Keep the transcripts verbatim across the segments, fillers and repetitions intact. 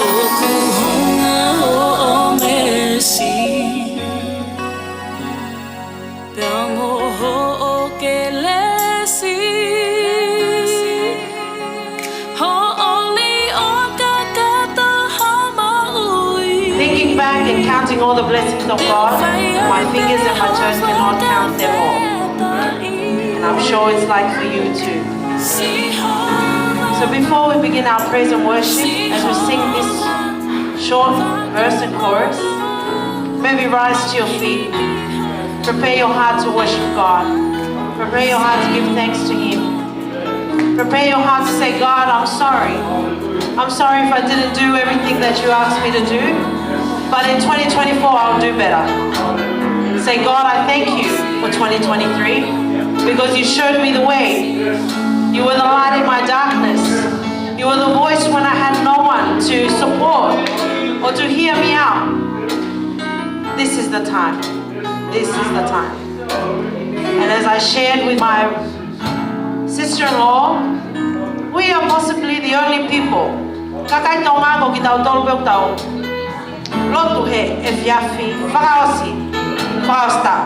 ʻOku hounga hoʻo meesi, pea mo hoʻo kelesi. Hoʻo lī ʻo kakato ho moʻui. Thinking back and counting all the blessings of God, my fingers and my toes cannot count them all. And I'm sure it's like for you too. So before we begin our praise and worship, as we sing this short verse and chorus, maybe rise to your feet. Prepare your heart to worship God. Prepare your heart to give thanks to Him. Prepare your heart to say, "God, I'm sorry. I'm sorry if I didn't do everything that you asked me to do. But in twenty twenty-four, I'll do better." Say, "God, I thank you for twenty twenty-three because you showed me the way. You were the light in my darkness. You were the voice when I had no one to support or to hear me out. This is the time. This is the time." And as I shared with my sister-in-law, we are possibly the only people. Kakai Tonga ko kitautolu pē ʻoku tau lotu he efiafi fakaʻosi, fakaʻosi taʻu.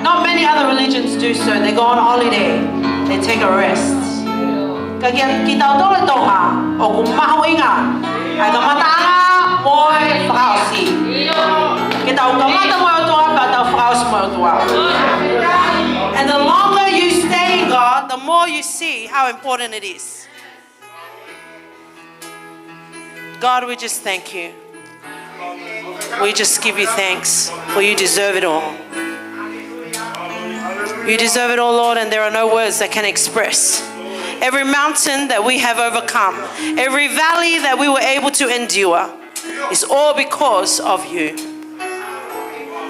Not many other religions do so. They go on holiday. They take a rest. Ka kia kitautolu Tonga, ʻoku mahuʻinga ʻa e kamataʻanga mo e fakaʻosi. Ke tau kamata mo e ʻOtua, pea tau fakaʻosi mo e ʻOtua. And the longer you stay in God, the more you see how important it is. God, we just thank you. We just give you thanks, for you deserve it all. You deserve it all, Lord, and there are no words that can express every mountain that we have overcome, every valley that we were able to endure, is all because of you.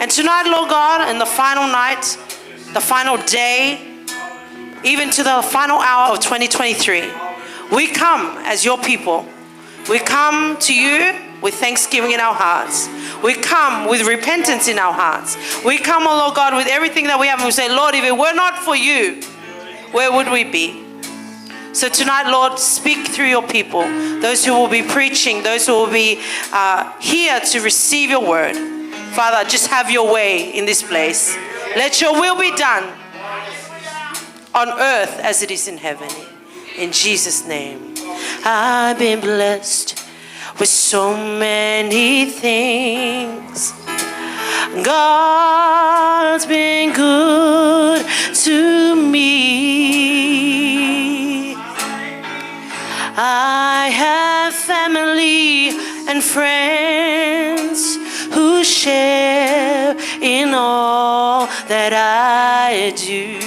And tonight, Lord God, in the final night, the final day, even to the final hour of twenty twenty-three, we come as your people. We come to you with thanksgiving in our hearts. We come with repentance in our hearts. We come, oh Lord God, with everything that we have, and we say, "Lord, if it were not for you, where would we be?" So tonight, Lord, speak through your people, those who will be preaching, those who will be, uh, here to receive your word. Father, just have your way in this place. Let your will be done on earth as it is in heaven. In Jesus' name. I've been blessed with so many things. God's been good to me. I have family and friends who share in all that I do.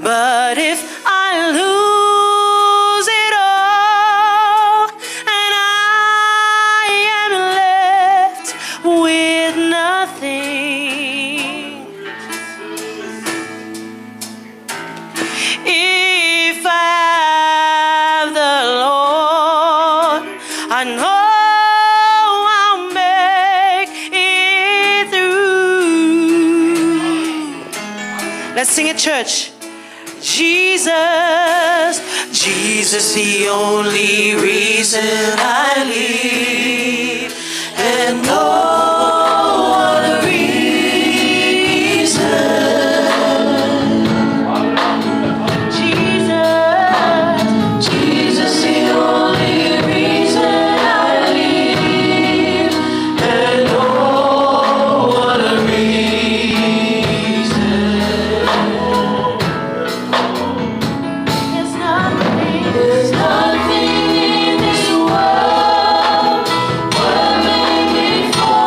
But if I lose it all and I am left with nothing, if I have the Lord, I know I'll make it through. Let's sing it, church. Jesus, Jesus, the only reason I live, and no other reason. Jesus, Jesus, the only reason I live, and no other reason. There's nothing, there's nothing in this world worth living for.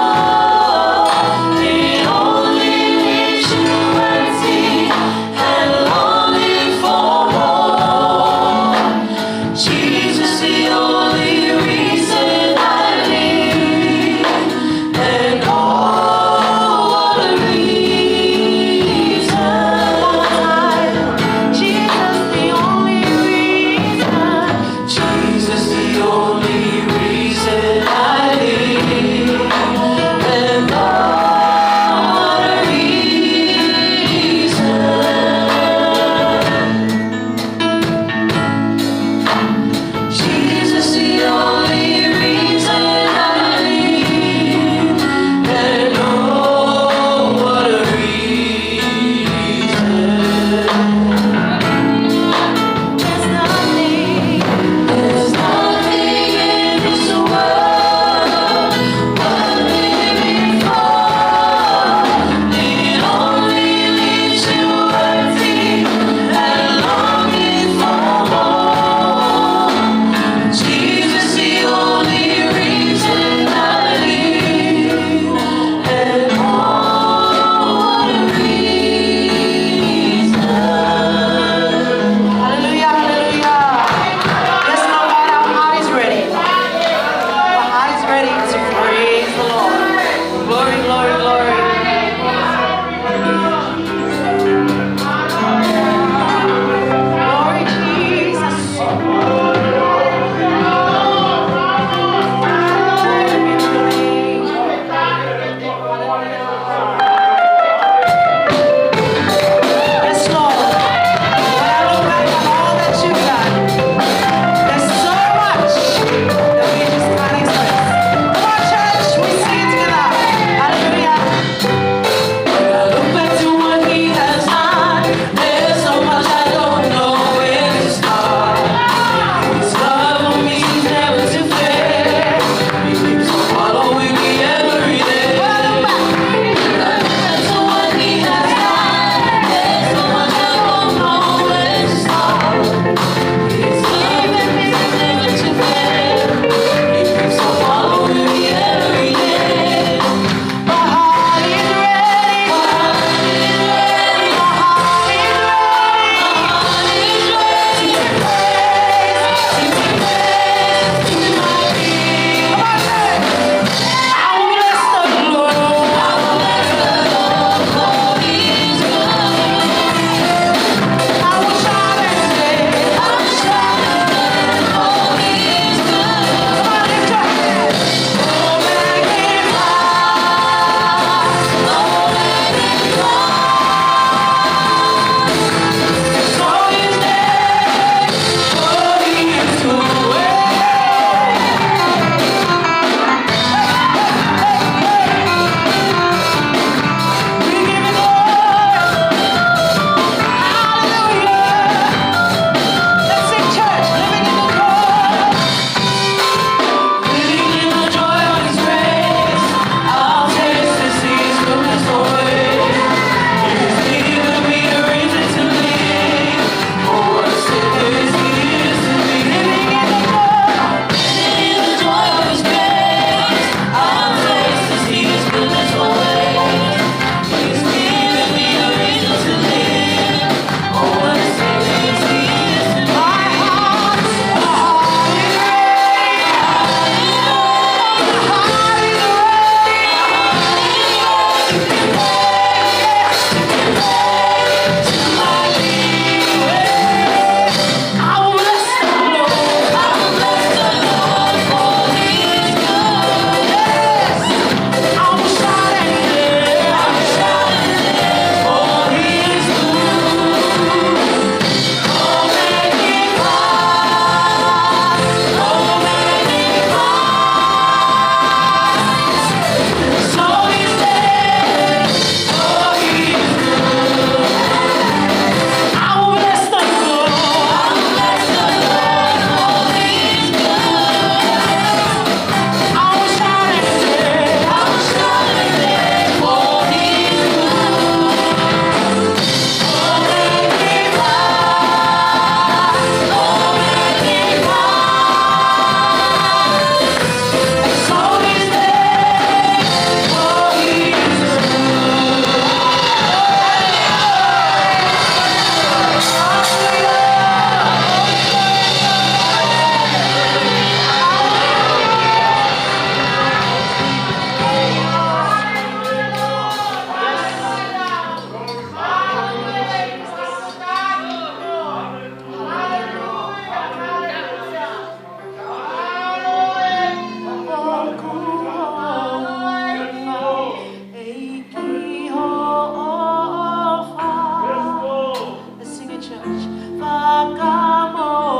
Fakamoʻui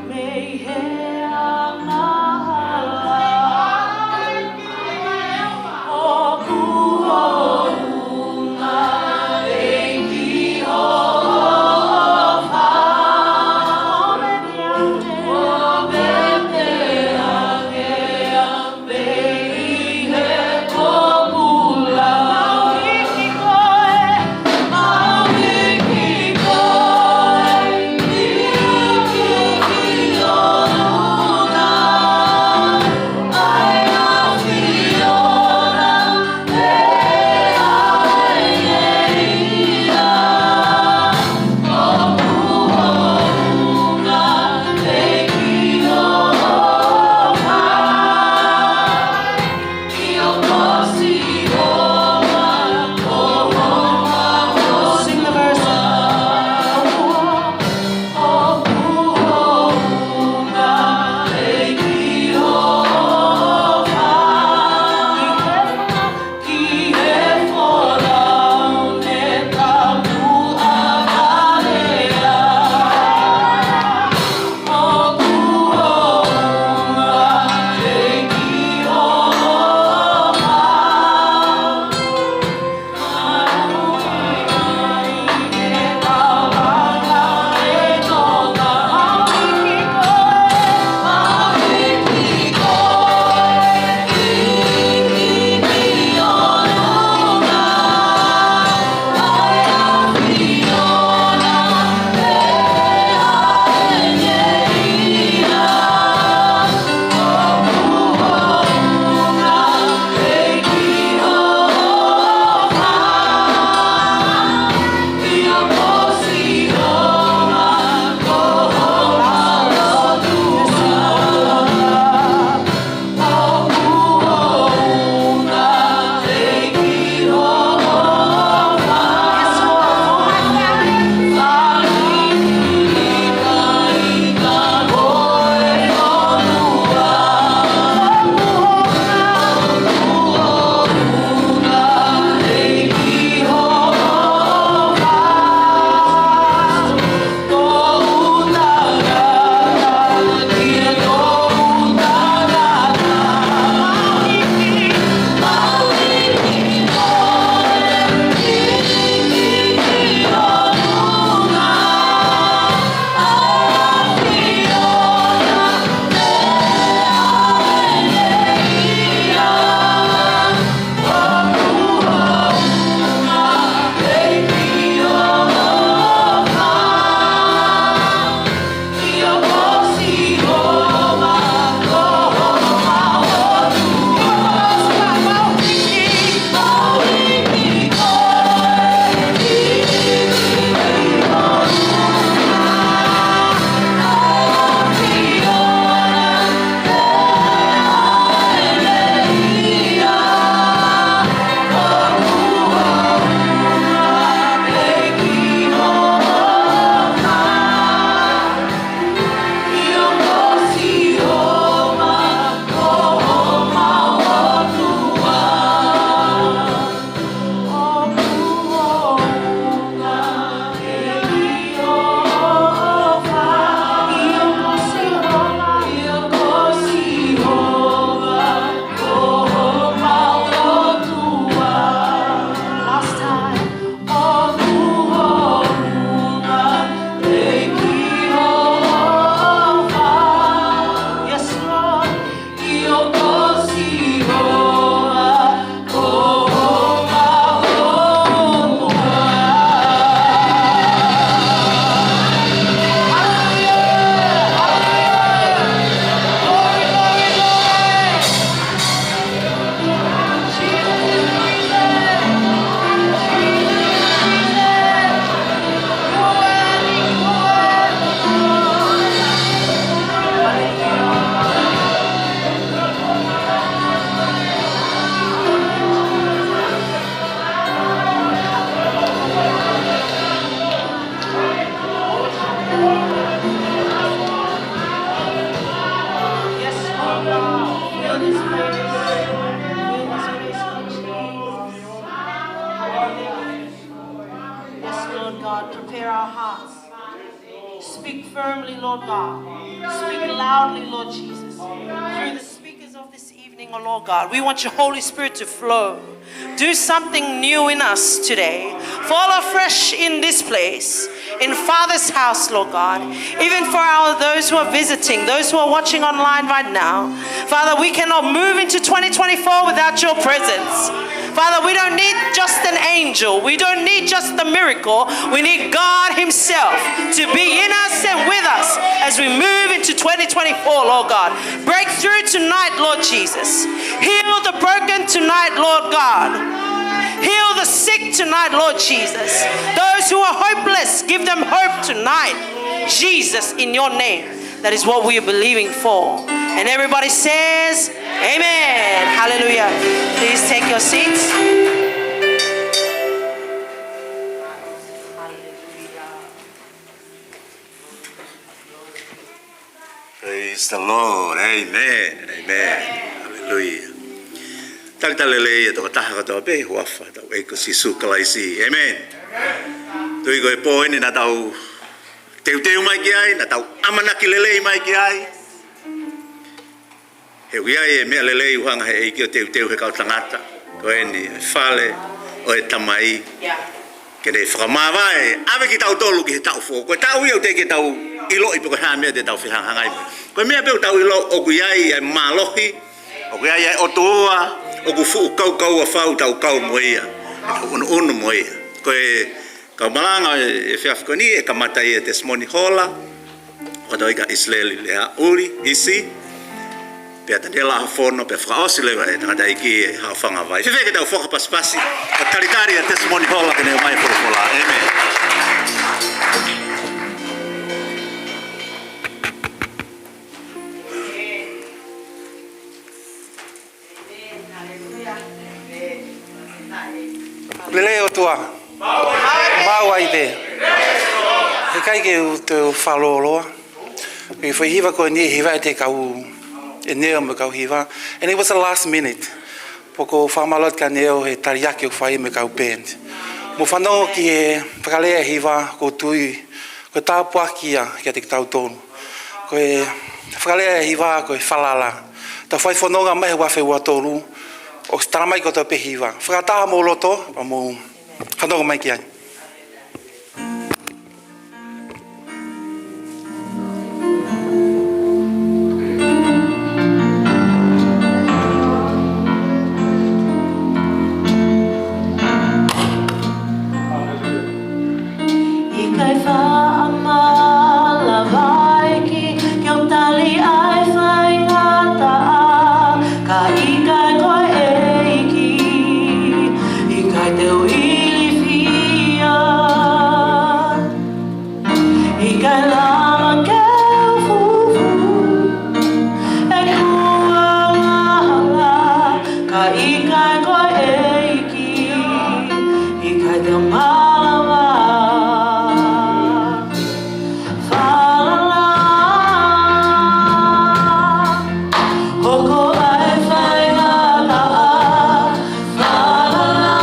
mei he angahala. ʻOku hounga ʻEiki Sihova. hearts. Speak firmly, Lord God. Speak loudly, Lord Jesus. Through the speakers of this evening, oh Lord God, we want your Holy Spirit to flow. Do something new in us today. Fall afresh in this place, in Father's house, Lord God. Even for our, those who are visiting, those who are watching online right now, Father, we cannot move into twenty twenty-four without your presence. Father, we don't need just an angel. We don't need just the miracle. We need God himself to be in us and with us as we move into twenty twenty-four, Lord God. Breakthrough tonight, Lord Jesus. Heal the broken tonight, Lord God. Heal the sick tonight, Lord Jesus. Those who are hopeless, give them hope tonight. Jesus, in your name. That is what we are believing for. And everybody says, "Amen." Hallelujah. Please take your seats. Praise the Lord. Amen. Amen. Hallelujah. Talitali lelei e tokotaha kotoa pē, huafa tau ʻEiki ko Sīsū Kalaisi. Amen. Tui ko e pō eni naʻa tau teuteu mai ki ai, naʻa tau ʻamanaki lelei mai ki ai. He ʻoku ʻi ai e meʻa lelei ʻoku hanga he ʻEiki ʻo teuteu he kau tangata. Ko eni e fale ʻo e Tamai. Ke ne fakamāvae, ʻave kitautolu ki he taʻu foʻou. Ko e taʻu ia ʻoku teʻeki ke tau ʻiloʻi pe ko e hā e meʻa te tau fehangahangai mo ia. Ko e meʻa pē ʻoku tau ʻilo, ʻoku ʻi ai e mālohi, ʻoku ʻi ai e ʻOtua, ʻoku fuʻu kaukaua fau tau kau mo ia, tau ʻunuʻunu mo ia. Ko e kau malanga ʻo e efiafi ko eni, ʻe kamata ʻi he testimony hola, ʻo tau ʻi ka ʻIsileli Leaʻuli, ʻIsi, pea Taniela Ahafono, pea fakaʻosi leva ʻe he tangataʻeiki ʻe Haʻofanga Vai. Fēfē ke tau fakapasipasi, ʻo talitali ʻa e testimony hola ke ne ʻomai e folofola. Amen. Lelei ʻOtua. Mau ai pē. He ʻikai ke u toe fakalōloa. Ko e foʻi hiva ko eni, hiva ʻe he kau ʻeneo mo e kau hiva. And it was a last minute. Pea ʻoku ou fakamālō atu kia Neo he taliaki ʻoku fai mo e kau band. Mou fanongo ki he fakalea e hiva, ʻoku ou tui ko e tāpuaki ia kiate kitautolu. Ko e fakalea e hiva ko e falala. Tau fai fononga mai he ua afe ua tolu, ʻoku talamai kotoa pē hiva. Fakataha homou loto, pea mou fanongo mai ki ai. ʻIkai faʻa malava ʻEiki ke u tali ʻa e faingataʻa, ka ʻikai ko e ʻEiki, ʻikai te u ilifia. ʻIkai lava ke u fufū ʻeku angahala, ka ʻikai ko e ʻEiki, ʻikai te u malava. Falala, hoko ʻa e faingataʻa. Falala,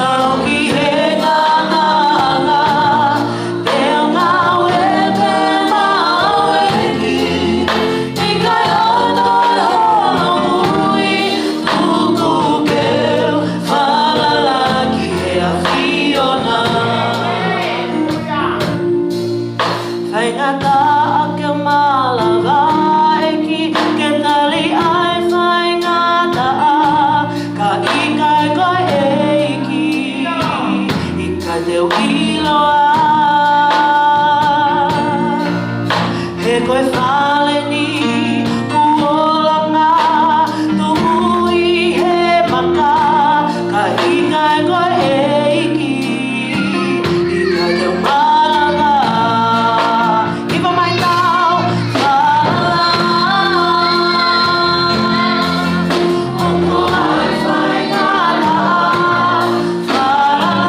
aʻu ki he ngataʻanga, te u ngāue pē maʻu ʻEiki. ʻIkai ʻoua toe holo ui, tuku ke u falala ki he ʻAfiona. Faingataʻa ke malava ʻEiki, ke tali ʻa e faingataʻa, ka ʻikai ko e ʻEiki, ʻikai te u ʻiloa. He ko e fale ni kuo langa, tuku ʻi he maka, ka ʻikai ko e ʻEiki, ʻikai te u malava. Hiva mai tau. Falala, hoko ʻa e faingataʻa. Falala,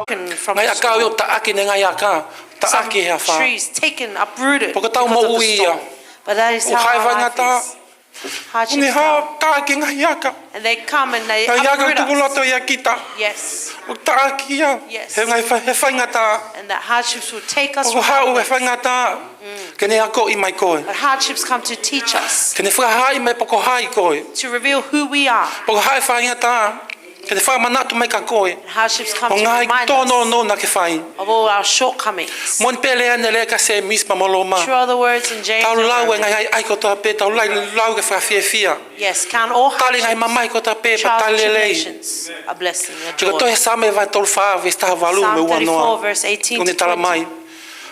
Broken from the storm. Ngaahi ʻakau ʻoku taʻaki ʻe he ngaahi aka, taʻaki ʻe he afā. Some trees taken, uprooted because of the storm. Pea ko ʻetau moʻui ia. But that is how our life is. ʻOku hā e faingataʻa. Hardships come. ʻOku ne hā, taʻaki e ngaahi aka. And they come and they uproot us. Ngaahi aka ʻoku tuku loto ʻia kita. Yes. ʻOku taʻaki ia. Yes. He ngaahi fa-, he faingataʻa. And the hardships will take us from our place. ʻOku haʻu e faingataʻa. Mm. Ke ne akoʻi mai koe. But hardships come to teach us. Ke ne fakahaaʻi mai pe ko hai koe. To reveal who we are. Pe ko hai e faingataʻa. Ke ne fakamanatu mai kia koe. And hardships come to remind us. Ko e ngaahi tōnounou naʻa ke fai. Of all our shortcomings. Moʻoni pē e lea naʻe lea ʻa Sēmisi pea mo Loma. True are the words in James and Romans. Tau lau e ngaahi ʻahiʻahi kotoa pē, tau lau, lau ke fakafiefia. Yes, count all hardships, trials and tribulations, a blessing, a joy. Tali e ngaahi mamahi kotoa pē, pea tali lelei. Ke ko e tohi Saame vahe tolu fā, veesi taha valu mo e ua noa. Psalm thirty-four, verse eighteen to twenty. ʻOku ne talamai. Yes.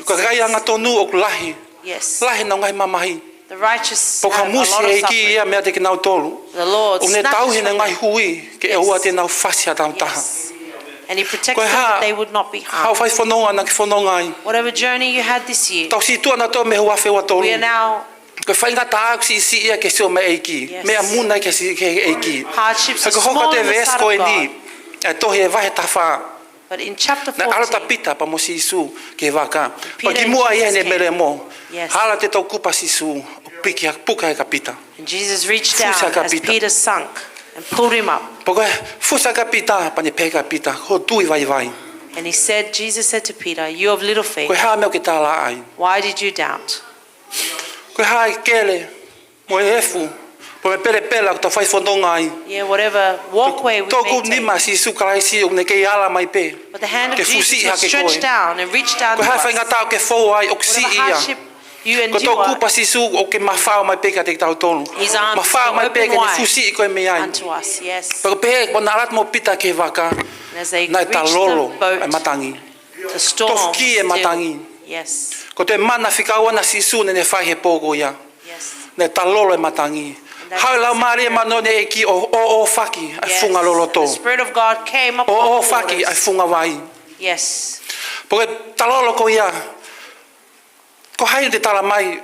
Ko e kakai angatonu ʻoku lahi. Yes. Lahi ʻenau ngaahi mamahi. The righteous have a lot of suffering. Pea ʻoku hamusi ʻe he ʻEiki ia meiate kinautolu. The Lord snatches from them. ʻOku ne tauhi ʻenau ngaahi hui, ke ʻoua te nau fasi ha taha. Yes. And he protects them that they would not be harmed. Ko e hā, haʻo fai fononga naʻa ke fononga ai. Whatever journey you had this year, Tau situʻa nautolu mei he ua afe ua tolu. We are now Ko e faingataʻa ʻoku siʻisiʻi ia ke sio mai e ʻEiki. Yes. Meʻa muna ke siʻi ki he ʻEiki. Hardships are small in the sight of God. He ko e hoko atu e veesi ko eni, ʻa e tohi ʻi he vahe taha fā. But in chapter fourteen, Naʻe ʻalu ʻa Pita pea mo Sīsū ki he vaka. Peter and Jesus came. Pea kimuʻa ʻi heʻene melemo. Yes. Hala atu e toʻukupu ʻa Sīsū, ʻo piki ha puka ʻe Pita. And Jesus reached down as Peter sunk and pulled him up. Fusi ʻa Pita. Pea ko e fusi ʻa Pita, pea ne pehē kia Pita, ko hoʻo tui vaivai. And he said, Jesus said to Peter, "You of little faith, Ko e hā e meʻa ʻoku ke tālaaʻa ai? Why did you doubt?" Ko e hā e kele, mo e efu, mo e pelepela ʻoku tau fai fononga ai. Yeah, whatever walkway we maintain. Ko e toʻukupu nima ʻa Sīsū Kalaisi ʻoku ne kei ala mai pē. But the hand of Jesus was stretched down and reached down to us. Ke fusiʻi hake koe. Ko e hā e faingataʻa ʻoku ke fou ai, ʻoku siʻi ia. Whatever hardship you endure, Ko e toʻukupu ʻa Sīsū ʻoku mafao mai pē kiate kitautolu. His arms are open wide unto us, yes. Mafao mai pē ke ne fusiʻi koe mei ai. Pea ko e pehē, pea naʻe ʻalu atu mo Pita ki he vaka, naʻe talolo e matangi. And as they reached the boat, the storm was still. Tofu ki he matangi. Yes. Ko e toe mana fika ua ʻa Sīsū naʻa ne fai he pō ko ia. Yes. Naʻe talolo e matangi. And that is Haʻu e Laumālie Māʻoniʻoni ʻo e ʻEiki ʻo, ʻo, ʻohofaki ʻa e funga loloto. Yes. The Spirit of God came upon the waters. ʻO, ʻohofaki ʻa e funga vai. Yes. Pea ko e talolo ko ia, ko hai te talamai,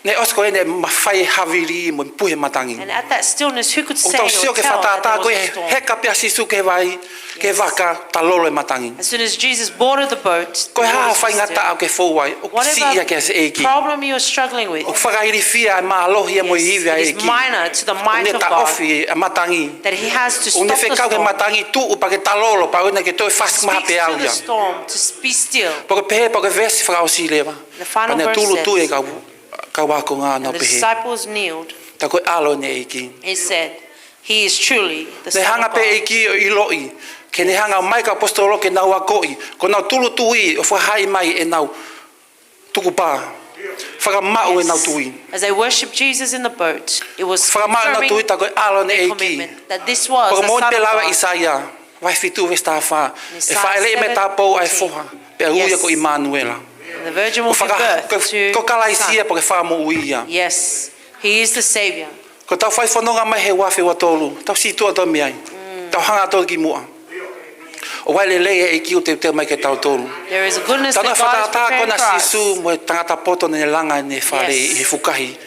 naʻe ʻosi ko ē naʻe mafai e havili mo e puhi e matangi. And at that stillness, who could say or tell that there was a storm? ʻOku tau sio ki he fakatātā ko ē, Yes. heka pē ʻa Sīsū ki he vai, ki he vaka, talolo e matangi. As soon as Jesus boarded the boat, the waters were still. Ko e hā e faingataʻa ʻoku ke fou ai, ʻoku siʻi ia ki he ʻEiki. Whatever problem you are struggling with, ʻOku fakailifia e mālohi ia mo e ivi ʻa e ʻEiki. Yes, it is minor to the might of God that he has to stop the storm. ʻOku ne taʻofi e matangi. ʻOku ne fekau ki he matangi, tuʻu pea ke talolo, pea ʻoua naʻa ke toe fasi mai ha peau ia. Speaks to the storm to s-, be still. Pea ko e pehē, pea ko e veesi fakaʻosi leva. The final verse says, Pea naʻe tūʻulutui e kau, kau ako naʻa nau pehē, And the disciples kneeled. Tā ko e ʻAlo ʻo e ʻEiki. He said, "He is truly the Son of God." Naʻe hanga pē ʻEiki ʻo ʻiloʻi, ke ne hanga mai e kau ʻaposetolo ke nau akoʻi, ko ʻenau tūʻulutui ʻo fakahā mai ʻenau tukupā. Fakamaʻu ʻenau tui. Yes. As they worship Jesus in the boat, it was confirming their commitment. Fakamaʻu ʻenau tui, tā ko e ʻAlo ʻo e ʻEiki. That this was the Son of God. Pea ko e moʻoni pē lava ʻa ʻĪsaia vahe fitu veesi taha fā. ʻE fāʻeleʻi mei he tāupoʻou ʻa e foha, pea ui ia ko ʻImanuela. Yes. And the virgin will give birth to a son. Ko e fa-, ko, ko Kalaisi ia, pea ko e Fakamoʻui ia. Yes, he is the Savior. Ko ʻetau fai fononga mai he ua afe ua tolu, tau situʻa atu mei ai. Mm. Tau hanga atu kimuʻa. ʻOku ʻi ai e lelei ʻa e ʻEiki ʻoku teuteu mai kiate kitautolu. There is a goodness that God is preparing for us. Talanoa fakatātā ko ena ʻa Sīsū mo e tangata poto naʻa ne langa ʻene fale ʻi he fukahi, Yes.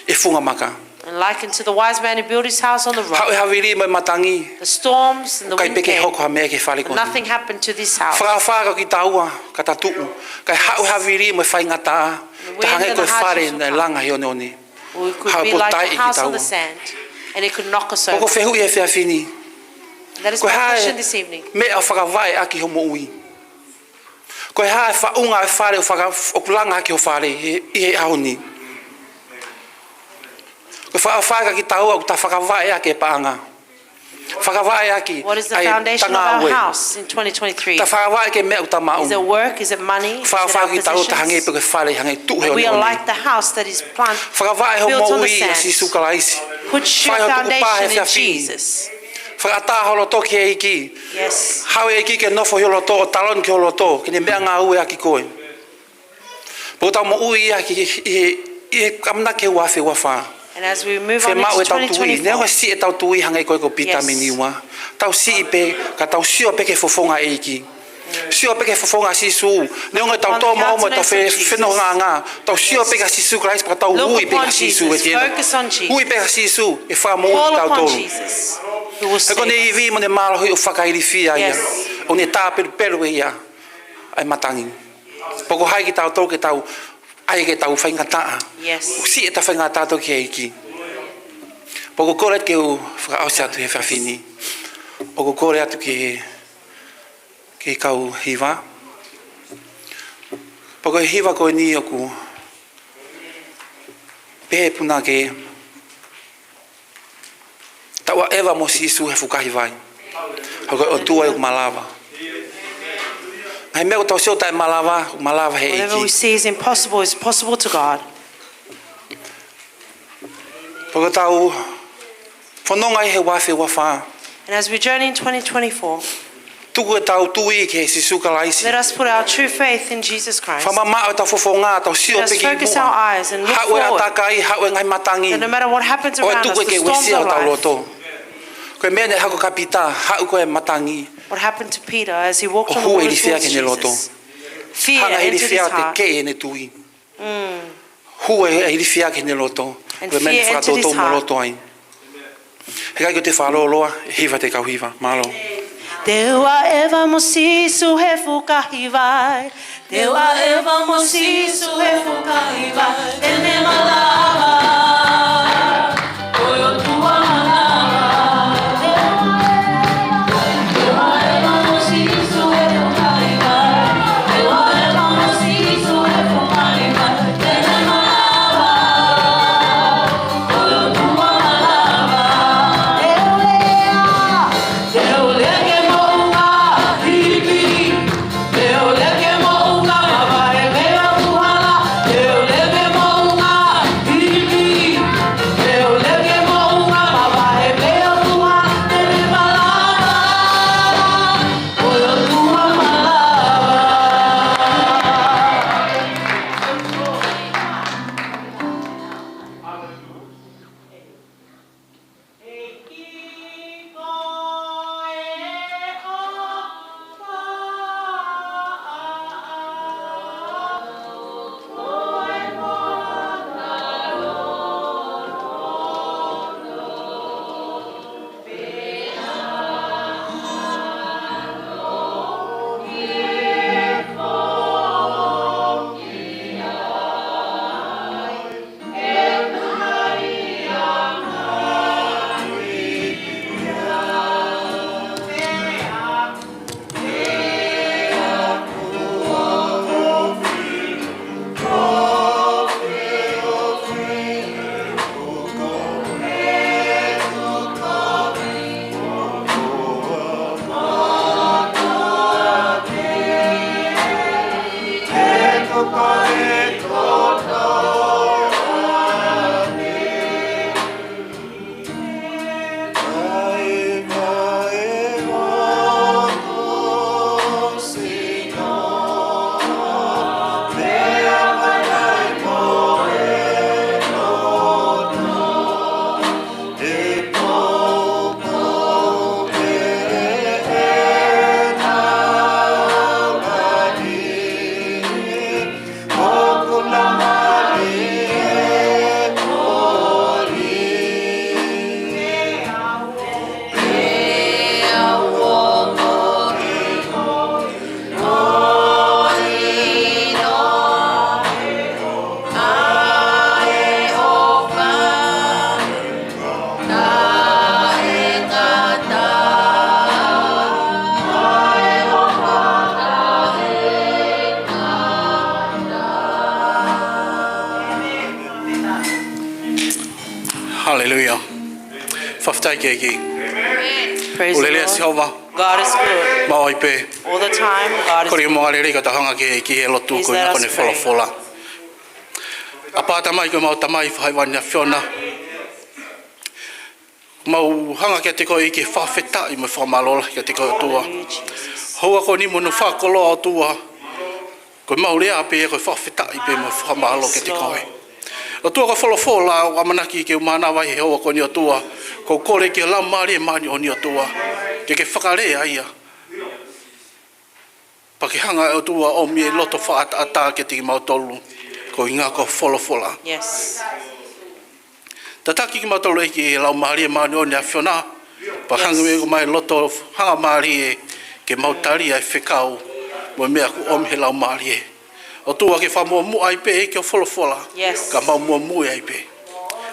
ʻi he funga maka. And likened to the wise man who built his house on the rock. Haʻu e havili mo e matangi. The storms and the wind came, ʻIkai pē ke hoko ha meʻa ki he fale ko eni. But nothing happened to this house. Fakaʻofa kia kitaua, ka ta tuʻu. Kae haʻu e havili mo e faingataʻa. And the wind and the hardships will come. Ka hangē ko e fale naʻe langa he ʻoneʻone. Or it could be like the house on the sand, Haʻu pē ʻo taiʻi kitaua. And it could knock us over. Ko e fehuʻi he efiafi ni. That is my question this evening. Ko e hā e meʻa ʻoku fakavaʻe ʻaki ho moʻui? Ko e hā e faʻunga e fale ʻoku faka-, ʻoku langa ʻaki ho fale he, ʻi he ʻaho ni? Ko e fakaʻofa kia kitaua ʻoku ta fakavaʻe ʻaki e paʻanga. Fakavaʻe ʻaki ʻa e tangāue. What is the foundation of our house in twenty twenty-three? Ta fakavaʻe ki he meʻa ʻoku ta maʻu. Is it work? Is it money? Is it our possessions? Fakaʻofa kitaua ta hangē pē ko e fale hangē tuʻu he ʻoneʻone. And we are like the house that is plant-, built on the sand. Fakavaʻe ho moʻui ʻia Sīsū Kalaisi. Put your foundation in Jesus. Fai ho tukupā he efiafi ni. Fakaʻatā ho loto ki he ʻEiki. Yes. Haʻu e ʻEiki ke nofo ʻi ho loto, ʻo taloni ki ho loto, ke ne meʻangāue ʻaki koe. Pea ʻoku tau moʻui ia ki, ʻi, ʻi, ʻi he ʻamanaki ki he ua afe ua fā. And as we move on into twenty twenty-four, Fiemaʻu ʻetau tui, neongo e siʻi ʻetau tui hangē ko e ko Pita mei Niua. Yes. Tau siʻi pē, ka tau sio pē ki he fofonga ʻo e ʻEiki. Sio pē ki he fofonga ʻo Sīsū. Neongo ʻetau tō maʻu mo ʻetau fe-, fenongaʻanga. Tau sio pē kia Sīsū Kalaisi, pea tau ui pē kia Sīsū ʻe tiena. Look upon Jesus. Focus on Jesus. Ui pē kia Sīsū ʻe fakamoʻui kitautolu. Call upon Jesus, who will save us. He ko ʻene ivi mo ʻene mālohi ʻoku fakailifia ia. Yes. ʻo ne tāpelupelu ʻe ia ʻa e matangi. Pe ko hai kitautolu ke tau, ʻai ke tau faingataʻa. Yes. Siʻi ʻetau faingataʻa ki he ʻEiki. Pea ʻoku ou kole ke u fakaʻosi atu he efiafi ni. ʻOku ou kole atu ki he, ki he kau hiva. Pea ko e hiva ko eni ʻoku pehē punake: Tau ʻaʻeva mo Sīsū he fukahi vai. He ko e ʻOtua ʻoku malava. Ngaahi meʻa ʻoku tau sio taʻemalava, ʻoku malava he ʻEiki. Whatever we see is impossible is possible to God. Pea ʻoku tau fononga ʻi he ua afe ua fā. And as we journey in twenty twenty-four, Tuku ʻetau tui ki he Sīsū Kalaisi. Let us put our true faith in Jesus Christ. Fakamamaʻo ʻetau fofonga, tau sio pē ki muʻa. Let us focus our eyes and look forward. Haʻu e ʻātakai, haʻu e ngaahi matangi. That no matter what happens around us, the storms of life, ʻOua ʻe tuku ke uesia hotau loto. Ko e meʻa naʻe hako kia Pita, haʻu ko e matangi. What happened to Peter as he walked on the water towards Jesus? ʻO hū e ilifia ki heʻene loto. Fear entered his heart. Hanga e ilifia ʻo tekeʻi ʻene tui. Mm. Hū e ilifia ki heʻene loto. And fear entered his heart. Ko e meʻa naʻe fakatotonu mo loto ai. He ʻikai ke u toe fakalōloa, ʻe hiva atu e kau hiva. Mālō. Te u ʻaʻeva mo Sīsū he fukahi vai. Te u ʻaʻeva mo Sīsū he fukahi vai. Te ne malava. Ko e ʻOtua malava. Te u ʻaʻeva mo Sīsū he fukahi vai. Te u ʻaʻeva mo Sīsū he fukahi vai. Te ne malava. Hallelujah. Fakafetaʻi ki he ʻEiki. Praise the Lord. ʻOku lelei ʻa Sihova. God is good. Maʻu ai pē. All the time, God is good. Kole ke mou lelei kae tau hanga ki he, ki he lotu. Please let us pray. Ko ia ko ʻene folofola. ʻApā Tamai, ko ʻemau Tamai, fakahēvani ʻAfiona. Mau hanga kiate koe ʻEiki he fakafetaʻi mo e fakamālō lahi kiate koe ʻOtua. Hallelujah, Jesus. Houa ko eni mo hono fakakoloa ʻOtua. Ko ʻemau lea pē ia ko e fakafetaʻi pē mo e fakamālō kiate koe. Yes, Lord. ʻOtua, ko e folofola ʻoku ʻamanaki ke u mānava he houa ko eni ʻOtua. ʻOku ou kole ki he Laumālie Māʻoniʻoni ʻOtua. Ke ke fakalea ia. Pea ke hanga ʻe ʻOtua ʻo ʻomi e loto fakaʻataʻatā kiate kimautolu. Koeʻuhi ko e folofola. Yes. Tataki kimautolu ʻEiki ʻe he Laumālie Māʻoniʻoni ʻAfiona. Pea hanga mai ko mai loto hangamālie ke mau tali ʻa e fekau mo e meʻa ʻoku ʻomi he Laumālie. ʻOtua, ke fakamuʻomuʻa ai pē ʻEiki hoʻo folofola. Yes. Ka mau muʻomuʻa ai pē.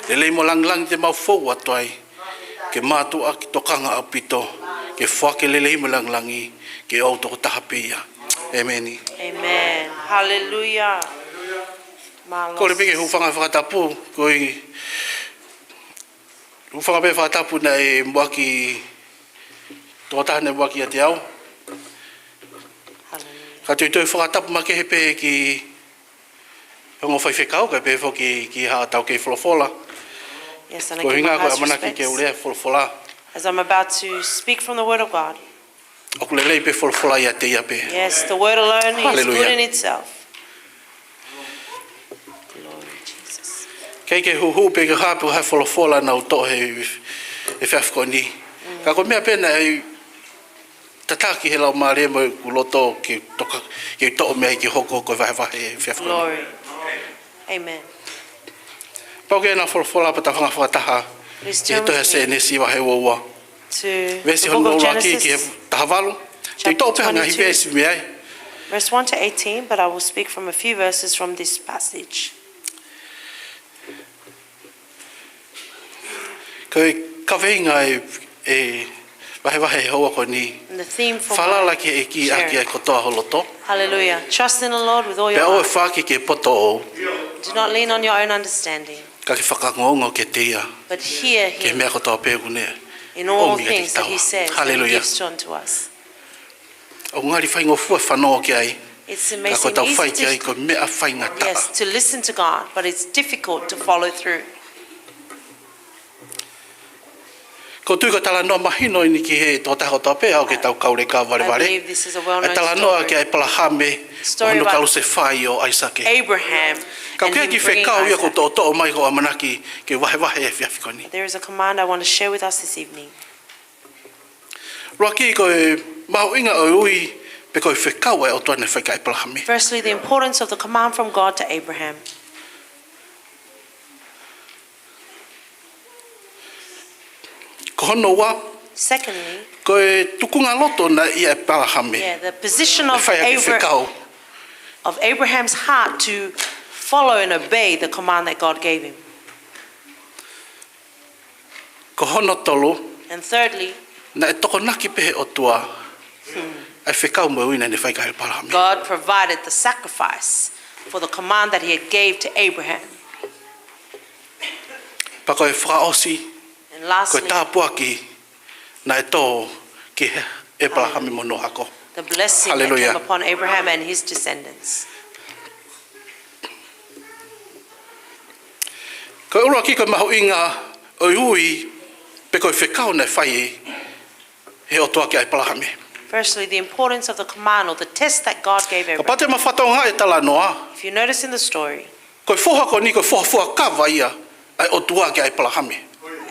Lelei mo langilangi te mau fou atu ai. Ke mātuʻaki tokanga ʻaupito. Ke foaki e lelei mo e langilangi ke ʻoʻou tokotaha pē ia. ʻĒmeni. Amen. Hallelujah. Mālō. Kole pē ke hūfanga he fakatapu, ko e hūfanga pē he fakatapu naʻe muʻaki, tokotaha naʻe muʻaki ʻiate au. Hallelujah. Ka te u toe fakatapu makehe pē ki he ongo faifekau, kae pehē foki ki haʻatau kei folofola. Yes, and I give my highest respects. Ko e ʻuhinga ko e ʻamanaki ke u lea folofola. As I'm about to speak from the Word of God. ʻOku lelei pē folofola ʻiate ia pē. Yes, the Word alone is good in itself. Hallelujah. Glory, Jesus. Kei ke huhu pē ke hape ha folofola naʻa ku toʻo he, he efiafi ko eni. Mm. Ka ko e meʻa pē naʻe tataki he Laumālie mo ʻeku loto ke toka, ke toʻo mei ai ke hoko ko e vahevahe he efiafi ko eni. Glory. Amen. Pau ke na folofola pea tau hanga fakataha. Please turn with me. Ki he tohi ʻa Sēnesi vahe uaua. To the book of Genesis, chapter twenty-two. Veesi hono ua ki he taha valu. Te u toʻo pē ha ngaahi veesi mei ai. Verse one to eighteen, but I will speak from a few verses from this passage. Ko e kaveinga e, e vahevahe he houa ko eni. And the theme for my sharing. Falala ki he ʻEiki ʻaki ʻa e kotoa ho loto. Hallelujah. Trust in the Lord with all your heart. Pea ʻoua ʻe fai ki he poto ʻoʻou. Do not lean on your own understanding. Ka ke fakaongoongo kiate ia. But hear him. Ki he meʻa kotoa pē ʻoku ne ʻomi kiate kitaua. In all things that he says and he gives unto us. Hallelujah. ʻOku ngali faingofua e fanongo ki ai. It's amazing, easy to, ka ko ʻetau fai ki ai ko e meʻa faingataʻa. Yes, to listen to God, but it's difficult to follow through. ʻOku ou tui ko e talanoa mahino eni ki he tokotaha kotoa pē, ʻa ia ko ʻetau kau leka valevale. I believe this is a well-known story. ʻA e talanoa ki ai ʻa ʻĒpalahame, story about hono kalusefai ʻo ʻAisake. Abraham and him bringing Isaac. Ka ʻoku ʻi ai e kiʻi fekau ia ʻoku ou toʻotoʻo mai ʻoku ou ʻamanaki ke vahevahe he efiafi ko eni. There is a command I want to share with us this evening. ʻUluaki ko e mahuʻinga ʻo e ui pe ko e fekau ʻa e ʻOtua naʻe fai kia ʻĒpalahame. Firstly, the importance of the command from God to Abraham. Ko hono ua, secondly, ko e tukunga loto naʻe ʻi ai ʻa ʻĒpalahame, yeah, the position of Abra-, naʻe fai ʻaki e fekau, of Abraham's heart to follow and obey the command that God gave him. Ko hono tolu, and thirdly, naʻe tokonaki pē he ʻOtua, hmm, ʻa e fekau mo e ui naʻa ne fai kia ʻĒpalahame. God provided the sacrifice for the command that he had gave to Abraham. Pea ko e fakaʻosi, and lastly, ko e tāpuaki naʻe tō ki he ʻĒpalahame mo hono hako. Hallelujah. The blessing that came upon Abraham and his descendants. Hallelujah. Ko e ʻuluaki ko e mahuʻinga ʻo e ui pe ko e fekau naʻe fai he ʻOtua kia ʻĒpalahame. Firstly, the importance of the command or the test that God gave Abraham. Kapau te mou fakatokangaʻi e talanoa. If you notice in the story, ko e foha ko eni, ko e foha fuakava ia ʻa e ʻOtua kia ʻĒpalahame.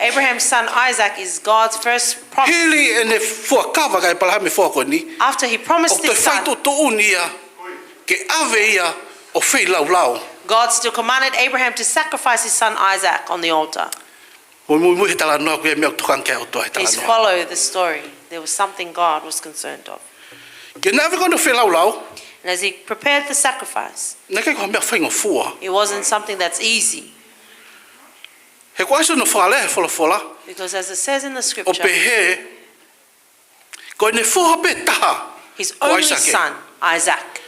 Abraham's son Isaac is God's first promise. Hili ʻene fuakava kia ʻĒpalahame foha ko eni, after he promised this son, ʻoku toe fai tuʻutuʻuni ia ke ʻave ia ʻo feilaulau. God still commanded Abraham to sacrifice his son Isaac on the altar. Mou muimui he talanoa, ko e meʻa ʻoku tokanga ki ai e ʻOtua he talanoa. Please follow the story. There was something God was concerned of. Ke ne ʻave ko eni ʻo feilaulau. And as he prepared the sacrifice, naʻe ʻikai ko ha meʻa faingofua. It wasn't something that's easy. He ko e ʻasi hono fakalea he folofola. Because as it says in the scripture, ʻo pehē, ko ʻene foha pē taha, his only son, Isaac.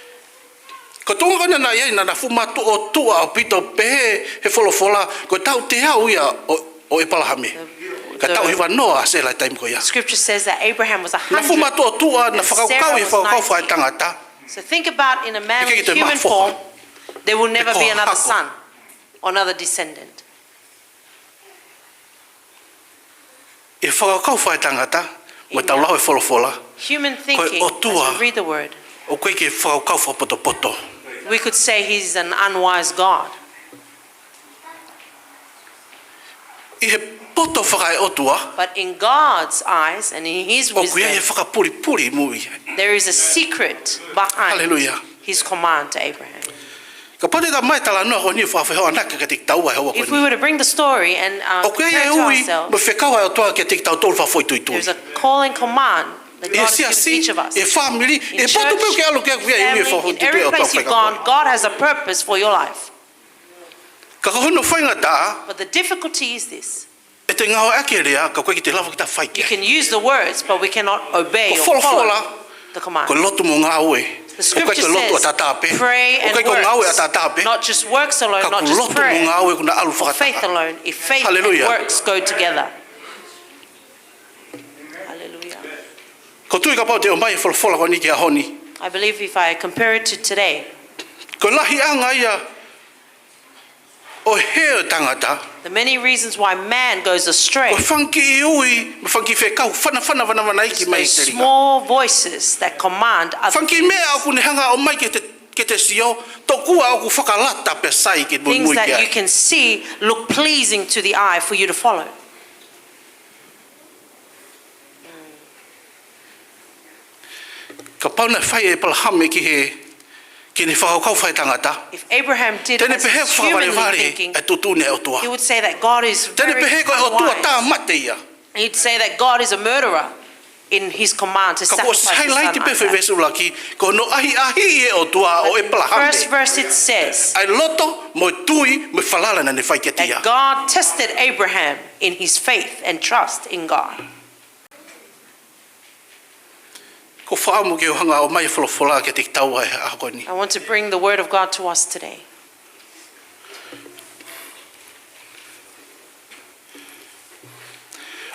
Ko ʻAisake. Ko e tuʻunga ko ena naʻe ʻi ai, naʻa na fuʻu matuʻotuʻa ʻaupito, pehē he folofola, ko e taʻu teau ia ʻo, ʻo ʻĒpalahame. The, the, ka taʻu hivanoa ʻa Sela he taimi ko ia. Scripture says that Abraham was a hundred, naʻa na fuʻu matuʻotuʻa, naʻa na fakakaukau he fakakaukau fakaetangata. And Sarah was ninety. So think about in a man, ʻikai ke toe maʻu foha, human form, there will never be another son or another descendant. Pe ko ha hako. ʻI he fakakaukau fakaetangata, mo ʻetau lau e folofola, in our human thinking, ko e ʻOtua, as we read the word, ʻoku ʻikai ke fakakaukau fakapotopoto. We could say he's an unwise God. ʻI he poto fakaeʻotua, but in God's eyes and in his wisdom, ʻoku ʻi ai e fakapulipuli ʻi mui. There is a secret behind, hallelujah, his command to Abraham. Kapau te ta ʻomai e talanoa ko eni ʻo fakafehoanaki kiate kitaua he houa ko eni. If we were to bring the story and, uh, compare it to ourselves, ʻoku ʻi ai e ui mo e fekau ʻa e ʻOtua kiate kitautolu fakafoʻituitui. There's a call and command that God has given each of us. ʻI he siasi, ʻi he fāmili, ʻi he potu pē ʻoku ke ʻalu ki ai, ʻoku ʻi ai e faʻahinga tuʻu ʻe he ʻOtua ʻoku fai ai. In church, family, in every place you've gone, God has a purpose for your life. Ka ko hono faingataʻa, But the difficulty is this. ʻE te ngāueʻaki e lea, ka ʻoku ʻikai ke te lava ke ta fai ki ai. You can use the words, but we cannot obey or follow the command. Ko e folofola, ko e lotu mo ngāue. The scripture says, "Pray and works," not just works alone, not just prayer or faith alone. Ko e folofola, ko e lotu mo ngāue ʻoku na ʻalu fakataha. If faith and works go together. Haleluia. Hallelujah. ʻOku ou tui kapau te u ʻomai e folofola ko eni ki he ʻaho ni, I believe if I compare it to today, ko e lahi ange ia ʻo e hē ʻo e tangata, the many reasons why man goes astray, ko e fanga kiʻi ui, mo e fanga kiʻi fekau, fanafanafana, fanafana iki mai te ringa. Is those small voices that command other things. Fanga kiʻi meʻa ʻoku ne hanga ʻo ʻomai ke te, ke te sio, tokua ʻoku fakalata pea sai ke muimui ki ai. Things that you can see look pleasing to the eye for you to follow. Kapau naʻe fai ʻe ʻĒpalahame ki he, ki heʻene fakakaukau fai tangata, If Abraham did as humanly thinking, te ne pehē ʻoku fakavalevale e tuʻutuʻuni ʻa e ʻOtua. He would say that God is very unwise. Te ne pehē ko e ʻOtua tāmate ia. He'd say that God is a murderer in his command to sacrifice his son Isaac. Ka kuo ʻosi highlight pē he veesi ʻuluaki, ko hono ʻahiʻahiʻi e ʻOtua ʻo ʻĒpalahame. But in the first verse it says, ʻa e loto, mo e tui, mo e falala naʻa ne fai kiate ia. That God tested Abraham in his faith and trust in God. ʻOku ou fakaʻamu ke u hanga ʻo ʻomai e folofola kiate kitaua he ʻaho ni. I want to bring the word of God to us today.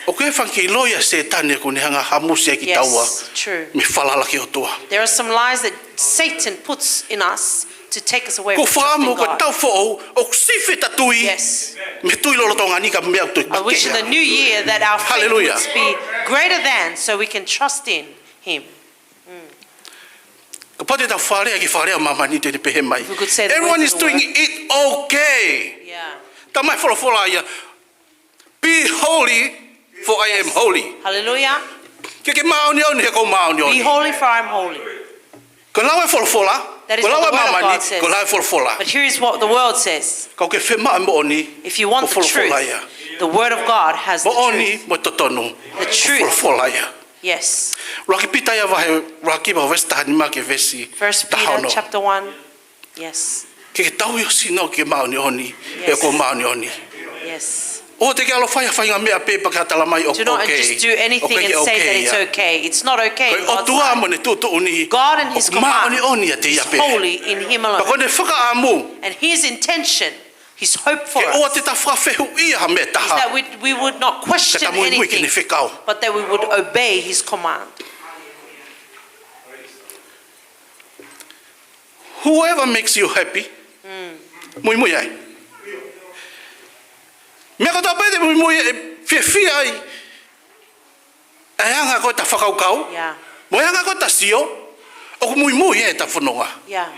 ʻOku ʻi ai e fanga kiʻi loi ʻa Sētane ʻoku ne hanga ʻo hamusi ai kitaua, yes, true, mei he falala ki he ʻOtua. There are some lies that Satan puts in us to take us away from trusting God. ʻOku ou fakaʻamu ko e taʻu foʻou ʻoku sifi ʻeta tui, yes, mei he tui lolotonga ni ki he meʻa ʻoku tau maʻu. I wish in the new year that our faith would be greater than, Hallelujah, so we can trust in him. Mm. Kapau te tau fakalea ki he fakalea ʻo māmani te ne pehē mai, if we could say the words of the world, everyone is doing it okay. Yeah. Talamai ʻe he folofola ia, "Be holy, for I am holy." Hallelujah. Ke ke māʻoniʻoni he ʻoku ou māʻoniʻoni. Be holy, for I am holy. Ko e lau ʻa e folofola, ko e lau ʻa māmani, ko e lau ʻa māmani, That is what the word of God says. But here is what the world says. Ka ʻoku ke fiemaʻu e moʻoni, If you want the truth, ko e folofola ia. The word of God has the truth. Moʻoni mo e totonu, ko e folofola ia. The truth. Yes. ʻUluaki Pita ia vahe ʻuluaki, veesi taha nima ki he veesi taha ono. First Peter chapter one. Yes. Ke ke tauhi ho sino ke māʻoniʻoni, he ʻoku ou māʻoniʻoni. Yes. ʻOua te ke ʻalu ʻo fai ha faʻahinga meʻa pē pea ke talamai ʻoku okay. Do not just do anything and say that it's okay. ʻOku ʻikai ke okay ia. It's not okay in God's sight. Ko e ʻOtua mo ʻene tuʻutuʻuni, God and his command, ʻoku māʻoniʻoni ʻiate ia pē. Is holy in him alone. Pea ko ʻene fakaʻamu, And his intention, his hope for us, ke ʻoua te ta fakafehuʻia ha meʻa ʻe taha, is that we, we would not question anything, ka ta muimui ki heʻene fekau, but that we would obey his command. Whoever makes you happy, Mm. muimui ai. Meʻa kotoa pē te muimui ai, fiefia ai, ʻa e anga ko ē ʻeta fakakaukau, Yeah. mo e anga ko ē ʻeta sio, ʻoku muimui ai ʻeta fononga. Yeah.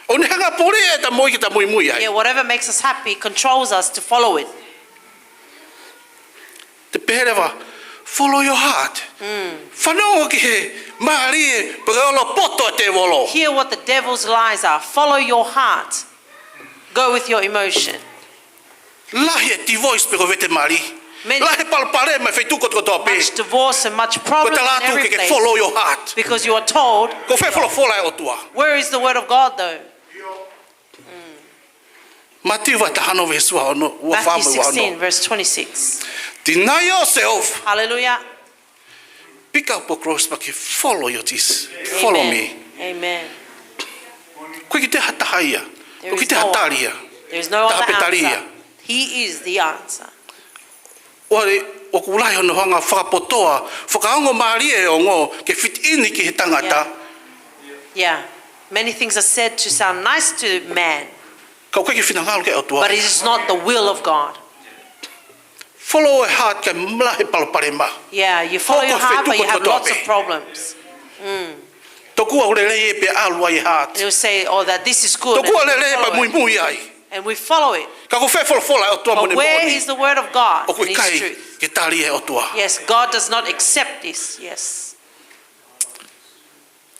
ʻOku ne hanga ʻo puleʻi ʻeta moʻui ke ta muimui ai. Yeah, whatever makes us happy controls us to follow it. Te pehē leva, follow your heart. Mm. Fanongo ki he mālie pe ko e olopoto ʻa e tēvolo. Hear what the devil's lies are. Follow your heart. Go with your emotion. Lahi e divorce pe ko e vete mali. Many, Lahi e palopalema he feituʻu kotoa pē. Much divorce and much problems in every place. Ko e tala atu ke ke follow your heart. Because you are told, Ko fē e folofola ʻa e ʻOtua? Where is the word of God, though? Mm. Mātiu vahe taha ono veesi ua ono, ua fā mo e ua ono. Matthew sixteen, verse twenty-six. Deny yourself. Hallelujah. Pick up your cross pea ke follow your Jesus. Follow me. Amen. Amen. ʻOku ʻikai ke toe ha taha ia. There is no one. ʻOku ʻikai ke toe ha tali ia. There is no other answer. Taha pē tali ia. He is the answer. ʻOku lahi hono hanga ʻo fakapotoʻi, fakaongo mālie e ongo ke fit in ki he tangata. Yeah. Yeah. Many things are said to sound nice to man. Ka ʻoku ʻikai ke finangalo ki ai e ʻOtua. But it is not the will of God. Follow your heart ka e lahi e palopalema. Yeah, you follow your heart, but you have lots of problems. Hoko he feituʻu kotoa pē. Mm. Tokua ʻoku lelei ē pea ʻalu ai e heart. And you'll say, "Oh, that this is good," and we follow it. Tokua ʻoku lelei pea muimui ai. And we follow it. Ka ko fē e folofola ʻa e ʻOtua mo ʻene moʻoni? But where is the word of God and his truth? ʻOku ʻikai ke tali ʻe he ʻOtua. Yes, God does not accept this. Yes.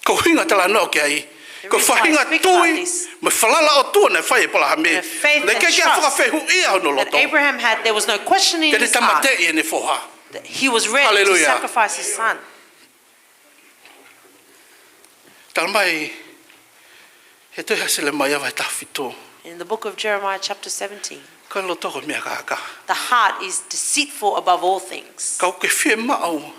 Ko e ʻuhinga e talanoa ki ai, ko e faʻahinga tui mo e falala ʻa e ʻOtua naʻe fai ʻe ʻĒpalahame. The reason why I speak about this, the reason why I speak about this, the faith and trust that Abraham had, there was no questioning in God's heart. Naʻe ʻikai ke fakafehuʻia hono loto. That he was ready to sacrifice his son. Haleluia. Talamai he tohi ʻa Selemaia vahe taha fitu. In the book of Jeremiah, chapter seventeen, Ko e loto ko e meʻa kākā. The heart is deceitful above all things. Ka ʻoku ke fiemaʻu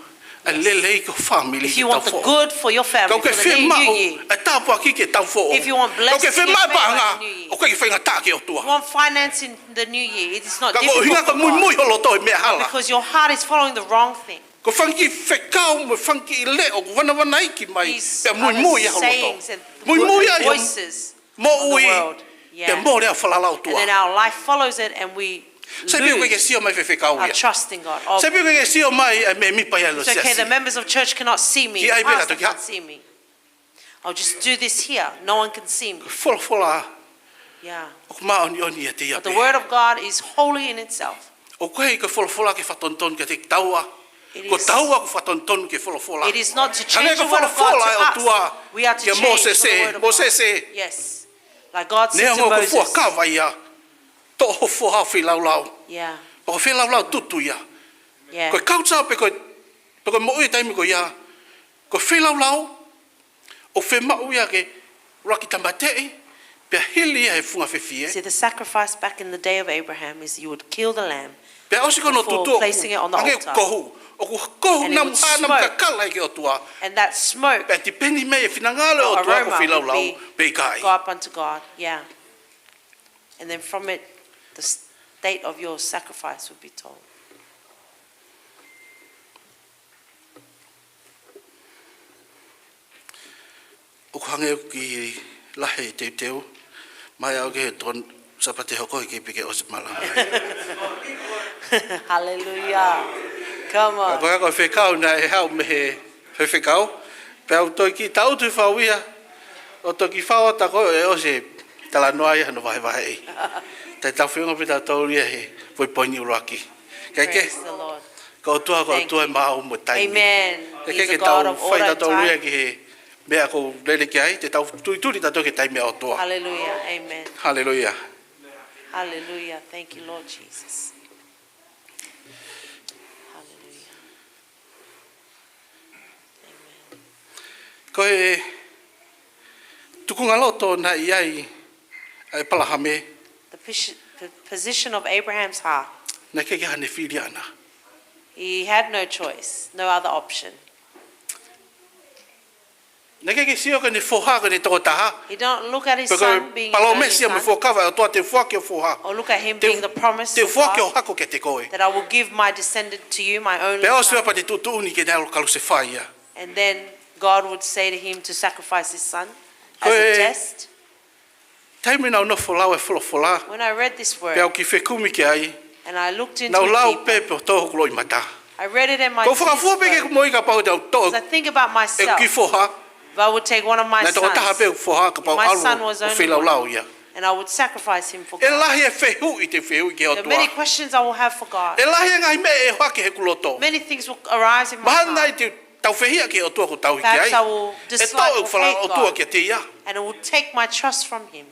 ʻa e lelei ki ho fāmili If ki you want the taufoʻou. Good for your family, Ka ʻoku ke for the new fiemaʻu year, ʻa e tāpuaki ki he taufoʻou. If you want blessing Ka ʻoku ke in your fiemaʻu ʻa e favor paʻanga, in the new year, ʻoku ʻikai ke faingataʻa ki he ʻOtua. You want finance in the new year, it is not Ka ko e difficult ʻuhinga for ka God. Muimui ho loto ʻi he meʻa hala. Because your heart is following the wrong thing. Ko e fanga kiʻi fekau mo e fanga kiʻi leʻo, ʻoku vanavanaiki mai, These pea are muimui the ʻa ho loto. Sayings and Muimui ʻa ho voices moʻui, of the world. Yeah. Pea mole ʻa e falala ʻOtua. And then our life follows it and we Sai pē ʻoku ke lose sio mai fefekau our ia. Trust in God. Sai pē ʻoku ke sio mai ʻa e mēmipa ia ʻo e It's okay, the siasi. Members of church cannot see me. Ki ai The pē pastor kātoa ki ha- can't see me. I'll just do this here. No one can see me. Folofola Yeah. ʻoku māʻoniʻoni ʻiate ia But the pē. Word of God is holy in itself. ʻOku ʻikai ko e folofola ke fakatonutonu kiate kitaua. It Ko is, taua ʻoku fakatonutonu ki he folofola. It is not to Hangē change ko e the word of God folofola to ʻa e ʻOtua us. We are to kia change for the Mōsese, word of God. Mōsese. Yes. Like God said to Moses. Neongo ko e fuakava ia, toʻo ho foha ʻo feilaulau. Yeah. Pea ko e feilaulau tutu ia. Yeah. Ko e culture pe ko e, pe ko e moʻui taimi ko ia. Ko e feilaulau, ʻoku fiemaʻu ia ke ʻuluaki tāmateʻi, pea hili ia he funga fefie. See, the sacrifice back in the day of Abraham is you would kill the lamb Pea ʻosi ko hono before tutu ʻoku placing it on the hangē altar. Kohu, ʻoku kohu And it namu would hā namu smoke. Kakala ki he ʻOtua. And that smoke Pea tipeni mai e finangalo ʻo e or ʻOtua ko e aroma would feilaulau, be pe ʻikai. Go up unto God. Yeah. And then from it, the state of your sacrifice would be told. ʻOku hangē ʻoku kiʻi lahi e teuteu, mai au ki he tokoni Sāpate hoko ʻikai pē ke ʻosi malanga. Hallelujah. Come on. Ka ko e ako fekau naʻe haʻu mei he fefekau. Pea u toe kiʻi tautu fau ia, ʻo toki fau ʻata ko e ʻosi e talanoa ia hono vahevaheʻi. Te tau feʻunga pē tautolu ia he foʻi poini ʻuluaki. Kae kehe, Praise the Lord. Ko e ʻOtua, ko e Thank ʻOtua you. Maau mo taimi. Amen. Kae He's kehe a ke God tau of order fai and tautolu ia time. Ki he meʻa ʻoku lele ki ai, te tau tulituli tautolu ki he taimi ʻa e ʻOtua. Hallelujah. Amen. Haleluia. Hallelujah. Thank you, Lord Jesus. Hallelujah. Amen. Ko e tukunga loto naʻe ʻi ai ʻa ʻĒpalahame. The posi-, the position of Abraham's heart. Naʻe ʻikai ke ʻi ai haʻane fili ʻaʻana. He had no choice, no other option. Naʻe ʻikai ke sio ki heʻene foha ko ʻene tokotaha. He don't look at his Pe ko e son being his only palōmesi ia mo e son. Fuakava ʻa e ʻOtua te u foaki ho foha. Or look at him Te u, being the promise te u of foaki God, ho hako kiate koe. That I will give my descendant to you, my only Pea ʻosi son. Pea pea te tuʻutuʻuni ke ne ʻalu ʻo kalusefai ia. And then God would say to him to sacrifice his son Ko as a e test. Taimi naʻa ku nofo lau e folofola. When I read this word, Pea u kiʻi fekumi ki ai. And I looked into Naʻa ku it lau deeper. Pē pea u tō hoku loʻimata. I read it in my Ko e fakafua tears pē ke flow. Moʻui kapau te u tō As I think about e myself, kiʻi foha. If I would take one of my Naʻe tokotaha sons, pē foha kapau if my ʻalu son was ʻo only feilaulau one, ia. And I would sacrifice him for ʻE God. Lahi e fehuʻi te u fehuʻi ki he There are many ʻOtua. Questions I will have for God. ʻE lahi e ngaahi meʻa ʻe ʻohake he kuloto. Many things will arise in my Mahalo heart. Naʻe te tau fehiʻa ki he ʻOtua ʻoku tau hiki ai. Perhaps I will dislike or hate God. ʻE tō e falala ʻOtua kiate ia. And it will take my trust from him.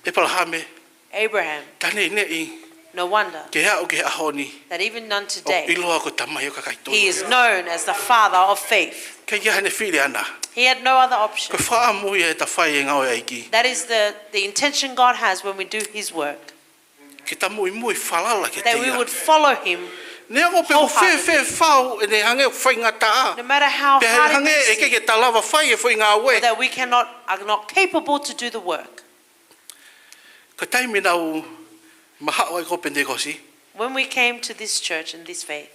ʻĒpalahame. Abraham. Taʻe neʻineʻi. No wonder. Ke aʻu ki he ʻaho ni. That even unto today, ʻOku ʻiloa ko e tamai ʻo e kakai tonu. He is known as the father of faith. ʻIkai ke ʻi ai haʻane fili ʻaʻana. He had no other option. Ko e fakaʻamu ia ʻetau fai e ngāue ʻa e ʻEiki. That is the, the intention God has when we do his work. Ke tau muimui falala kiate ia. That we would follow him wholeheartedly. Neongo pe ko e fēfē fau ʻene hangē ʻoku faingataʻa. No matter how hard it may seem. Pea hangē ʻikai ke ta lava fai e foʻi ngāue. Or that we cannot, are not capable to do the work. Ko e taimi naʻa ku mahaʻu ai ki Penitekosi. When we came to this church and this faith,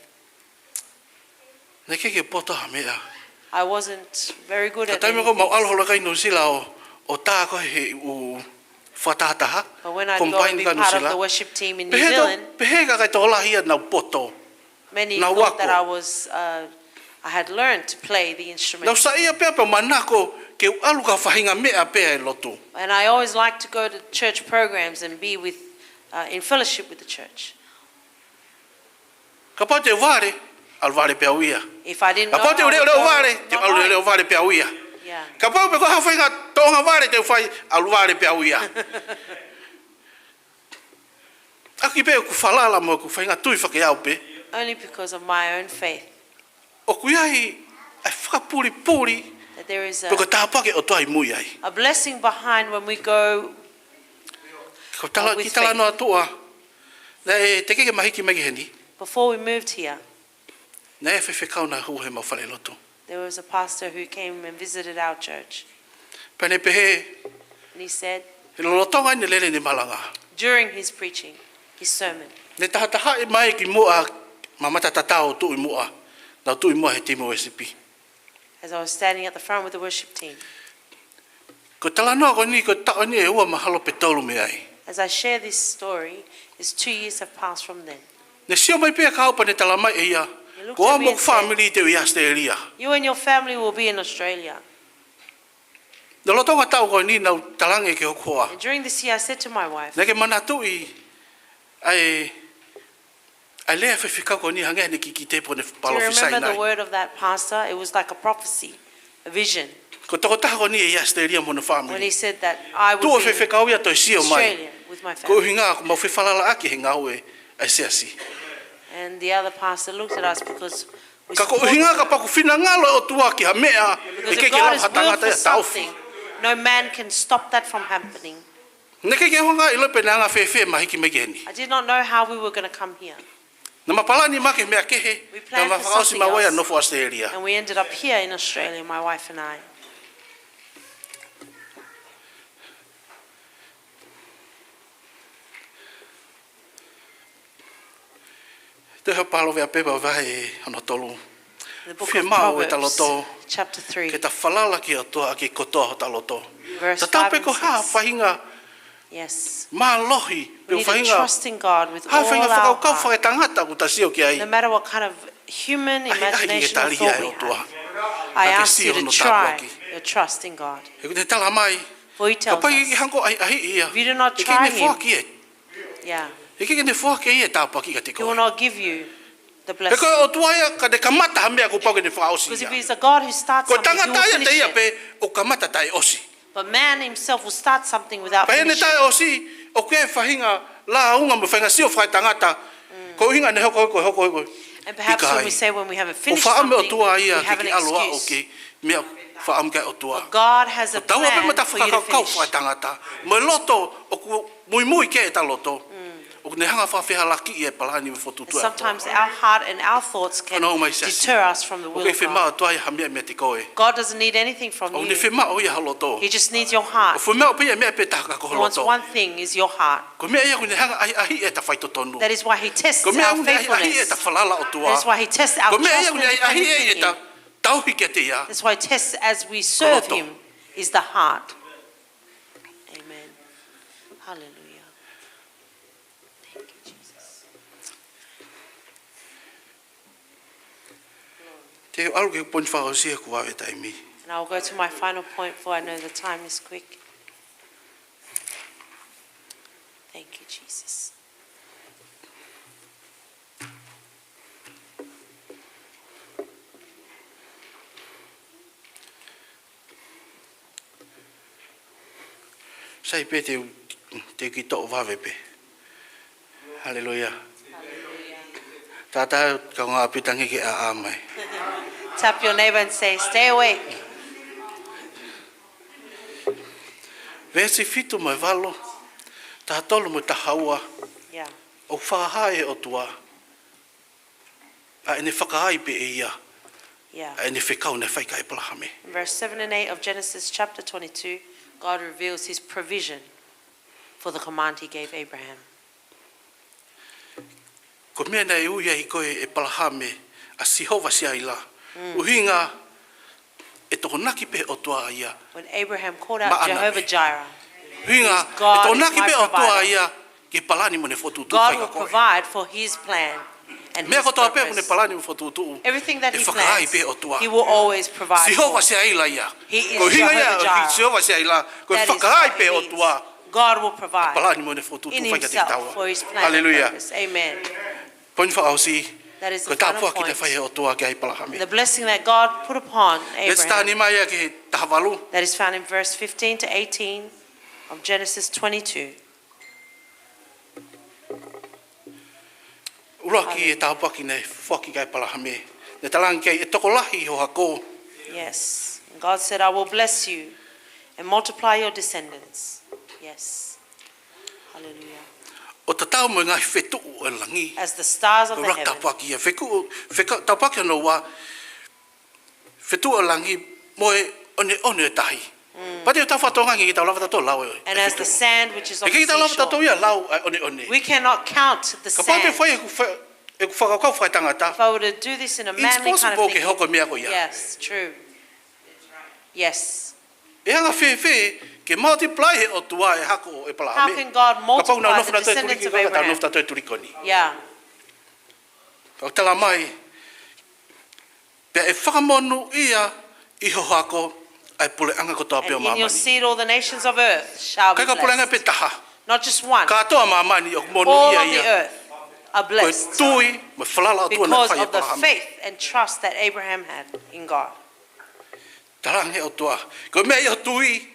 Naʻe ʻikai ke u poto ha meʻa. I wasn't very good at anything. Ka taimi ko ē naʻa ku ʻalu holo ki Nuʻusila ʻo, ʻo tā ko ē he ʻū fakatahataha, But when I'd go and be part of the worship team in New Zealand, combine ka Nuʻusila. Pehē to, pehē kakai tokolahi ia naʻa ku poto. Many thought that I was, uh, I had learned to play the instrument. Naʻa ku saiʻia pē pea manako ke u ʻalu ki ha faʻahinga meʻa pē ʻa e lotu. And I always liked to go to church programs and be with, uh, in fellowship with the church. Kapau te u vale, ʻalu vale pē au ia. If I didn't know, I would go the whole. Kapau te u leʻoleʻo vale, te u ʻalu leʻoleʻo vale pē au ia. Yeah. Kapau pē ko ha faʻahinga tōʻonga vale te u fai, ʻalu vale pē au ia. ʻAki pē ʻeku falala mo ʻeku faʻahinga tui fakaeau pē. Only because of my own faith. ʻOku ʻi ai ʻa e fakapulipuli There is a, pe ko e tāpuaki ʻOtua ʻi mui ai. A blessing behind when we go Ko tala, with ki talanoa faith. Tuʻa, naʻe teʻeki ke ma hiki mai ki heni. Before we moved here, Naʻe faifekau naʻe hū he mau falelotu. There was a pastor who came and visited our church. Pea ne pehē, And he said, he lolotonga ʻene lele ʻene malanga, during his preaching, his sermon, ne tahatahaʻi mai ki muʻa, ma mata tatau tuʻu ʻi muʻa, nau tuʻu ʻi muʻa he timi worship. As I was standing at the front with the worship team. Ko e talanoa ko eni, ko e taʻu eni ʻe ua mahalo pe tolu mei ai. As I share this story, it's two years have passed from then. Ne sio mai pē ka au pea ne tala mai ʻe ia, He looked at me and said, ko au mo hoku fāmili te u ʻi Australia. You and your family will be in Australia. Lolotonga taʻu ko eni naʻa ku talaange ki hoku hoa. And during this year, I said to my wife, Naʻa ke manatuʻi ʻa e, ʻa e lea faifekau ko eni hangē ʻene kikite pe ko ʻene palōfisai nai. Do you remember the word of that pastor? It was like a prophecy, a vision. Ko e tokotaha ko eni ʻi Australia mo hono fāmili. When he said that I would be in Australia with my family. Tuʻu ʻo faifekau ia toe sio mai. Ko e ʻuhinga ko ʻemau fefalalaʻaki he ngāue ʻa e siasi. And the other pastor looked at us because we supported them. Ka ko e ʻuhinga kapau ko e finangalo ʻo e ʻOtua ki ha meʻa, ʻe ʻikai ke lava ha tangata ia ʻo taʻofi. Because if God is willful for something, no man can stop that from happening. Naʻe ʻikai ke u hanga ʻo ʻilo pe naʻe anga fēfē ʻema hiki mai ki heni. I did not know how we were gonna come here. Naʻa ma palani mai ki he meʻa kehe, We planned for something else, naʻa ma fakaʻosi maʻu ai ʻa e nofo Australia. And we ended up here in Australia, my wife and I. Tohi ʻa Palōvepi pea vahe hono tolu. The book of Proverbs, chapter three. Fiemaʻu ʻe ta loto ke ta falala ki he ʻOtua ʻaki e kotoa hota loto. Verse five and six. Tatau pē ko e hā e faʻahinga Yes. mālohi, pe ko e faʻahinga, We need to trust in God with all our heart. Hā e faʻahinga fakakaukau fakaetangata ʻoku ta sio ki ai. No matter what kind of human imagination or thought we have, ʻAhiʻahi ke tali ʻe he ʻOtua. I ask you to try your trust in God. Ka ke sio hono tāpuaki. He ʻoku ne tala mai, For he tells us, kapau ʻe ʻikai ke ke hanga ʻo ʻahiʻahiʻi ia, if you do not try him, ʻe ʻikai ke ne foaki ʻe ia. Yeah. ʻE ʻikai ke ne foaki ʻe ia e tāpuaki kiate koe. He will not give you the blessing. He ko e ʻOtua ia ka ne kamata ha meʻa kuo pau ke ne fakaʻosi ia. Because if he's a God who starts something, he will finish it. Ko e tangata ia ʻe ia pē ʻoku kamata taʻe ʻosi. But man himself will start something without finishing. Pea ʻi heʻene taʻe ʻosi, ʻoku ʻi ai e faʻahinga lāunga mo e faʻahinga sio fakaetangata. Mm. Ko e ʻuhinga ʻene hoko, hoko, hoko, hoko. And perhaps when we say, when we haven't finished something, we have an excuse. ʻIkai. ʻOku faʻa mai e ʻOtua ia ke ke ʻalu ʻo ʻaʻu ki he meʻa ʻoku faʻa mai ki ai e ʻOtua. But God has a plan for you to finish. Ko taua pē mo ʻeta fakakaukau fakaetangata mo e loto ʻoku muimui ki ai ʻeta loto. Mm. ʻOku ne hanga ʻo fakafehalakiʻi e palani mo e fokotuʻutuʻu ʻa e ʻOtua. And sometimes our heart and our thoughts can deter us from the will of God. Fanongo mai siasi. ʻOku ʻikai fiemaʻu ʻe he ʻOtua ia ha meʻa meiate koe. God doesn't need anything from you. ʻOku ne fiemaʻu ia ho loto. He just needs your heart. ʻOku fiemaʻu pē ia e meʻa pē taha ka ko ho loto. He wants one thing, is your heart. Ko e meʻa ia ʻoku ne hanga ʻo ʻahiʻahiʻi ʻeta faitotonu. That is why he tests our faithfulness. Ko e meʻa ia ʻoku ne ʻahiʻahiʻi ʻeta falala ʻOtua. That is why he tests our trust in him. Ko e meʻa ia ʻoku ne ʻahiʻahiʻi ʻeta tauhi kiate ia. That's why he tests as we serve him is the heart. Ko e loto. Amen. Hallelujah. Thank you, Jesus. Te u ʻalu ki he poini fakaʻosi he kuo vave e taimi. And I'll go to my final point, for I know the time is quick. Thank you, Jesus. Sai pē te u, te u kiʻi toʻo vave pē. Haleluia. Tātā, kaungāʻapi, tangi ke ʻaʻā mai. Tap your neighbor and say, "Stay awake." Veesi fitu mo e valu, taha tolu mo e taha ua. Yeah. ʻOku fakahā ʻe he ʻOtua ʻa ʻene fakaai pē ʻe ia, yeah, ʻa ʻene fekau naʻe fai kia ʻĒpalahame. In verse seven and eight of Genesis chapter twenty-two, God reveals his provision for the command he gave Abraham. Ko e meʻa naʻe ui ai ko ē ʻe ʻĒpalahame ʻa Sihova Siaila. Mm. ʻUhinga ʻe tokonaki pē ʻOtua ia maʻana. When Abraham called out Jehovah Jireh, ʻUhinga, ʻe tokonaki pē ʻOtua ia ki he palani mo ʻene fokotuʻutuʻu fai kia koe. God will provide for his plan and his purpose. Meʻa kotoa pē ʻoku ne palani mo fokotuʻutuʻu, ʻe fakaai pē ʻOtua. Everything that he plans, he will always provide for. Sihova Siaila ia. He is Jehovah Jireh. Ko e ʻuhinga ia ʻo e Sihova Siaila, ko e fakaai pē ʻOtua. That is what it means. God will provide in himself for his plan and purpose. Palani mo ʻene fokotuʻutuʻu fai kiate kitaua. Haleluia. Amen. Poini fakaʻosi, ko e tāpuaki naʻe fai ʻe he ʻOtua kia ʻĒpalahame. That is the final point. The blessing that God put upon Abraham. Veesi taha nima ia ki he taha valu. That is found in verse fifteen to eighteen of Genesis twenty-two. ʻUluaki e tāpuaki naʻe foaki kia ʻĒpalahame. Naʻe talaange ki ai, ʻe tokolahi ho hako. Yes. God said, "I will bless you and multiply your descendants." Yes. Hallelujah. ʻO tatau mo e ngaahi fetuʻu ʻo e langi. As the stars of the heaven. Ko e ʻuluaki tāpuaki ia, feku-, feka-, tāpuaki hono ua, fetuʻu ʻo e langi mo e ʻoneʻone ʻo e tahi. Pea ʻoku tau fakatokangaʻi ke tau lava tautolu ʻo lau e, And e as the fetuʻu. Sand, which is on the seashore. He ʻikai ke tau lava tautolu ia ʻo lau e ʻoneʻone. We cannot count the sand. Kapau te u fai ʻeku fa-, ʻeku fakakaukau fakaetangata. If I were to do this in a manly kind of thinking, It's possible ke hoko e meʻa ko ia. Yes, true. Yes. ʻE anga fēfē ke multiply he ʻOtua e hako ʻo ʻĒpalahame? How can God multiply the descendants of Abraham? Kapau naʻa nau nofo nautolu he tuliki ko ē, ka tau nofo tautolu he tuliki ko eni. Yeah. ʻOku tala mai, pea ʻe fakamonūʻia ʻi ho hako ʻa e puleʻanga kotoa pē ʻo māmani. And in your seed all the nations of earth shall be blessed. ʻIkai ko e puleʻanga pē taha. Not just one. Kātoa māmani ʻoku monūʻia ia. All of the earth are blessed. Ko e tui mo e falala ʻOtua naʻe fai ʻe ʻĒpalahame. Because of the faith and trust that Abraham had in God. Talaange ʻe he ʻOtua, ko e meʻa ia ho tui.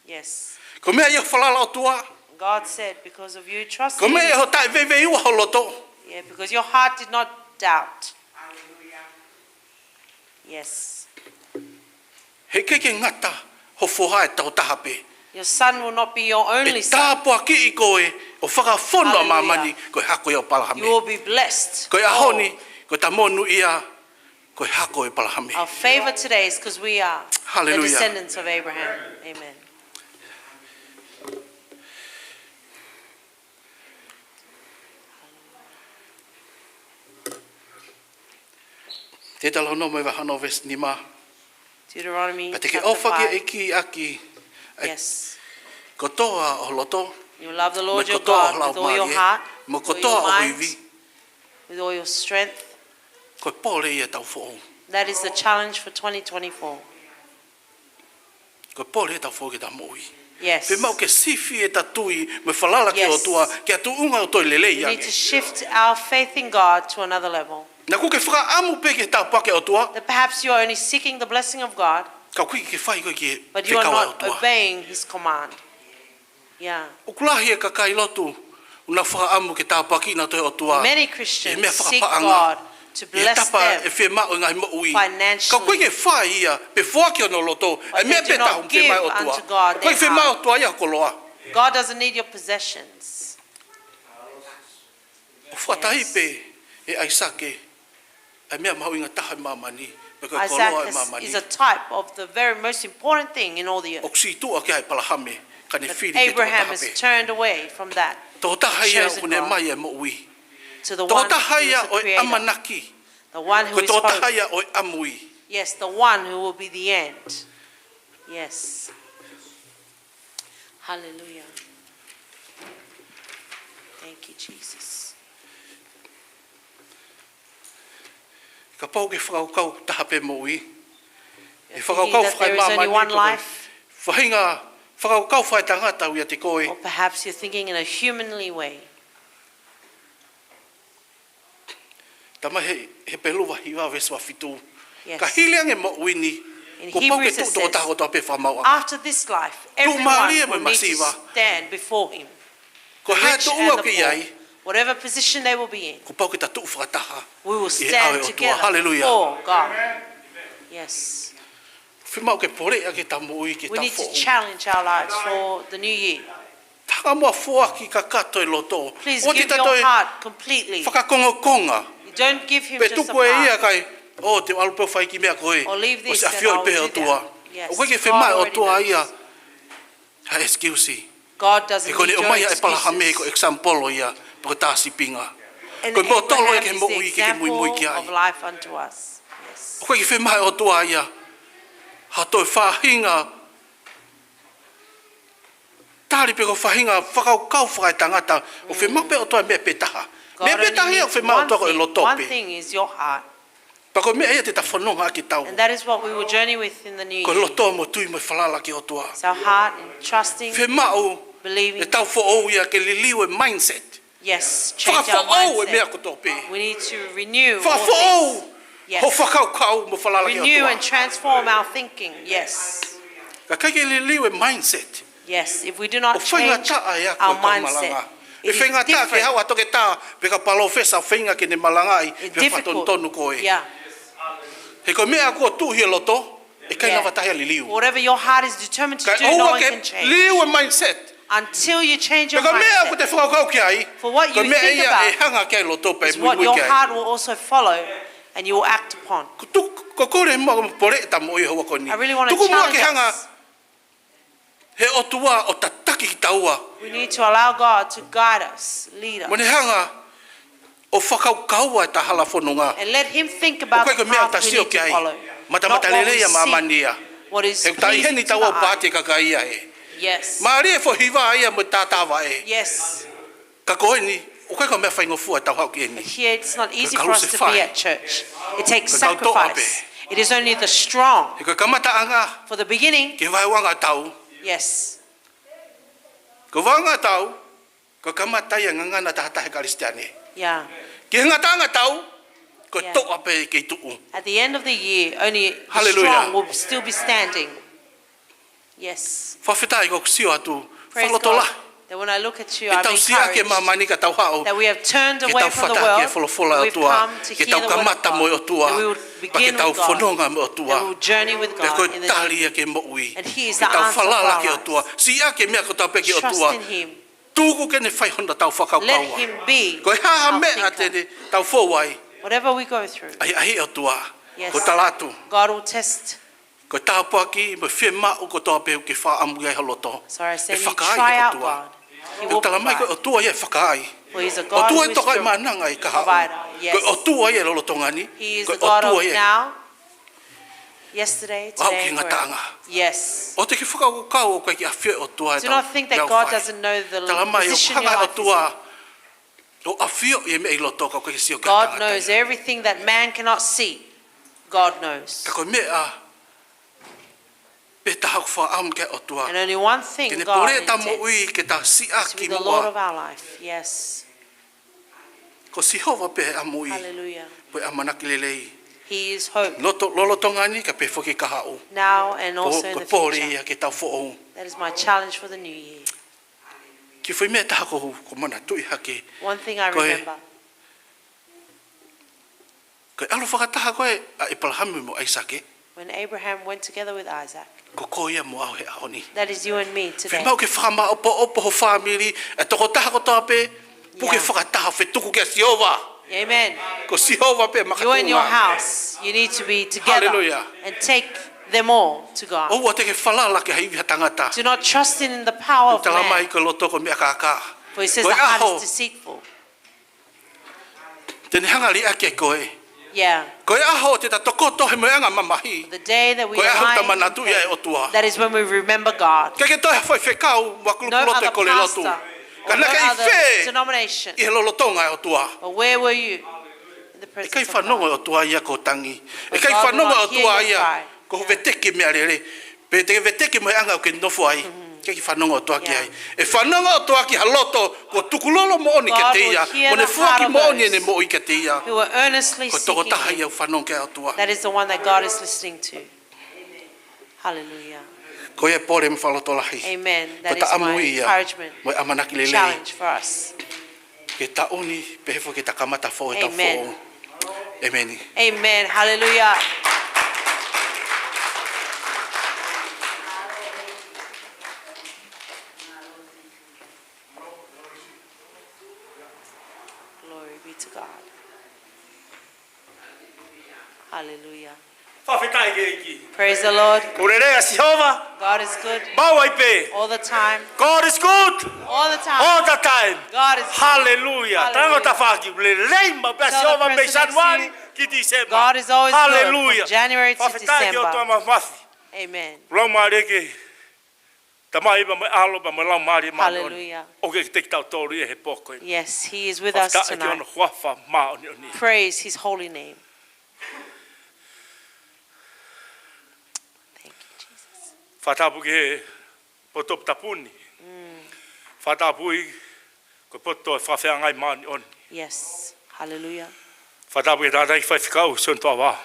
Yes. Ko e meʻa ia ho falala ʻOtua. God said, "Because of you trusting me." Ko e meʻa ia ho taʻeveiveiua ho loto. Yeah, because your heart did not doubt. Yes. He ʻikai ke ngata ho foha ʻe taha pē. Your son will not be your only son. ʻE tāpuakiʻi koe ʻo fakafonu ʻa māmani ko e hako ia ʻo ʻĒpalahame. Hallelujah. You will be blessed. Ko e ʻaho ni, ko e ta monūʻia, ko e hako ʻo ʻĒpalahame. Our favor today is 'cause we are the descendants of Abraham. Hallelujah. Amen. Teutalōnome vahe ono veesi nima. Deuteronomy chapter five. Pea te ke ʻofa ki he ʻEiki ʻaki, ʻaki, Yes. kotoa ho loto, You love the Lord your God with all your heart, mo e kotoa ho laumālie, mo e kotoa ho ivi. With all your mind, with all your strength. Ko e pole ia ʻo e taʻu foʻou. That is the challenge for twenty twenty-four. Ko e pole ʻo e taʻu foʻou ke ta moʻui. Yes. Fiemaʻu ke sifi ʻeta tui mo e falala ki he ʻOtua, Yes. ki ha tuʻunga ʻoku toe lelei ange. We need to shift our faith in God to another level. Naʻa ʻoku ke fakaʻamu pē ki he tāpuaki ʻa e ʻOtua. That perhaps you are only seeking the blessing of God, Ka ʻoku ʻikai ke fai koe ki he fekau ʻa e ʻOtua. But you are not obeying his command. Yeah. ʻOku lahi e kakai lotu ʻoku nau fakaʻamu ke tāpuakiʻi kinautolu ʻe he ʻOtua. Many Christians seek God to bless them financially. ʻI he meʻa fakapaʻanga, ʻi he tapa ʻe fiemaʻu ʻi he ngaahi moʻui. Ka ʻoku ʻikai ke fai ia, pe foaki hono loto, ʻa e meʻa pē taha ʻoku fiemaʻu ʻe he ʻOtua. But they do not give unto God their heart. ʻOku ʻikai fiemaʻu ʻe he ʻOtua ia ho koloa. God doesn't need your possessions. ʻOku fakataha pē ʻe ʻAisake ʻa e meʻa mahuʻinga taha ʻi māmani, pe ko e koloa ʻi māmani. Isaac is, is a type of the very most important thing in all the earth. ʻOku situʻa ki ai ʻa ʻĒpalahame, ka ne fili ke toko taha pē. But Abraham has turned away from that chosen God. Toko taha ia ʻoku ne ʻomai e moʻui. To the one who is the creator. Toko taha ia ʻo e ʻamanaki. The one who is hope. Ko e toko taha ia ʻo e ʻamui. Yes, the one who will be the end. Yes. Hallelujah. Thank you, Jesus. Kapau ʻoku ke fakakaukau taha pē moʻui. You're thinking that there is only one life. ʻE fakakaukau fakaemāmani ko e faʻahinga fakakaukau fakaetangata ʻoku ʻiate koe. Or perhaps you're thinking in a humanly way. Tala mai he, Hepelū vahe hiva veesi valu fitu. Yes. Ka hili ange e moʻui ni, kuo pau ke tuʻu toko taha kotoa pē ʻi he fakamaauʻanga. In Hebrews it says, "After this life, everyone will need to stand before him." Tuʻumālie mo e masiva. Ko e hā e tuʻunga ʻoku ke ʻi ai, The rich and the poor, whatever position they will be in, kuo pau ke ta tuʻu fakataha ʻi he ʻao ʻo e ʻOtua. We will stand together before God. Haleluia. Yes. Fiemaʻu ke poleʻi ʻaki ʻeta moʻui ki he taʻu foʻou. We need to challenge our lives for the new year. Hanga muʻa ʻo foaki kakato e loto. Please give your heart completely. ʻOua te ta toe fakakongokonga. You don't give him just a part. Pe tuku ʻe ia kae, ʻo, te u ʻalu pē ʻo fai e kiʻi meʻa ko ē. Or leave this and I'll do that. ʻOsi ʻafioʻi pē ʻe he ʻOtua. Yes, God already knows. ʻOku ʻikai ke fiemaʻu ʻe he ʻOtua ia ha excuse. God doesn't need your excuses. He ko ʻene ʻomai ʻa ʻĒpalahame ko e example ia, pe ko e tā sīpinga. And Abraham is the example. Ko e motolo ia ki he moʻui ke ke muimui ki ai. Of life unto us. Yes. ʻOku ʻikai ke fiemaʻu ʻe he ʻOtua ia ha toe faʻahinga tali pe ko e faʻahinga fakakaukau fakaetangata. ʻOku fiemaʻu pē ʻe he ʻOtua meʻa pē taha. Meʻa pē taha ia ʻoku fiemaʻu ʻe he ʻOtua ko e loto pē. God only needs one thing, is your heart. Pea ko e meʻa ia te ta fononga ʻaki ʻi he taʻu. And that is what we will journey with in the new year. Ko e loto mo e tui mo e falala ki he ʻOtua. It's our heart in trusting, believing. Fiemaʻu ʻe he taʻu foʻou ia ke liliu e mindset. Yes, change our mindset. Fakafoʻou e meʻa kotoa pē. We need to renew all things. Fakafoʻou ho fakakaukau mo e falala ki he ʻOtua. Yes. Renew and transform our thinking. Yes. Ka ʻikai ke liliu e mindset. Yes, if we do not change our mindset, it is different. ʻOku faingataʻa e ako ʻo e kau malanga. ʻE faingataʻa ke haʻu ha toketā pe ko ha palōfesa ʻo feinga ke ne malangaʻi pe fakatonutonu koe. It's difficult. Yeah. He ko e meʻa kuo tuʻu ʻi he loto. ʻIkai lava taha ia liliu. Whatever your heart is determined to do, no one can change. Kae ʻoua ke liliu e mindset. Until you change your mindset. Pea ko e meʻa ʻoku te fakakaukau ki ai, ko e meʻa ia ʻe hanga ki ai e loto pea muimui ki ai. Is what your heart will also follow and you will act upon. Ko tu-, ko e kole mo e pole ʻeta moʻui he houa ko eni. I really wanna challenge us. Tuku muʻa ke hanga he ʻOtua ʻo tataki kitaua. We need to allow God to guide us, lead us. Mo ne hanga ʻo fakakaukau ʻeta hala fononga. And let him think about the path we need to follow. ʻOku ʻikai ko e meʻa ʻoku ta sio ki ai. Not what we see. Matamata lelei ʻa māmani ia. What is pleasing to the eye. He ʻoku ta ʻi heni taua ʻo pāti e kakai ia ē. Yes. Mālie e foʻi hiva ia mo e tātāvaʻe. Yes. Ka ko eni, ʻoku ʻikai ko e meʻa faingofua ʻetau haʻu ki heni. But here it's not easy for us to be at church. Ka e kalusefai. It takes sacrifice. Ko e kau tōʻape. It is only the strong. He ko e kamataʻanga. For the beginning. Ki he vaeuanga ʻo e tau. Yes. Ko e vaeuanga ʻo e tau, ko e kamata ia e ngangana tahataha e Kalisitiane. Yeah. Ki he ngataʻanga ʻo e tau, ko e tōʻape kei tuʻu. Hallelujah. At the end of the year, only the strong will still be standing. Yes. Fakafetaʻi ko ʻeku sio atu, fakalotolahi. Praise God. That when I look at you, I'm encouraged that we have turned away from the world. ʻEtau siʻaki e māmani ka tau haʻu ke tau fataki e folofola ʻa e ʻOtua, ke tau kamata mo e ʻOtua, pea ke tau fononga mo e ʻOtua. We've come to hear the word of God. That we will begin with God. That we will begin with God in the name. Pea ko e tali ia ki he moʻui. And he is the answer for our lives. Ke tau falala ki he ʻOtua, siʻaki e meʻa kotoa pē ki he ʻOtua. Trust in him. Tuku ke ne fai hona tau fakakaukau. Let him be our thinker. Ko e hā ha meʻa te ne tau fou ai. Whatever we go through. ʻAhiʻahiʻi e ʻOtua. Yes. Ko e tala atu. God will test. Ko e tāpuaki mo e fiemaʻu kotoa pē ʻoku ke fakaʻamu ai ho loto. Sorry, I said you try out God. ʻE fakaai e ʻOtua. He will provide. ʻOku tala mai ko e ʻOtua ia ʻe fakaai. For he's a God who is still provider. ʻOtua ʻe toka e mananga ʻi he kahaʻu. Yes. Ko e ʻOtua ia ʻi he lolotonga ni. He is the God of now, yesterday, today, and forever. Ko e ʻOtua ia. ʻO aʻu ki he ngataʻanga. Yes. ʻOua te ke fakakaukau ʻoku ʻikai ke ʻafioʻi e ʻOtua ʻetau meʻa ʻoku fai. Do not think that God doesn't know the position your life is in. Tala mai ʻoku hanga ʻe he ʻOtua ʻo ʻafioʻi e meʻa ʻi loto ka ʻoku ʻikai ke sio ki ai e tangata ia. God knows everything that man cannot see. God knows. Ka ko e meʻa pē taha ʻoku fakaʻamu ki ai e ʻOtua. And only one thing God intends, ke ne pole ʻeta moʻui ke ta siʻaki muʻa. To be the Lord of our life. Yes. Ko Sihova pē ʻa e ʻamui. Hallelujah. Pea ʻamanaki lelei. He is hope. Loto-, lolotonga ni kae pehē foki ki he kahaʻu. Now and also in the future. Ko e pole ia ki he taʻu foʻou. That is my challenge for the new year. Kiʻi foʻi meʻa ʻe taha ʻoku ou, ʻoku ou manatuʻi hake. One thing I remember. Ko e, ko e ʻalu fakataha ko ē ʻa ʻĒpalahame mo ʻAisake. When Abraham went together with Isaac. Ko koe ia mo au he ʻaho ni. That is you and me today. Fiemaʻu ke fakamaʻopoʻopo ho fāmili, e tokotaha kotoa pē, puke fakataha, fetuku kia Sihova. Yeah. Amen. Ko Sihova pē makatuʻunga. You and your house, you need to be together. Hallelujah. And take them all to God. ʻOua te ke falala ki he ivi ʻa e tangata. Do not trust in the power of man. Tala mai ko e loto ko e meʻa kākā. For he says the heart is deceitful. Ko e ʻaho te ne hanga ʻo liʻaki ai koe. Yeah. Ko e ʻaho te ta tokoto he mohenga mamahi. The day that we align in faith, ko e ʻaho ʻoku ta manatuʻi ai e ʻOtua. That is when we remember God. ʻIkai ke toe ha faifekau mo ha kulupu lotu ʻe kole lotu. No other pastor or no other denomination. Ka naʻe ʻikai fē ʻi he lolotonga e ʻOtua. But where were you in the presence of God? ʻIkai fanongo e ʻOtua ia ki hoʻo tangi. But God will not hear your cry. ʻIkai fanongo e ʻOtua ia ki hoʻo veteki meʻalele. Pe te ke veteki mo e anga ʻoku ke nofo ai. Mm-hmm. ʻIkai ke fanongo e ʻOtua ki ai. Yeah. ʻE fanongo e ʻOtua ki ha loto kuo tukulolo moʻoni kiate ia. God will hear the heart of those who are earnestly seeking him. Mo ne foaki moʻoni ʻene moʻui kiate ia. Ko e tokotaha ia ʻoku fanongo ki ai e ʻOtua. That is the one that God is listening to. Hallelujah. Ko ia e pole mo e fakalotolahi. Amen. That is my encouragement, challenge for us. Ko ʻeta ʻamui ia mo e ʻamanaki lelei. Ke taʻu ni, pehē foki ke ta kamata foʻou ʻetau foʻou. Amen. ʻĒmeni. Amen. Hallelujah. Glory be to God. Hallelujah. Fakafetaʻi ki he ʻEiki. Praise the Lord. ʻOku lelei ʻa Sihova. God is good. Maʻu ai pē. All the time. God is good. All the time. All the time. God is good. Hallelujah. Hallelujah. Tala ange ki ho tafaʻaki, ʻoku lelei maʻu pē ʻa Sihova mei Sānuali ki Tīsema. Hallelujah. Tala ange ki ho tafaʻaki, ʻoku lelei maʻu pē ʻa Sihova. God is always good from January to December. Fakafetaʻi ki he ʻOtua Mafimafi. Amen. Laumālie ke Tamai pea mo e ʻAlo pea mo e Laumālie Māʻoniʻoni. Hallelujah. ʻOku ʻiate kitautolu ia he pō ko eni. Yes, he is with us tonight. Fakafetaʻi ki hono huafa māʻoniʻoni. Praise his holy name. Thank you, Jesus. Fakatapu ki he potu tapu ni. Mm. Fakatapu ʻi Ko e potu ʻo e fakafeangai māʻoniʻoni. Yes. Hallelujah. Fakatapu ki he tangataʻeiki faifekau, Sione Toʻavao.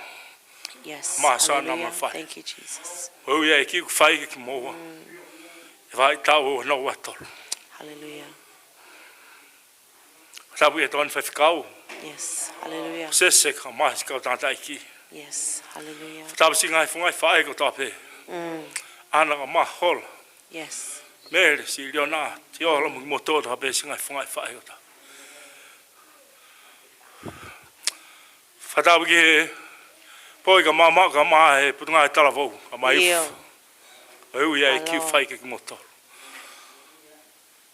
Yes. Māsana. Hallelujah. Mafai. Thank you, Jesus. Ko e ui ʻa e ʻEiki ʻoku fai kiate kimoua. Mm. ʻI he vahaʻa ʻo e taʻu ua noa ua tolu. Hallelujah. Fakatapu ki he tokoni faifekau. Yes. Hallelujah. Sese ka masi kau tangataʻeiki. Yes. Hallelujah. Tapu siʻi ngaahi fofonga faʻē kotoa pē. Mm. Ana ka Mahola. Yes. Mele, siʻi Liona, Tiola mo kimoutolu kotoa pē siʻi ngaahi fofonga faʻē kotoa. Fakatapu ki he poi ka mama ka ma he putunga e talavou, ka mai ʻIo. ufu. ʻOku ui ai ki Alo. fai ke kimoutolu.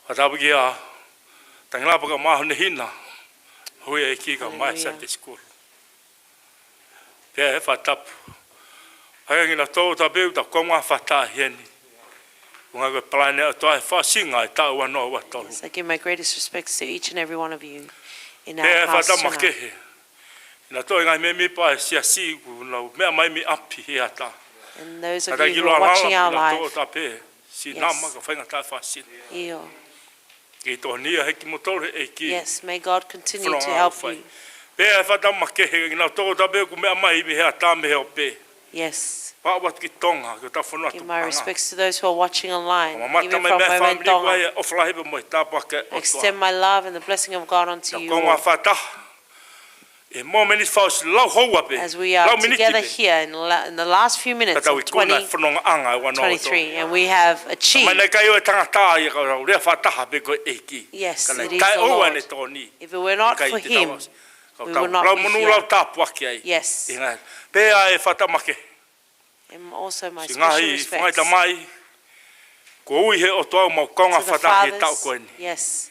Fakatapu ki a Tangilapa ka ma hone hina. ʻOku ui ai ki ka mai Hallelujah. Sunday school. Pea ʻe fakatapu. Ai angi na tō ta peu ta konga fata heni. Konga ko palane ʻa toa e fasinga e tau ano wa tolu. Yes, I give my greatest respects to each and every one of you in our Pea ʻe house fakatapu tonight. makehe. Na tō e ngaahi mēmipa e siasi ku na meʻa mai mi api he ata. And those of Ata you ki who lo are watching our alala, na tō live, ta pe. Si Yes. nama ka fainga ta fasina. ʻIo. Ke tō nia he kimoutolu he ʻEiki. Yes, may God continue Fononga to help fai. you. Pea ʻe fakatapu makehe, kinautolu ta pe ku meʻa mai mei he ata mei he ope. Yes. Pea ʻoatu ki Tonga, ki hotau fonua Give my Tupuʻanga. respects to those who are watching online, Ka mamata even mai from mei he Moemoe family Tonga. ko e ʻofa lahi pea mo e tāpuaki ʻa e ʻOtua. Extend my love and the blessing of God unto Ka you konga all. fakataha. E mo meni fausi lau houa pē. As we are Lau miniti together pē. here in la-, in the last few minutes Ka tau of ikuna e fonongaʻanga e wano twenty-three, and we have achieved. Mai na kai o e tangata ia ka lau lea fakataha pē ko e ʻEiki. Yes, Ka na it is the tae ʻoua Lord. ne tō ni. If it were not Kai for te him, tau asi. Ka we tau would not lau be monū here. lau tāpuaki ai. Yes. Inga, pea ʻe fakatapu makehe. And also my Si special ngaahi respects fangai tamai, ko ui he ʻOtua mau konga to the fakataha he fathers, tau ko eni. yes,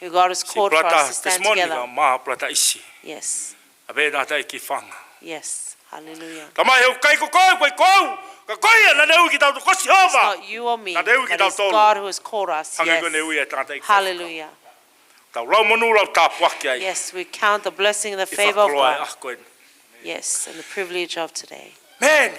who God has Si called for us Brata to stand Testimony together. ka ma Brata Isi. Yes, A pe na tai ki fanga. yes, hallelujah. Tamai he ʻoku ʻikai ko koe, ko e kou, ka ko ia na ne ui ki tau to ko It's Sihova. not you or me, Na ne ui ki but tau it's tolu. God who has called us. Hangē ko Yes. ne ui e tangata i Hallelujah. Tau lau monū lau tāpuaki ai. Yes, we count the blessing and the I favor of fakakoloa e God. ako eni. Yes, and the privilege of today. Man,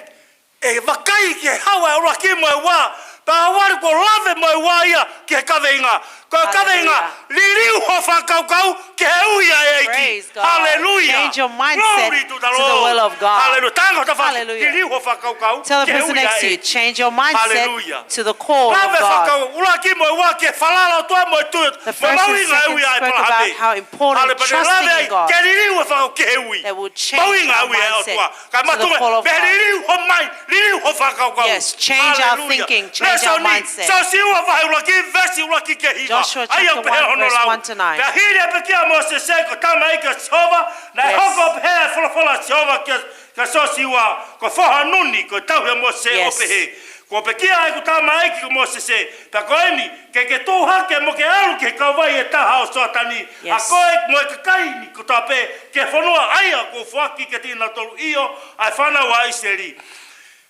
e vakai ki he hawa e ʻuluaki mo e ua, pea ʻalu ko lave mo e ua ia ki he kaveinga. Ko e kaveinga, Hallelujah. liliu ho fakakaukau ki he ui ʻa e ʻEiki. Praise God. Hallelujah. Change your mindset Glory to the to the Lord. will of God. Hallelujah. Tango ta fa, Hallelujah. liliu ho fakakaukau Tell the ki he person ui ʻa next to e you, ʻEiki. change your mindset Hallelujah. to the call of Lave God. fakakaukau, ʻuluaki mo e ua ki he falala ʻOtua mo e tu, The mo first and mahuʻinga e second ui ʻa spoke about Epalahame. how important Hale pale trusting lave in ai, God ke liliu e fakakaukau ki he ui. that will change Mahuʻinga our ui ʻa e mindset ʻOtua. Ka to the matunga, call of pea God. liliu ho mai, liliu ho fakakaukau. Yes, change our Hallelujah. thinking, change our Lēsoni, mindset. Siosiua vahe ʻuluaki, veesi ʻuluaki ki he hiva. Joshua ʻA ia chapter pehē one, hono verse lau. one to nine. Pea hili e pekia ʻa Mōsese ko e tamaiki ʻa Sihova, naʻe Yes. hoko pehē e folofola ʻa Sihova kia, kia Siosiua, ko e foha ʻo Nuni, ko e tauhi ʻa Mōsese ʻo Yes. pehē. Kuo pekia ʻeku tamaiki ko Mōsese, pea ko eni, ke ke tuʻu hake mo ke ʻalu ki he kauvai ʻe taha ʻo Soatani, ʻa Yes. koe mo e kakai ni kotoa pē, ki he fonua ʻa ia kuo u foaki kiate kinautolu ʻio, ʻa e fānau ʻa ʻIsileli.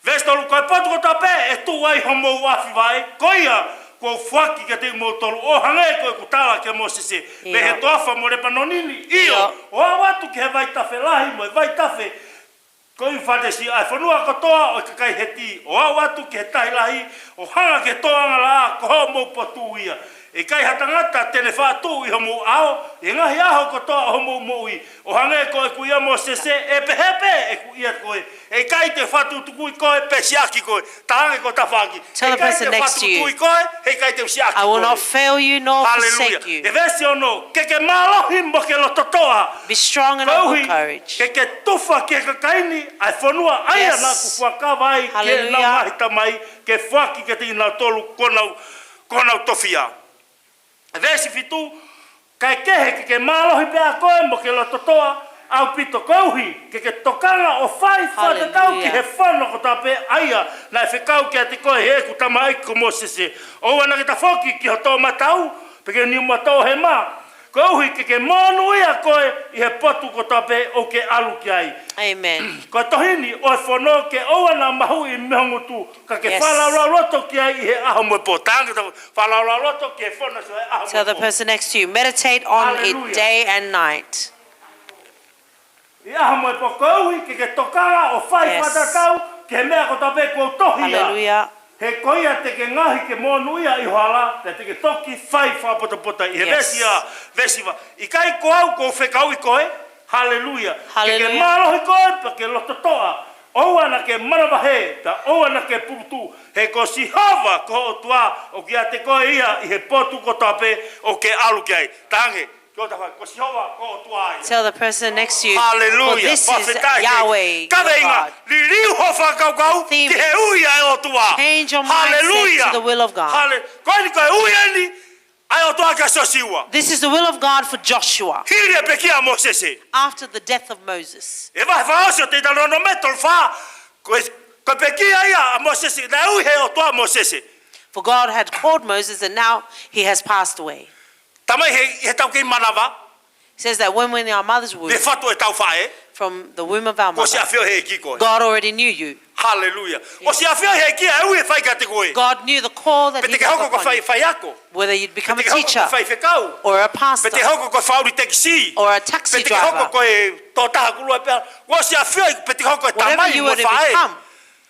Veesi tolu, ko e potu kotoa pē ʻe tuʻu ai homou afi vai, ko ia kuo u foaki kiate kimoutolu, ʻo hangē ko ʻeku tala kia Mōsese, mei he ʻIo. toafa mo Lepanoni ni, ʻio, ʻIo. ʻo aʻu atu ki he vaitafe lahi mo e vaitafe ko ʻIufaletesi, ʻa e fonua kotoa ʻo e kakai Heti, ʻo aʻu atu ki he tahi lahi, ʻo hanga ki he toʻoanga laʻā, ko hoʻomou potu ia. ʻE ʻikai ha tangata te ne faʻa tuʻu ʻi homou ʻao, ʻi he ngaahi ʻaho kotoa ʻo homou moʻui, ʻo hangē ko ʻeku ui ʻa Mōsese, ʻe pehē pē ʻeku ui ʻa koe. ʻE ʻikai te u fakatukutuku koe, pe siʻaki koe, talaange ko e tafaʻaki. Tell the person next to you, ʻE ʻikai te u fakatukutuku koe, ʻe ʻikai te u siʻaki koe. I will not fail you nor Hallelujah. forsake you. ʻE veesi ono, ke ke mālohi mo ke loto toʻa. Be strong and of good Koeʻuhi, courage. ke ke tufa ki he kakai ni, ʻa e fonua ʻa ia Yes. naʻa ku fuakava ai ki heʻenau Hallelujah. ngaahi tamai, ke foaki kiate kinautolu ko honau, ko honau tofiʻa. Veesi fitu, kae kehe ke ke mālohi pē ʻa koe mo ke loto toʻa ʻaupito koeʻuhi, ke ke tokanga ʻo fai fakatatau ki Hallelujah. he fono kotoa pē ʻa ia naʻe fekau kiate koe ʻe heʻeku tamaiki ko Mōsese. ʻOua naʻa ke tafoki ki ho toʻomataʻu, pe ki ho niʻihi ʻoku matoʻohema. Koeʻuhi ke ke monūʻia koe ʻi he potu kotoa pē ʻoku ke ʻalu ki ai. Amen. Ko e tohi ni ʻo e fono ke ʻoua naʻa mahuʻi mei ho ngutu, ka ke Yes. fakalaulauloto ki ai ʻi he ʻaho mo e pō. Talaange ki ho tafa-, fakalaulauloto ki he fono ʻo e ʻaho mo e pō. Tell the person next to you, meditate on it Hallelujah. day and night. ʻI he ʻaho mo e pō koeʻuhi ke ke tokanga ʻo fai Yes. fakatatau ki he meʻa kotoa pē kuo u tohi ia. Hallelujah. He ko ia te ke ngaohi ke monūʻia ʻi ho hala, pea te ke toki fai fakapotopota ʻi he Yes. veesi ʻa, veesi hiva. ʻIkai ko au kuo u fekauʻi koe, Haleluia. Ke ke Haleluia. mālohi koe, pea ke loto toʻa. ʻOua naʻa ke manavahē, pea ʻoua naʻa ke puputuʻu. He ko Sihova ko ho ʻOtua, ʻoku ʻiate koe ia ʻi he potu kotoa pē ʻoku ke ʻalu ki ai. Talaange, Ko ta fa, ko Sihova, ko ʻOtua ia. Tell the person next to you, "For Haleluia. This is Fakafetaʻi. Yahweh, your Kaveinga, God." Liliu hoʻo fakakaukau Theme ki he is ui ʻa e ʻOtua. Change your mindset Haleluia. To the will of God. Hale-, ko eni ko e ui eni ʻa e ʻOtua kia Sosiua. This is the will of God for Joshua. Hili e pekia ʻa Mōsese. After the death of Moses. ʻI he vahe fakaʻosi ʻo Teutalōnome tolu fā, ko e, ko e pekia ia ʻa Mōsese, naʻe ui he ʻOtua ʻa Mōsese. For God had called Moses, and now he has passed away. Talamai he, he tau kei manava, Says that when, when our mother's womb, mei he fatu ʻetau faʻē, from the womb of our mother, kuo ʻosi ʻafioʻi he ʻEiki koe. God already knew you. Haleluia. Kuo ʻosi ʻafioʻi he ʻEiki ʻa e ui ʻe fai kiate koe. God knew the call that He put upon you. Pe te ke hoko ko e fai, faiako. Whether you'd become a teacher Pe te ke hoko ko e faifekau. Or a pastor Pe te ke hoko ko e fakaʻuli tekisī. Or a taxi driver. Pe te ke hoko ko e tokotaha kulua pea. Kuo ʻosi ʻafioʻi pe te ke hoko ko e tamai mo e faʻē. Whatever you were to become,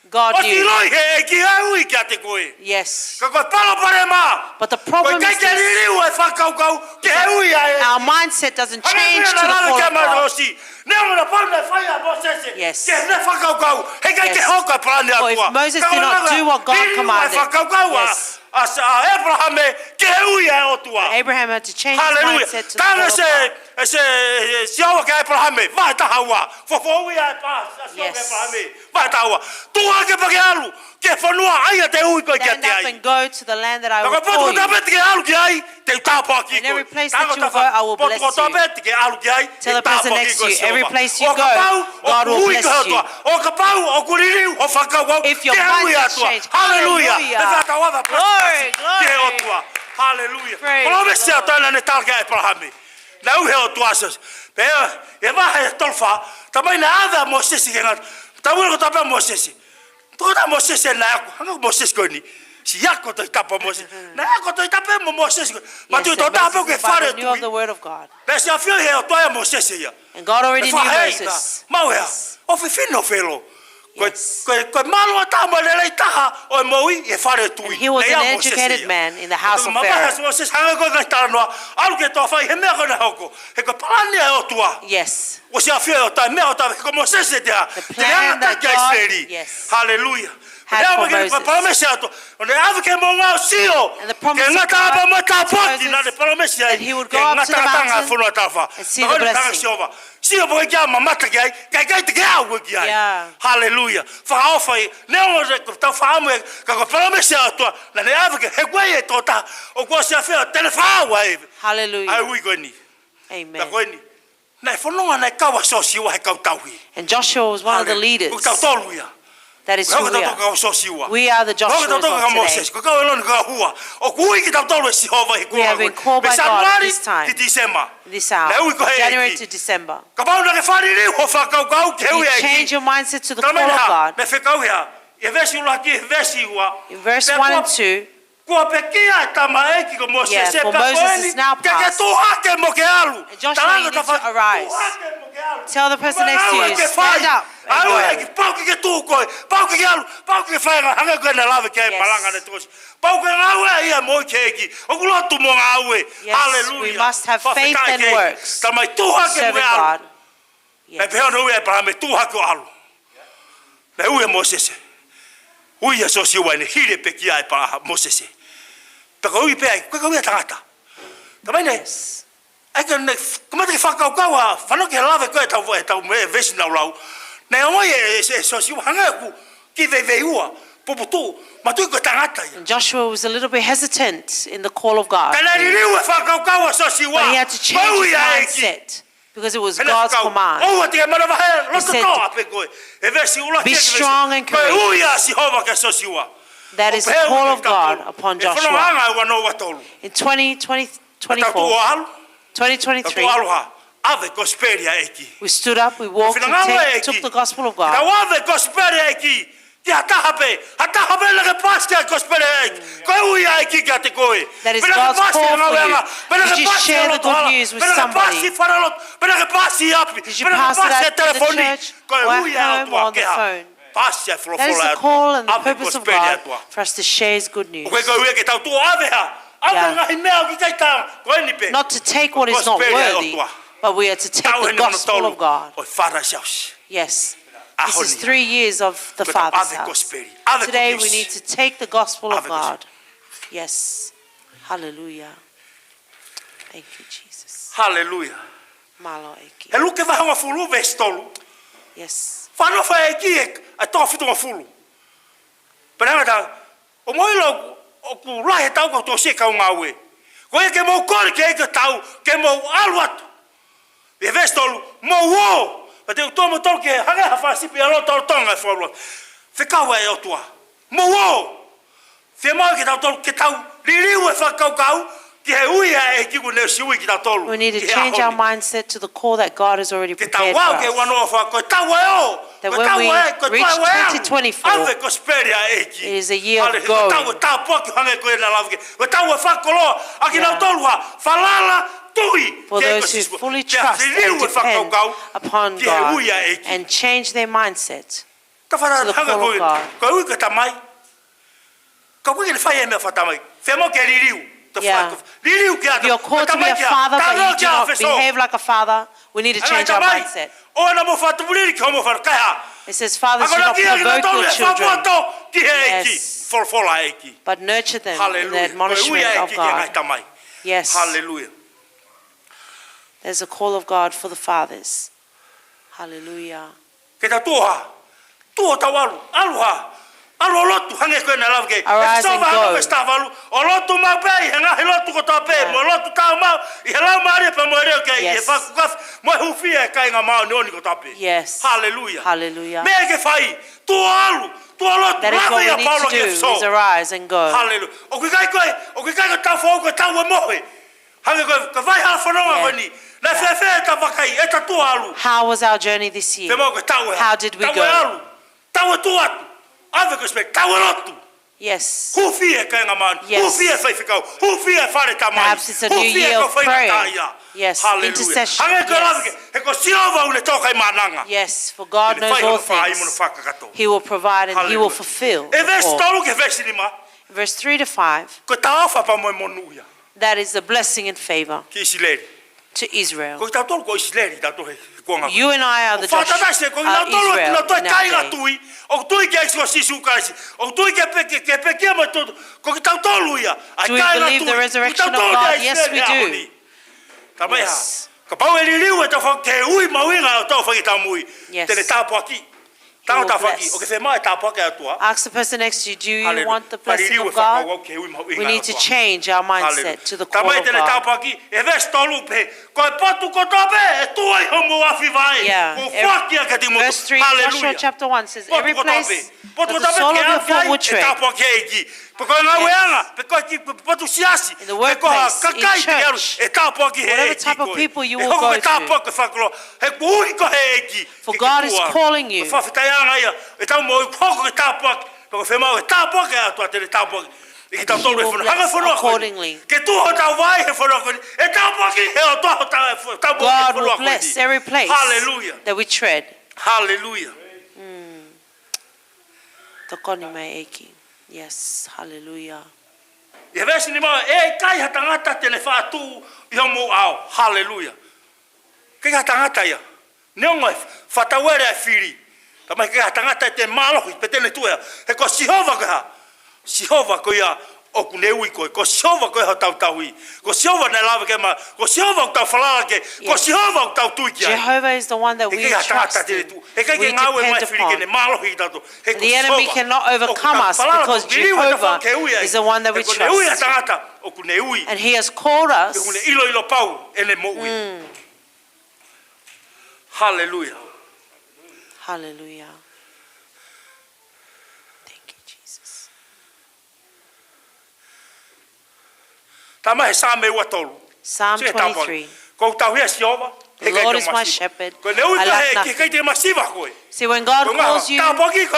God knew. ʻOsi ʻiloʻi he ʻEiki ʻa e ui kiate koe. Yes. Ka ko e palopalema, But the problem is this. Ko e ʻikai ke liliu e fakakaukau ki he ui ʻa e. Our mindset doesn't change to the call of God. Haleluia, naʻe lave ki ai mātuʻa ʻosi. Neongo naʻe pau naʻe fai ʻa Mōsese. Yes. Ke ne fakakaukau. He ʻikai ke hoko e palani ʻa e ʻOtua. Yes. For if Moses did not do what God commanded, Ka ko e langa, liliu e fakakaukau ʻa, yes, ʻa, ʻa ʻĒpalahame ki he ui ʻa e ʻOtua. Abraham had to change his mindset to the call of God. Haleluia. Talamai ʻe, ʻe, ʻe Sihova kia ʻĒpalahame, vahe taha ua. Fofoʻi ʻa e pā, ʻa Sihova kia ʻĒpalahame. Yes. Vahe taha ua. Tuʻu hake pea ke ʻalu ki he fonua ʻa ia te u ui koe kiate ai. Stand up and go to the land that I will call you. Ka ko e potu kotoa pē te ke ʻalu ki ai, te u tāpuakiʻi koe. In every place that you will go, I will bless you. Potu kotoa pē te ke ʻalu ki ai, te u tāpuakiʻi koe, Sihova. Tell the person next to you, every place you go, God will bless you. ʻO kapau ʻoku ui koe ʻe he ʻOtua, ʻo kapau ʻoku liliu hoʻo fakakaukau ki he ui ʻa e ʻOtua. If your mindset has changed, hallelujah. Haleluia. Hallelujah. He fakaʻatā ʻa e palasi ki he ʻOtua. Glory, glory. Haleluia. Praise the Lord. Palōmesi ʻa e ʻOtua naʻa ne tala kia ʻĒpalahame. Naʻe ui he ʻOtua ʻa Sosiua. Pea ʻi he vahe tolu fā, talamai naʻe ʻave ʻa Mōsese ki he ngata. Talamai ko e tapa ʻa Mōsese. Toko ta Mōsese naʻe ako. Hanga ʻo Mōsese ko eni. Siʻi ako Tohi Tapu ʻa Mōsese. Naʻe ako Tohi Tapu mo Mōsese ko ē. Yes, Matuʻi tō tapu ke fale tui. Moses knew the word of God. Naʻe ʻosi ʻafioʻi he ʻOtua ʻa Mōsese ia. And God already knew Moses. Mau ea. Yes. ʻO fefine ʻo Felo. Ko e, yes, ko e, ko e mālohi taha mo e lelei taha ʻo e moʻui ʻi he fale tui. And he was an educated man in the house of Pharaoh. Naʻe ʻia Mōsese ia. Ko e mamahi ʻa Mōsese hanga ko e ngaahi talanoa. ʻAlu ke toa fai he meʻa ko ena hoko. He ko e palani ʻa e ʻOtua. Yes. ʻOsi ʻafioʻi ʻe he ʻOtua e meʻa ʻoku tau, he ko Mōsese te ha. The plan that God, yes, had for Moses. Te ne angataki ʻa ʻIsileli. Haleluia. Pea ʻoku ʻi ai e palōmesi ʻa e ʻOtua. ʻO ne ʻave ki he moʻunga ʻo Sio. And the promise of God to Moses is that he would go up to the mountain and see the blessing. Ke ngata ʻa e ngataʻanga ʻo e fonua talafa. Ka ko e tala kia Sihova. Sio, ʻoku ʻikai ke ke mamata ki ai, ka ʻikai te ke aʻu ki ai. Yeah. Haleluia. Fakaʻofa ia. Neongo ʻetau fakaʻamu ia, ka ko e palōmesi ʻa e ʻOtua, naʻa ne ʻave ki he, he ko e tokotaha ʻoku ʻosi ʻafioʻi te ne fai ʻa e, hallelujah, ʻa e ui ko eni. Amen. Ka ko eni. Naʻe fononga naʻe kau ʻa Sosiua he kau tauhi. And Joshua was one of the leaders. Haleluia. Ko kitautolu ia. That is who we are. Ko kitautolu kau Sosiua. We are the Joshuas of today. Ko kitautolu kau Mōsese. Ko e kau ʻĒlone, ko e kau Hua. ʻOku ui kitautolu ʻe Sihova he kuonga ko eni. We have been called by God this time, Sānuali ki Tīsema. This hour, January to December. Naʻe ui koe ʻe he ʻEiki. Kapau naʻa ke fāliliu hoʻo fakakaukau ki he ui ʻa e ʻEiki. If you change your mindset to the call of God, Talamai naʻe hā, naʻe fekauʻi hā. ʻI he veesi ʻuluaki, veesi ua. In verse one and two, Pea kuo, kuo pekia e tamaioʻeiki ko Mōsese, yeah, for Moses is now passed. Pea ko eni, ke ke tuʻu hake mo ke ʻalu. And Joshua, you need to arise. Tala ange ki ho tafaʻaki, tuʻu hake mo ke ʻalu. Tell the person next to you, stand up and go. Ko e ʻEiki, pau ke ke tuʻu koe, pau ke ke ʻalu, pau ke ke fai e ngāue, hangē ko e naʻe lave ki ai e malanga ʻanetolu. Yes. Pau ke ngāue ʻi he moʻui ki he ʻEiki. ʻOku lotu mo ngāue. Yes, we must have faith and works. Haleluia. Fakafetaʻi ki he ʻEiki. Talamai tuʻu hake mo ke ʻalu. Serving God. Yes. Pea pehē hono ui ʻa ʻĒpalahame, tuʻu hake ʻo ʻalu. Naʻe ui ʻe Mōsese. Ui ʻa Sosiua ʻene hili e pekia ʻa ʻĒpala-, Mōsese. Pea ko e ui pē ia, ko e kau ia tangata. Talamai naʻe. Yes. ʻAi ke ne, kamata ke fakakaukau ā, fanongo ki he lave ko ē ʻetau, ʻetau meʻa veesi naʻa ku lau. Naʻe ongoʻi ʻe, ʻe, ʻe Sosiua hangē ʻoku kiʻi veiveiua, puputuʻu, matuʻi ko e tangata ia. And Joshua was a little bit hesitant in the call of God. Ka naʻe liliu e fakakaukau ʻa Sosiua. But he had to change his mindset. Ko e ui ʻa e ʻEiki. Because it was God's command. He said, "Be strong and courageous." He said, ʻOua te ke manavahē, loto tō ʻape koe. Ē veesi ʻuluaki ki he veesi. Ko e ui ʻa Sihova kia Sosiua. That is the call of God upon Joshua. ʻI he fononga ʻa e ua noa ua tolu. In twenty twenty, twenty-four, twenty twenty-three, Tau tuʻu ʻo ʻalu. Tau tuʻu ʻo ʻalu hā. ʻAve e kosipeli ʻa e ʻEiki. We stood up, we walked and take, took the gospel of God. Ko e finangalo ʻa e ʻEiki ke ʻave e kosipeli. Ki ha taha pē, ha taha pē naʻa ke paasi ki ai e kosipeli ē. Ko e ui ʻa e ʻEiki kiate koe. That is God's call for you. Pe naʻa ke paasi he ngāueʻanga, pe naʻa ke paasi he lototoʻa, pe naʻa ke paasi he lotolotonga, pe naʻa ke paasi he ʻapi. Did you share the good news with somebody? Did you pass it out in the church, or at home, or on the phone? Ko e ui ʻa e ʻOtua ke ha paasi e folofola ʻa e ʻOtua. That is the call and the purpose of God for us to share His good news. ʻAve e kosipeli ʻa e ʻOtua. ʻOku ʻikai ko e ui ke tau tuʻu ʻo ʻave ha, ʻave ngaahi meʻa ʻoku ʻikai taau ko eni pē. Yeah. Not to take what is not worthy, but we are to take the gospel of God. Ko e kosipeli ʻa e ʻOtua. Ko e fara siausi. Yes. This is three years of the Father's house. Today we need to take the gospel of God. Yes. Hallelujah. Thank you, Jesus. Haleluia. Mālō ʻEiki. He Luke vahe hongofulu veesi tolu. Yes. Fanongo ʻEiki ʻa e toko fitungofulu. Pea hanga ʻo ʻomai ʻoku lahi e tau kau tō sie kau ngāue. Ko ia ke mou kole ki he ʻEiki ʻo tau, ke mou ʻalu atu. ʻI he veesi tolu, mou ō. Pea te u tō mo tolu ke hangē ha fanga sipi ʻi he lotolotonga ʻo e fuaʻulu. Fekau ʻa e ʻOtua. Mou ō. Fiemaʻu ke tau tolu, ke tau liliu e fakakaukau ki he ui ʻa e ʻEiki kuo ne ʻosi ui kitautolu. We need to change our mindset to the call that God has already prepared for us. Ke tau ō ki he ua noa fā, ko e tau ʻo e ō, that when we reach twenty twenty-four, ʻave kosipeli ʻa e ʻEiki. It is a year of going. Haleluia. Ko e tau ʻo e tāpuaki hangē ko ia naʻe lave ki ai. Ko e tau ʻo e fakakoloa ʻa kinautolu ʻoku falala tui ki he ʻEiki ko Sīsū. For those who fully trust and depend upon God and change their mindset to the call of God. Ke ui ko e tamai. Ka ʻoku ʻikai ke ne fai e meʻa fakatamai. Fiemaʻu ke liliu. Liliu ki ai. If you're called to be a father, but you do not behave like a father, we need to change our mindset. ʻOua naʻa mou fakatupulaki hoʻomou fānau, kae hā? It says, "Fathers, do not provoke your children." Akonaki kinautolu ʻe he fakapoto ki he ʻEiki. Yes. Folofola ʻa e ʻEiki. But nurture them in the admonishment of God. Haleluia. Ko e ui ʻa e ʻEiki ki he ngaahi tamai. Yes. Haleluia. There's a call of God for the fathers. Haleluia. Ke tau tuʻu hā? Tuʻu ʻo tau ʻalu. ʻAlu hā? ʻAlu ʻo lotu hangē ko ia naʻe lave ki ai. Arise and go. ʻEfesō vahe ono veesi taha valu. ʻO lotu maʻu pē ʻi he ngaahi lotu kotoa pē. Yeah. Mo lotu taau maʻu ʻi he laumālie pea mo e leʻo ki ai, ʻi he fakakaukau mo e hūfia e kāinga māʻoniʻoni kotoa pē. Yes. Haleluia. Haleluia. Meʻa ke fai. Tuʻu ʻo ʻalu. Tuʻu ʻo lotu. That is what we need to do, is arise and go. Haleluia. ʻOku ʻikai ko e, ʻoku ʻikai ko e tau foʻou ko e tau ʻo e mohe. Hangē ko e, ko e vai hala fononga ko eni. Naʻe fēfē ʻeta vakai, ʻeta tuʻu ʻalu? How was our journey this year? Fiemaʻu ke tau ʻe hā? How did we go? Tau ʻe ʻalu. Tau ʻe tuʻu atu. ʻAve kosipeli, tau ʻe lotu. Yes. Hūfia e kāinga māʻoniʻoni. Yes. Hūfia e faifekau. Hūfia e fale tamai. Perhaps it's a new year of prayer. Hūfia e kau faingataʻaʻia. Yes. Haleluia. Intercession. Hangē ko e lave ki ai, he ko Sihova ʻoku ne tō kae maʻananga. Yes, for God knows all things. He will provide and he will fulfill the call. Haleluia. ʻI he veesi tolu ki he veesi nima. Verse three to five. Ko e talaʻofa pea mo e monūʻia. That is the blessing and favor to Israel. Ko kitautolu ko ʻIsileli, tautolu he kuonga. You and I are the Josh-, are Israel in that day. ʻOku fakatatau ko kitautolu, kitautolu e kāinga tui, ʻoku tui kia Sīsū Kalaisi, ʻoku tui ki he pe-, ki he, ki he pekia mo e tō-, ko kitautolu ia, ʻa e kāinga tui. Do we believe the resurrection of God? Yes, we do. Ko kitautolu ia ʻIsileli he ʻaho ni. Tamai ha. Yes. Kapau ʻe liliu ʻeta fakaʻuhinga mahuʻinga ʻo tau fakatamui. Yes. Te ne tāpuaki. He will bless. Tau tāpuaki, ʻoku ke fiemaʻu e tāpuaki ʻa e ʻOtua? Ask the person next to you, "Do you want the blessing of God?" Haleluia. Liliu e fakakaukau ki he ui mahuʻinga ʻa e ʻOtua. We need to change our mindset to the call of God. Haleluia. Tamai te ne tāpuaki, ʻi he veesi tolu pē, ko e potu kotoa pē ʻe tuʻu ai hoʻomou ʻapi vai. Yeah. Ko e foaki ia kiate kimoutolu. Verse three, Joshua chapter one says, "Every place that the sole of your foot would tread." Haleluia. Potu kotoa pē ke ʻapi ai, ʻe tāpuaki ʻe he ʻEiki. Pe ko e ngāueʻanga, pe ko e kiʻi potu siasi, pe ko ha kakai te ke ʻalu, ʻe tāpuaki ʻe he ʻEiki koe. Yes. In the workplace, in church, whatever type of people you will go to. ʻE hoko e tāpuaki fakakoloa, he kuo ui koe ʻe he ʻEiki. For God is calling you. Ke ke tuʻu ʻalu. Ko e fakafetaʻiʻanga ia, ʻetau moʻui hoko ko e tāpuaki, pea ko e fiemaʻu e tāpuaki ʻa e ʻOtua te ne tāpuaki. ʻE kitautolu he fonua, hangē ko e fonua ko eni. And he will bless accordingly. Ke tuʻu hotau vaʻe he fonua ko eni, ʻe tāpuaki ʻe he ʻOtua hotau, hotau moʻui he fonua ko eni. God will bless every place that we tread. Haleluia. Haleluia. Mm. Tokoni mai ʻEiki. Yes, haleluia. ʻI he veesi nima, ʻe ʻikai ha tangata te ne faʻa tuʻu ʻi homou ʻao. Haleluia. ʻIkai ha tangata ia. Neongo e fakatauele ʻa e fili. Tamai, ʻikai ha tangata te ne mālohi, pe te ne tuʻu ia. He ko Sihova ko e hā? Sihova ko ia ʻoku ne ui koe. Ko Sihova ko ia hotau tauhi. Ko Sihova naʻe lave ki ai ma-, ko Sihova ʻoku tau falala ki ai. Ko Sihova ʻoku tau tui ki ai. Yes. Jehovah is the one that we trust in, we depend upon. ʻE ʻikai ha tangata te ne tuʻu. ʻE ʻikai ke ngāue mai e fili ke ne mālohi kitautolu. He ko Sihova ʻoku tau falala ki ai. The enemy cannot overcome us because Jehovah is the one that we trust. He ko ne ui ha tangata, ʻoku ne ui. And he has called us. He ʻoku ne ʻiloʻilo pau ʻene moʻui. Mm. Haleluia. Haleluia. Thank you, Jesus. Tamai, he Saame ua tolu. Psalm twenty-three. Ko hoku tauhi ʻa Sihova, he ʻikai te u masiva. The Lord is my shepherd, I lack nothing. Ko ʻene ui koe he ʻEiki, he ʻikai te ne masiva koe. See, when God calls you,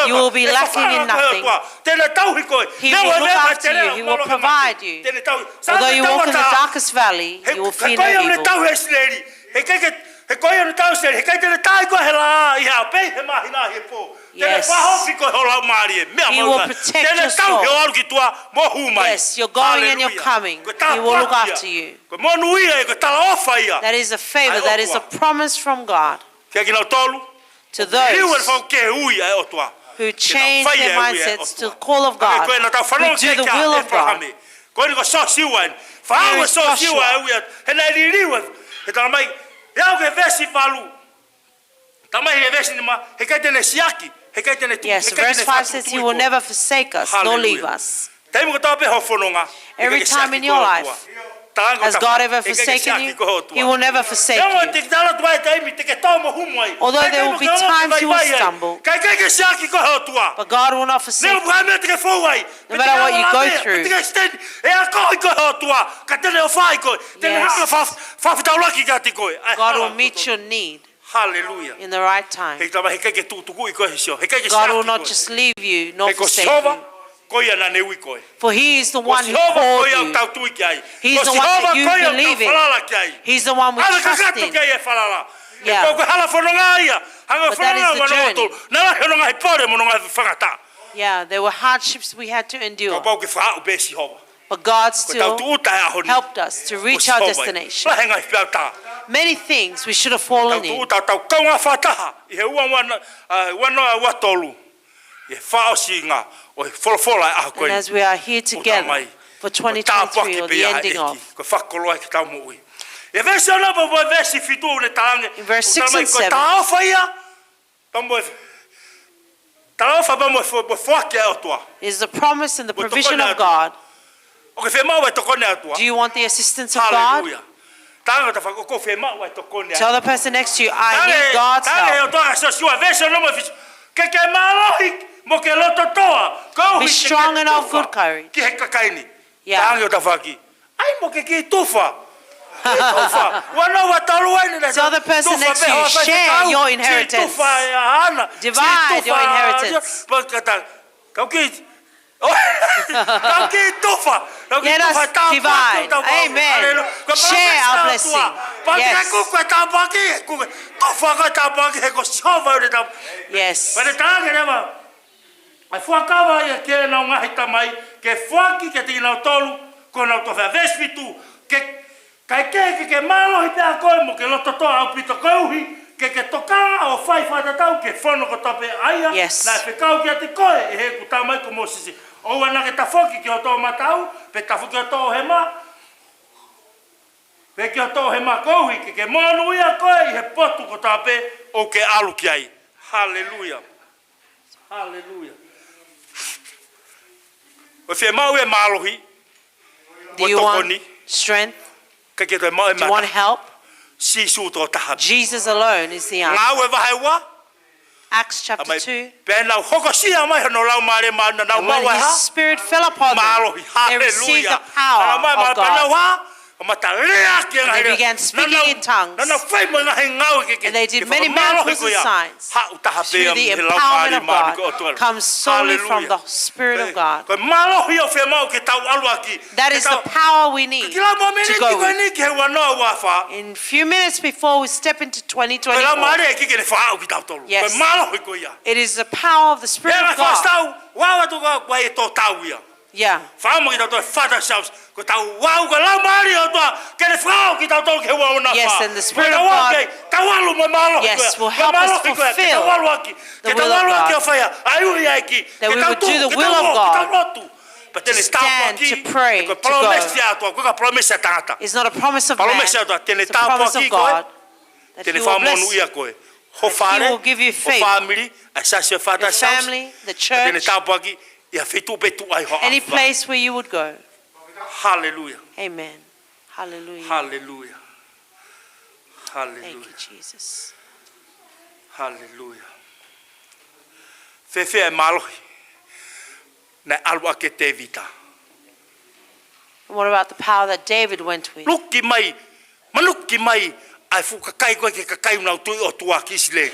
you will be lacking in nothing. Ko e ngāue tāpuaki ko ē, ʻe faʻa koe ʻe he ʻOtua. Te ne tauhi koe. He will look after you. He will provide you. Te ne tauhi. Although you walk in the darkest valley, you will fear no evil. He ko ia ʻoku ne tauhi ʻa ʻIsileli. He ʻikai ke, he ko ia ʻoku ne tauhi ʻa ʻIsileli. He ʻikai te ne taaʻi koe he laʻā ʻi he ʻaho, pe ʻi he māhina ʻi he pō. Yes. Te ne fakahaofi koe ho laumālie. Meʻa mahuʻinga. He will protect your soul. Te ne tauhi hoʻo ʻalu ki tuʻa mo hū mai. Yes, your going and your coming. Haleluia. He will look after you. Ko e tāpuaki ia. Ko e monūʻia ia, ko e talaʻofa ia. That is a favor, that is a promise from God. ʻA e ʻOtua. Kiate kinautolu. To those who change their mindsets to the call of God, who do the will of God. Ke nau fai e ui ʻa e ʻOtua. Hangē ko e naʻa tau fanongo ki ai kia ʻĒpalahame. Ko eni ko Sōsiua eni. Here is Joshua. Fakaʻau ʻe Sōsiua e ui ʻa e ʻOtua. He naʻe liliu e He talamai, ʻi he veesi valu. Talamai he veesi nima, heʻikai te ne siʻaki, heʻikai te ne tuku, Yes, heʻikai te verse ne five says he fakatuʻutuʻu will koe. Never forsake us, nor Hallelujah. Leave us. Taimi kotoa pē hoʻo fononga, Every heʻikai ke time siʻaki in koe your ʻOtua. life, Talango has tafa, God ever heʻikai ke forsaken siʻaki you? Koe ʻOtua. He will never forsake Neongo you. te ke tala tuai taimi, te ke tō mo humu ai. Although there will be times you will stumble, Kae ʻikai ke siʻaki koe ʻOtua. But God will not forsake you. Neongo pe ko e hā e meʻa te ke fou ai. No matter what you go through. Te ke extend, ʻe akoʻi koe ʻOtua. Ka te ne ʻofaʻi koe. Te ne Yes. hanga fa-, fafitaulaki kiate koe. ʻAi God hala will meet kotoa. Your need Hallelujah. In the right time. He tama, heʻikai ke tukutukuʻi koe ʻe he sio. Heʻikai ke God will siʻaki not koe. Just leave you nor He ko forsake Sihova, you. Ko ia naʻa ne ui koe. For he is the Ko one who Sihova, called ko ia you. Tau tui ki ai. He's Ko the one that Sihova, you ko ia believe in. Tau falala ki ai. He's the one we Hanga trust kakato in. Ki ai e falala. Yeah. He ko e hala fononga ia. Hanga But that fononga is the ua noa journey. Tolu. Naʻe lahi hono ngaahi pole mo hono ngaahi faingataʻa. Yeah, there were hardships we had to endure. Kapau ke fakaʻu pē Sihova. But God Ko e tau still tūʻuta e ʻaho ni. Helped us to reach our Ko Sihova ia. Destination. Lahi e ngaahi peau tā. Many things we should have fallen Tau in. Tūʻuta, tau kaungā fakataha. ʻI he ua, ua, uh, ua noa, ua tolu. ʻI he fakaʻosinga ʻo e folofola ʻo e ʻaho ko eni. And as we are here together Ua talamai, for twenty twenty-three, ko e tāpuaki or the pē ia ʻa e ending ʻEiki, of ko e fakakoloa ki heʻetau moʻui. ʻI he veesi ono pea mo e veesi fitu ʻoku ne talaange, In verse ʻoku six and talamai, ko e seven. Taʻofa ia, pea mo e, taʻofa pea mo e fo-, mo e foaki ʻa e ʻOtua. Is the promise and the Mo e provision tokoni of ʻa e ʻOtua. God. ʻOku ke fiemaʻu e tokoni ʻa e ʻOtua. Do you want the assistance of God? Hallelujah. Talango tafa, ʻoku ou fiemaʻu e tokoni ʻa e ʻOtua. Tell the person next to you, "I need God's help." Talango, talango ʻOtua ʻa Siosiua, veesi ono mo e fitu. Ke ke mālohi mo ke loto toa, koeʻuhi ke ke tufa Be strong and of good courage. Ki he kakai ni. Yeah. Talango tafa ki. ʻAi mo ke kiʻi tufa. Kiʻi tufa. Ua noa ua tolu ai ni na Tell the person tufa next to pē you, ho fai share fekau. Your Kiʻi inheritance. Tufa e ana. Divide Kiʻi tufa your inheritance. Pea kata. Kau kiʻi Kau kiʻi tufa. Kau kiʻi Let tufa us e tāpuaki divide. Tau pau. Amen. Hallelujah. Ko e Share our palōmesi ʻa e ʻOtua. Blessing. Pea Yes. Ke kuku e tāpuaki, he kuku e tufa ko e tāpuaki, he ko Sihova ʻoku ne tāpuaki. Yes. Pea ne talaange leva. ʻA e fuakava ia ki heʻenau ngaahi tamai, ke foaki kiate kinautolu, ko honau tofiʻa. Veesi fitu, ke Kae kehe ke ke mālohi pē ʻa koe mo ke loto toa ʻaupito koeʻuhi, ke ke tokanga ʻo fai fakatatau ki he fono kotoa pē ʻa ia, Yes. naʻe fekau kiate koe ʻe heʻeku tamai ko Mōsese. ʻOua naʻa ke tafoki ki ho toʻomataʻu, pe tafoki ki ho toʻohema, pe ki ho toʻohema koeʻuhi, ke ke monūʻia koe ʻi he potu kotoa pē ʻoku ke ʻalu ki ai. Haleluia. Haleluia. ʻOku ke fiemaʻu e mālohi, Do mo e you want tokoni, strength? Kae ke toe maʻu e Do you want mata. Help? Sīsū tokotaha. Jesus alone is the answer. Ngāue vahe ua. Acts chapter Tamai, two. Pea nau hokosia mai hono Laumālie Māʻoniʻoni, nau And when maʻu ai his ha? Spirit fell upon them, Mālohi. They received Haleluia. The power Nau maʻu ai of mālohi, pea nau God. Ha? Kamata lea ki he And they ngaahi lea. Began speaking Naʻa nau, in tongues. Naʻa nau fai mo e ngaahi ngāue ke, ke, And they did ke many fakamālohi miracles ko and ia. signs. Haʻu taha pē Through ia the mei he empowerment Laumālie of God Māʻoniʻoni ko e ʻOtua. Comes solely from Haleluia. The Spirit of God. Ko e, ko e mālohi ʻoku fiemaʻu ke tau ʻalu ʻaki. That is the power we need to go with. Ke tau, ka ki lau mo e miniti ko eni ki he ua noa ua fā. In few minutes before we step into twenty twenty-four. Ko e Laumālie ʻEiki ke ne faʻu kitautolu. Yes. Ko e mālohi ko ia. It is the power of the Spirit of God. Ia, fastau, ua ua tuka, ua e tō tau ia. Yeah. Faʻa mo kitautolu e fata saus. Ko ʻetau ua ua Laumālie ʻo e ʻOtua, ke ne faʻu kitautolu ki he ua ua noa fā. Yes, and the Spirit of God, Ko ʻetau ua ke, tau ʻalu mo e mālohi ko ia. Yes, will help us fulfill the will of God. Ko e mālohi ko ia, ke tau ʻalu ʻaki, ke tau ʻalu ʻaki ʻo fai ʻa e ʻuhi ʻa e ʻEiki. Ke tau tuʻu, ke tau lotu. That we would do the will of God. Pea te ne tāpuakiʻi, To stand, to pray, to go. Ko e palōmesi ʻa e ʻOtua, ko e palōmesi ʻa e tangata. It's not a promise of man, Palōmesi ʻa e ʻOtua, te ne tāpuakiʻi koe. It's a promise of God that He will bless you. Te ne fakamonūʻia koe. Ho fale, That He will give you favor. Ho fāmili, ʻa e siasi ʻo e fata saus. Your family, the church. Te ne tāpuakiʻi ʻi ha feituʻu pē ʻoku tuʻu ai ho ʻAfio. Any place where you would go. Haleluia. Amen. Hallelujah. Haleluia. Haleluia. Thank you, Jesus. Haleluia. Fēfē e mālohi naʻe ʻalu ʻaki ʻe Tēvita? And what about the power that David went with? Luki mai, manuki mai ʻa e fuʻu kakai ko ē ki he kakai ʻoku nau tui ʻOtua ki ʻIsileli.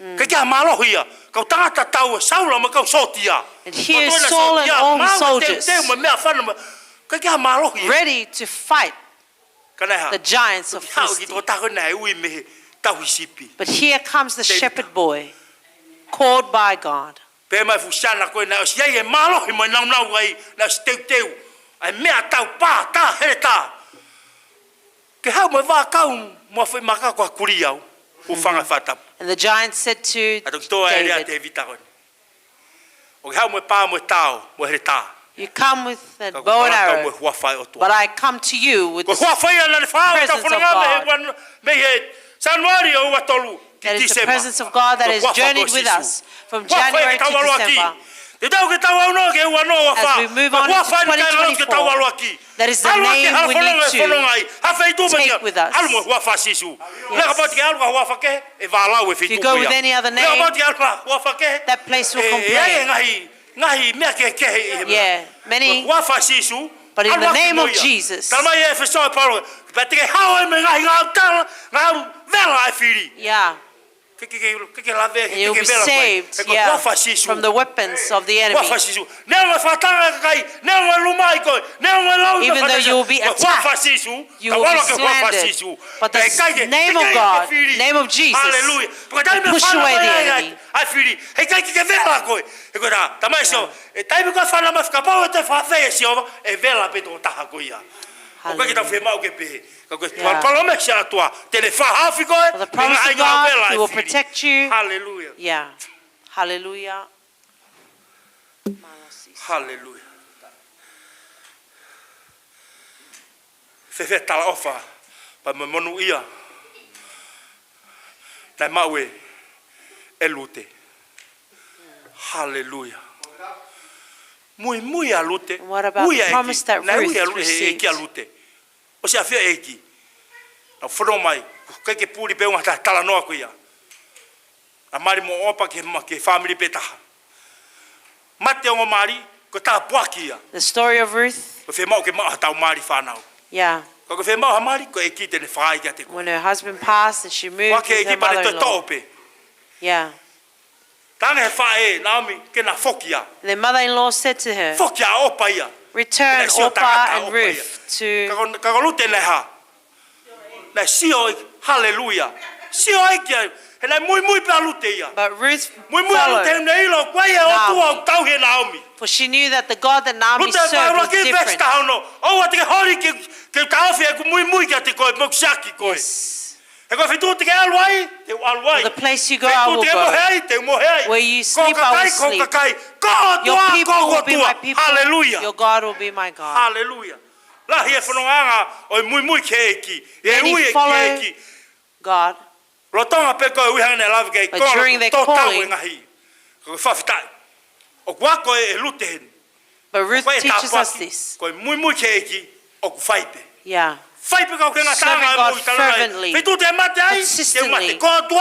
Mm. Kae kehe ha mālohi ia, kau tangata tau ʻa Saula mo e kau sōtia. And here Saul and all his soldiers. Ko e tō ena sōtia, maʻu e teuteu mo e meʻafana mo, kae kehe ha mālohi ia. Ready to fight Ka naʻe hā? The giants of Philistine. Toki haʻu e kiʻi tokotaha ko ē naʻe ui mei he tauhi sipi. But here comes the Tēvita. Shepherd boy, called by God. Pea mai fuʻu siana ko ē naʻe ʻosi ʻi ai e mālohi mo e nāunau ai, naʻe ʻosi teuteu ʻa e meʻatau, pā, tā, heletā. Ke haʻu mo e vaʻakau mo e foʻi maka ko ha kulī au, ʻo fanga fatapu. And the giant said to David, ʻA e toki tō ai e lea ʻa Tēvita ko eni. ʻOku ke haʻu mo e pā mo e tao, mo e heletā. You come with a bow and arrow, but I come to you with the presence of God. Ko e huafa ia naʻe fai ʻe he tau fononga mei he ua-, mei he Sānuali ʻo ua tolu ki Tīsema. That is the presence of God that has journeyed with us from January to December. Te tau ke tau aʻu noa ki he ua noa ua fā. As we move on into twenty twenty-four, that is the name we need to take with us. Ko e huafa ia ke tau aʻu noa ki he ua noa ua fā. Huafa ia ke tau aʻu noa ki he ua noa ua fā. Alu atu ki he hala fononga ʻi he fononga ʻi ha feituʻu pē ia. Alu mo e huafa ʻo Sīsū. Yes. Lea kapau te ke alu ki ha huafa kehe, ʻe vālau e feituʻu ko ia. If you go with any other name, lea kapau te ke alu ki ha huafa kehe, that place will complain. ʻE, ʻe, ʻe, ngaahi, ngaahi meʻa kehekehe ʻi he meʻa. Yeah, many. Ko e huafa ʻo Sīsū, alu atu mo ia. But in the name of Jesus. Talamai ʻe ʻEfesō ʻe Paula, pea te ke hao ai mei he ngaahi ngāue tala, ngaahi vela ʻa e fili. Yeah. Ke, ke, ke, ke, ke lave, ke, ke vela koe. And you'll be saved, yeah, from the weapons of the enemy. He ko e huafa ʻo Sīsū. Huafa ʻo Sīsū. Neongo e fakatanga ʻa e kakai, neongo e luma ʻi koe, neongo e lau ʻi koe. Even though you will be attacked, you will be slain. Ko e huafa ʻo Sīsū. Tau aʻu ki he huafa ʻo Sīsū. But the name of God, name of Jesus, will push away the enemy. Hallelujah. Pea taimi ʻe fana mai ai ʻa e fili, heʻikai ke ke vela koe. He ko e tā, talamai ʻe Sīsū, ʻe taimi ko ē ʻe fana mai, kapau ʻe toe fakaafeʻi ʻe Sihova, ʻe vela pē tokotaha ko ia. ʻOku ʻikai ke tau fiemaʻu ke pehē. Ka ko e palopalema ʻa e ʻOtua, te ne fakahaofi koe mei he ngaahi ngāue vela ʻa e fili. Hallelujah. Yeah. The promise of God, He will protect you. Hallelujah. Yeah. Hallelujah. Hallelujah. Fēfē e talaʻofa pea mo e monūʻia naʻe maʻu ʻe Lute? Hallelujah. Muimui ʻa Lute. And what about the promise that Ruth received? Ui ʻa e ʻEiki, ui ʻa e ʻEiki, naʻe ui ʻa Lute he ʻEiki ʻa Lute. ʻO sia fia ʻEiki. ʻOku ʻikai ke puli pē ʻa e ngaahi talanoa ko ia. ʻA Mali mo ʻOpa ki he ma-, ki he fāmili pē taha. Mate ongo mali, ko e tāpuaki ia. The story of Ruth. Ko e fiemaʻu ke maʻu ha tau mali fānau. Yeah. Ka ko e fiemaʻu ha mali, ko e ʻEiki te ne fai kiate koe. When her husband passed and she moved with her mother-in-law. Fai ki he ʻEiki pea ne toe toʻo pē. Yeah. Talaange ʻe he faʻē, Naomi, ke na foki ā. The mother-in-law said to her, "Foki ā ʻOpa ia. Return Orpah and Ruth to..." He naʻe sio ʻa ʻOpa ia. Ka ko, ka ko Lute naʻe hā? Naʻe sio ʻEiki, hallelujah. Sio ʻEiki ia, he naʻe muimui pē ʻa Lute ia. But Ruth followed Naomi. Muimui ʻa Lute he naʻe ʻilo, ko e ʻOtua ʻoku tauhi ʻe Naomi. For she knew that the God that Naomi served was different. Lute vahe ʻuluaki veesi taha ono, ʻoua te ke holi ke, ke taʻofi ʻeku muimui kiate koe, mo ʻeku siʻaki koe. Yes. He ko e feituʻu te ke ʻalu ai, te u ʻalu ai. For the place you go, I will go. Feituʻu te ke mohe ai, te u mohe ai. Where you sleep, I will sleep. Ko ho kakai, ko ho kakai. Ko ho ʻOtua, ko hoku ʻOtua. Your people will be my people. Hallelujah. Your God will be my God. Hallelujah. Lahi e fonongaʻanga ʻo e muimui ki he ʻEiki. Many follow God. ʻE ui ki he ʻEiki. Lolotonga pē ko e ui hangē naʻe lave ki ai, ko e tō tau e ngaahi. But during their calling, ko e fakafetaʻi. ʻOku ako ʻe Lute heni. But Ruth teaches us this. Ko e tāpuaki, ko e muimui ki he ʻEiki, ʻoku fai pē. Yeah. Fai pē kau ke ngata anga mo i tala nai. Serving God fervently, consistently. Feituʻu te mate ai, te mate. Ko ho ʻOtua, ko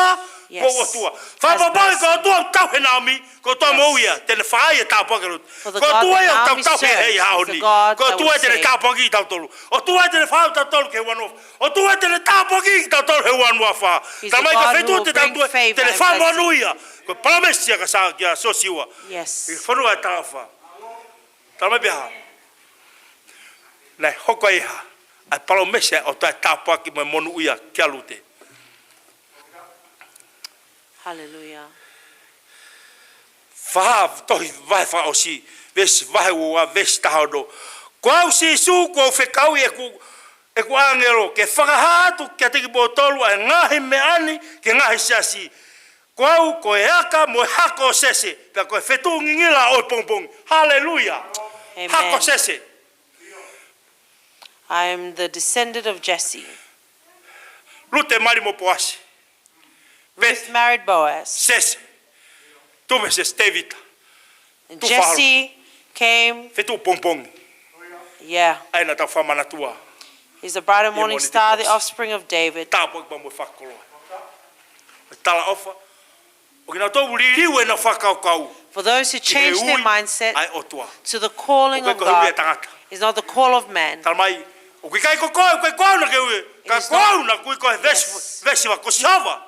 ho ʻOtua. Yes. Fakapapauʻi ko ho ʻOtua ʻoku tauhi ʻe Naomi, ko e ʻOtua moʻui ia, te ne fai e tāpuaki ʻa Lute. Yes. For the God that Naomi serves is the God that will save. Ko e ʻOtua ia ʻoku tau tauhi ai ʻa e ʻaho ni. Ko e ʻOtua ia te ne kāpaki kitautolu. ʻOtua ia te ne fai kitautolu ki he ua noa fā. He's the God who will bring favor and blessing. Talamai ko e feituʻu te tau tui, te ne fakamonūʻia. Ko e palōmesi ia kia Sa-, kia Siosiua. Yes. ʻI he fonua ʻo e talaʻofa. Talamai pē hā? Naʻe hoko ai hā? ʻA e palōmesi ʻa e ʻOtua ʻe tāpuaki mo e monūʻia kia Lute. Hallelujah. Fā, tohi vahe fakaʻosi, veesi vahe ua, veesi taha ono. Ko au Sīsū, kuo u fekauʻi ʻeku, ʻeku ʻāngelo, ke fakahā atu kiate kimoutolu ʻa e ngaahi meʻa ni ki he ngaahi siasi. Ko au, ko e aka mo e hako ʻo Sese, pea ko e fetuʻu ngingila ʻo e pongipongi. Hallelujah. Amen. Hako ʻo Sese. I am the descendant of Jesse. Lute mali mo Poasi. Ruth married Boaz. Sese. Tupu ʻa Sese, Tēvita. And Jesse came. Fetuʻu pongipongi. Yeah. ʻA ia naʻa tau fakamanatua. He's the bright and morning star, the offspring of David. Tāpuaki pea mo e fakakoloa. Talaʻofa. ʻO kinautolu ʻoku liliu ʻenau fakakaukau. For those who change their mindset to the calling of God, is not the call of man. Talamai, ʻoku ʻikai ko koe, ʻoku ʻikai ko au naʻa ke ui. Ka ko au naʻa ku ui koe, veesi, veesi hiva, ko Sihova.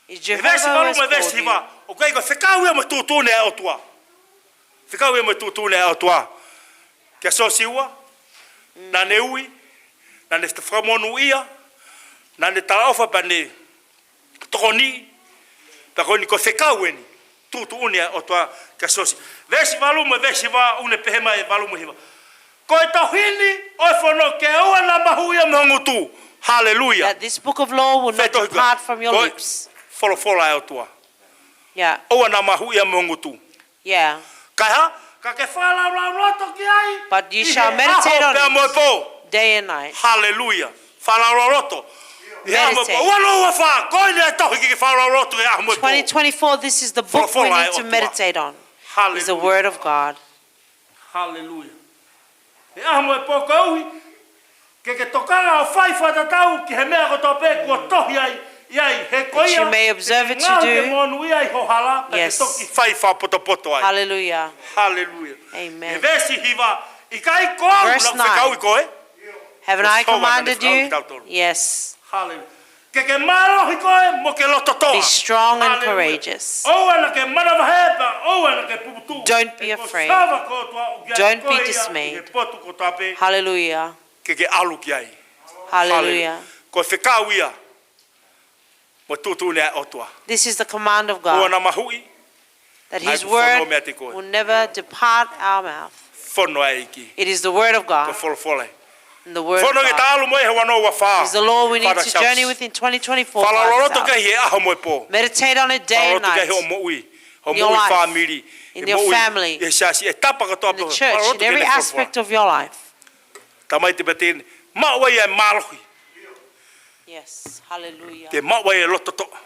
Is Jehovah who has called you. Veesi valu mo e veesi hiva, ʻoku ʻikai ko e fekau ia mo e tuʻutuʻuni ʻa e ʻOtua. Fekau ia mo e tuʻutuʻuni ʻa e ʻOtua. Kia Siosiua, naʻa ne ui, naʻa ne fakamonūʻia, naʻa ne talaʻofa pea ne tokoni, pea ko eni ko e fekau eni, tuʻutuʻuni ʻa e ʻOtua kia Siosiua. Veesi valu mo e veesi hiva, ʻoku ne pehē mai ʻe valu mo e hiva. Ko e tohi ni ʻo e fono ke ʻoua naʻa mahuʻi ia mei ho ngutu. Hallelujah. That this book of law will not depart from your lips. Fē tohi ko ē. Ko e folofola ʻa e ʻOtua. Yeah. ʻOua naʻa mahuʻi ia mei ho ngutu. Yeah. Kae hā, Ka ke fakalaulauloto ki ai, But you ʻi he shall meditate ʻaho on pea mo e it pō. Day and night. Haleluia. Fakalaulauloto. ʻI he ʻaho mo e pō. Meditate. Ua noa ua fā, ko eni e tohi ke ke fakalaulauloto ki he ʻaho mo e pō. Twenty twenty-four, this is the book we Folofola need ʻa e to ʻOtua. Meditate on, is the Haleluia. Word of God. Haleluia. ʻI he ʻaho mo e pō koeʻuhi, ke ke tokanga ʻo fai fakatatau ki he meʻa kotoa pē kuo tohi ai, ʻi ai, he ko That ia, you may observe ke it to ngāue ke do. Monūʻia ai ho hala, pea ke Yes. toki fai fakapotopoto ai. Hallelujah. Haleluia. Amen. He veesi hiva, ʻikai ko au Verse naʻa ku fekauʻi nine. Koe? Haven't Ko I Sihova naʻa ne commanded fekauʻi you? Kitautolu. Yes. Haleluia. Ke ke mālohi koe mo ke loto toʻa. Be strong and Haleluia. Courageous. ʻOua naʻa ke manavahē pea ʻoua naʻa ke puputuʻu. Don't be He ko afraid. Sihova ko e ʻOtua ʻoku ʻiate Don't be koe ia ʻi he dismayed. Potu kotoa pē. Hallelujah. Ke ke ʻalu ki ai. Hallelujah. Haleluia. Ko e fekau ia mo e tuʻutuʻuni ʻa e ʻOtua. This is the command of God. ʻOua naʻa mahuʻi, That ʻa e his fono word meiate koe. Will never depart our mouth. Fono ʻa e ʻEiki. It is the word of God. Ko e folofola. And the word of Fono ke God. Talu mo e he ua noa ua fā. Is the law we need Father to journey Charles. With in twenty twenty-four, Father Fakalaulauloto Charles. Ki he ʻaho mo e pō. Meditate on it day and Fakalaulauloto ki he night. Hoʻo moʻui. Hoʻo In your moʻui life, fāmili. In He your moʻui. Family, He siasi. E tapa kotoa in the pē. Church, Fakalaulauloto in ki he every folofola. Aspect of your life. Tamai te patini. Maʻu ai e mālohi. Yes, hallelujah. Ke maʻu ai e loto toʻa.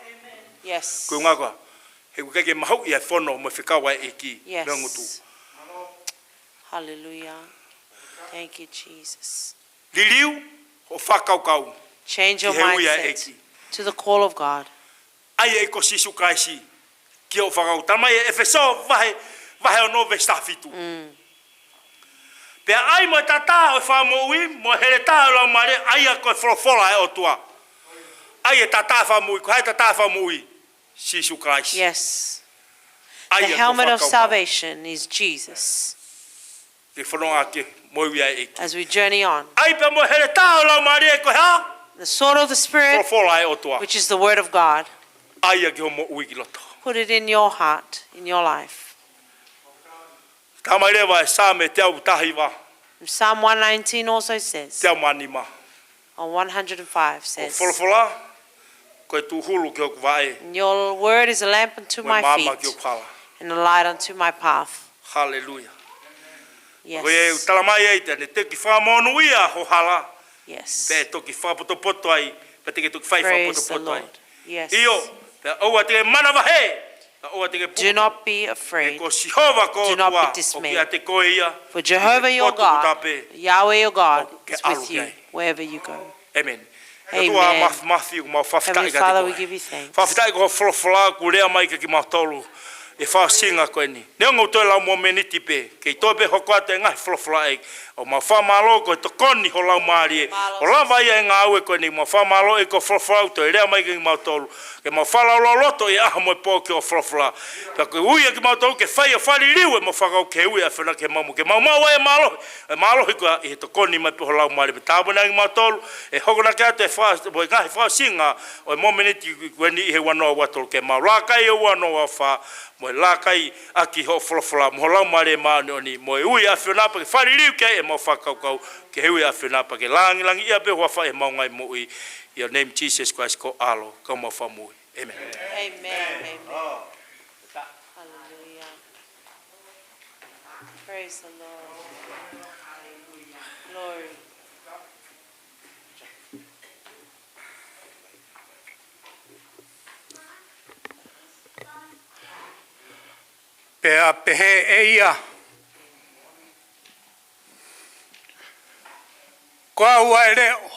Yes. Ko e ngako. He ʻoku ʻikai ke mahuʻi ʻa e fono mo e fekau ʻa e ʻEiki. Yes. Mei he ngutu. Hallelujah. Thank you, Jesus. Liliu hoʻo fakakaukau. Change your Ki he ui ʻa e mindset ʻEiki. To the call of God. ʻA ia ko Sīsū Kalaisi. Ki hoʻo fakakaukau. Talamai ʻe ʻEfesō vahe, vahe ono veesi taha fitu. Mm. Pea ʻai mo e tatā ʻo e fakamoʻui, mo e heletā ʻo e Laumālie, ʻa ia ko e folofola ʻa e ʻOtua. ʻA ia tatā fakamoʻui, ko hai tatā fakamoʻui? Sīsū Kalaisi. Yes. ʻA ia The ko e helmet of fakakaukau. Salvation is Jesus. Ke fononga ke moʻui ʻa e ʻEiki. As we journey on. ʻAi pea mo e heletā ʻo e Laumālie ko e hā? The sword of the Spirit, Folofola ʻa e ʻOtua. Which is the word of God. ʻA ia ki hoʻo moʻui ki loto. Put it in your heart, in your life. Talamai leva ʻe Saame teau taha hiva. Psalm one nineteen also says, Teau mā nima. Or one hundred and five Ko e says, folofola, ko e tūhulu ki hoku vaʻe. And your word is a lamp unto Mo e my maama feet, ki hoku hala. And a light unto my path. Haleluia. Yes. Ko ia ʻoku talamai ai te ne toki fakamonūʻia ho hala. Yes. Pea toki fakapotopoto ai, pea te ke toki fai Praise the fakapotopoto ai. Lord. Yes. ʻIo, pea ʻoua te ke manavahē, pea ʻoua te ke Do puputuʻu. Not be afraid. He ko Sihova ko e ʻOtua, ʻoku ʻiate koe ia. Do not be dismayed. For Jehovah your God, Yahweh your God, ʻoku ke ʻalu ki ai. Is with you wherever you go. ʻĒmeni. Amen. ʻOtua māfimafi, ʻoku mau fakafetaʻi kiate koe. Heavenly Father, we give you thanks. Fakafetaʻi ko hoʻo folofola kuo lea mai kiate kimautolu ʻi he fakaʻosinga ko eni. Neongo ʻoku toe lau momeniti pē, kei toe pē hoko atu e ngaahi folofola ʻEiki. ʻOku mau fakamālō ko e tokoni ho Laumālie. ʻO lava ia e ngāue ko eni, mau fakamālō ʻEiki ko hoʻo folofola ʻoku toe lea mai kiate kimautolu. Ke mau fakalaulauloto ʻi he ʻaho mo e pō ki hoʻo folofola. Pea ko e ui ʻa kimautolu ke fai ʻo fakaliliu ʻemau fakakaukau ki he ui ʻa e ʻAfiona ke mau, ke mau maʻu ai e mālohi, e mālohi ko ia ʻi he tokoni mai pē ho Laumālie. Pea tāpuakiʻi kimautolu, ʻe hoko atu e fa-, mo e ngaahi fakaʻosinga ʻo e momeniti ko eni ʻi he ua noa ua tolu ke mau lākai ʻo ua noa ua fā, mo e lākai ʻaki hoʻo folofola, mo ho Laumālie Māʻoniʻoni, mo e ui ʻa e ʻAfiona pea ke fakaliliu ki ai ʻemau fakakaukau, ki he ui ʻa e ʻAfiona pea ke lāngilangiʻia pē ho huafa ʻi heʻemau ngaahi moʻui. In your name, Jesus Christ, ko ho ʻAlo, ko homau Fakamoʻui. ʻĒmeni. Amen. Amen. Hallelujah. Praise the Lord. Glory. Pea pehē ʻe ia, Ko au ʻa e leʻo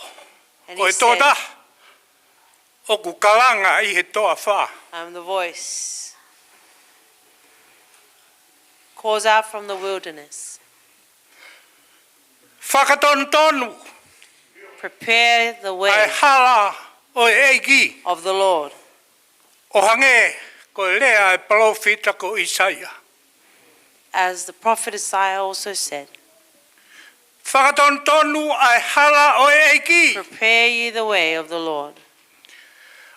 ʻo e tokotaha ʻoku kalanga ʻi he toafa. I'm the voice calls out from the wilderness. Fakatonutonu Prepare the way ʻa e hala ʻo e ʻEiki. Of the Lord. ʻO hangē ko e lea ʻa e palōfita ko ʻĪsaia. As the prophet Isaiah also said, Fakatonutonu ʻa e hala ʻo e ʻEiki. Prepare ye the way of the Lord.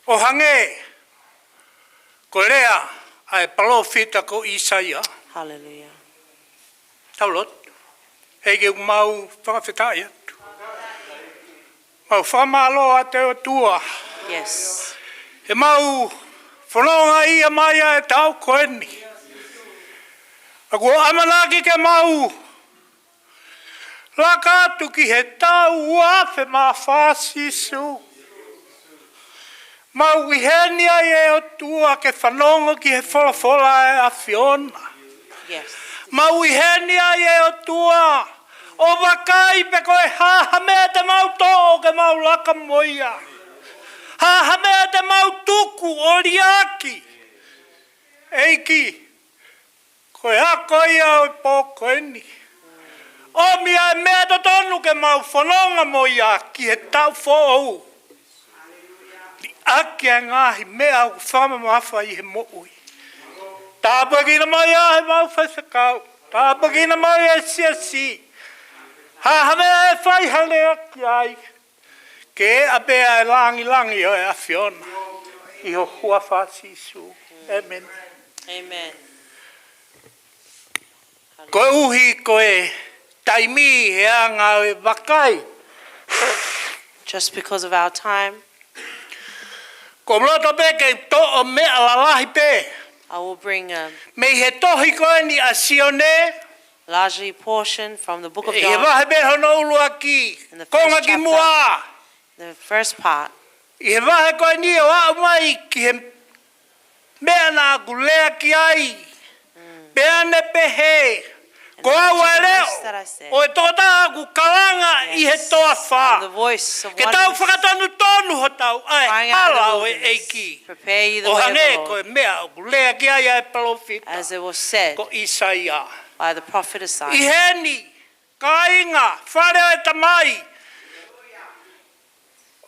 ʻO hangē ko e lea ʻa e palōfita ko ʻĪsaia. Hallelujah. Tau lotu. ʻEiki ʻoku mau fakafetaʻi atu. Mau fakamālō atu ʻOtua. Yes. He mau fononga ia mai ʻa e taʻu ko eni. ʻOku ou ʻamanaki ke mau laka atu ki he taʻu ua afe mā fā, Sīsū. Mau ʻi heni ai, ʻe ʻOtua, ke fanongo ki he folofola ʻa e ʻAfiona. Yes. Mau ʻi heni ai, ʻe ʻOtua, ʻo vakai pe ko e hā ha meʻa te mau toʻo ke mau laka mo ia. Hā ha meʻa te mau tuku ʻo liʻaki. ʻEiki, ko e ako ia ʻo e pō ko eni. ʻOmi ʻa e meʻa totonu ke mau fononga mo ia ki he taʻu foʻou. Liʻaki ʻa e ngaahi meʻa ʻoku fakamamafa ʻi he moʻui. Tāpuekina mai ʻa e mau faifekau. Tāpuekina mai ʻa e siasi. Hā ha meʻa ʻe fai ha lea ki ai, ke ʻapē ʻa e langilangi ʻo e ʻAfiona. ʻI ho huafa, Sīsū. ʻĒmeni. ʻĒmeni. Koeʻuhi ko e taimi he anga ʻo e vakai. Just because of our time, Ko loto pē ke toʻo meʻa lalahi pē. I will bring, um, Mei he tohi ko eni ʻa Sione. Largely portion from the book of John. ʻI he vahe pē hono ʻuluaki, in the first chapter, konga ki muʻa. The first part. ʻI he vahe ko eni ʻo aʻu mai ki he meʻa naʻa ku lea ki ai. Mm. Pea ne pehē, and ko au ʻa e leʻo ʻo e tokotaha ʻoku kalanga ʻi he toafa. Yes, the voice of one who is crying out in the wilderness. Ke tau fakatonutonu hotau ʻa e hala ʻo e ʻEiki. Prepare ye the way of the Lord. ʻO hangē ko e meʻa ʻoku lea ki ai ʻa e palōfita, as it was said, ko ʻIsaia, by the prophet Isaiah. ʻI heni, kāinga, fale ʻo e Tamai,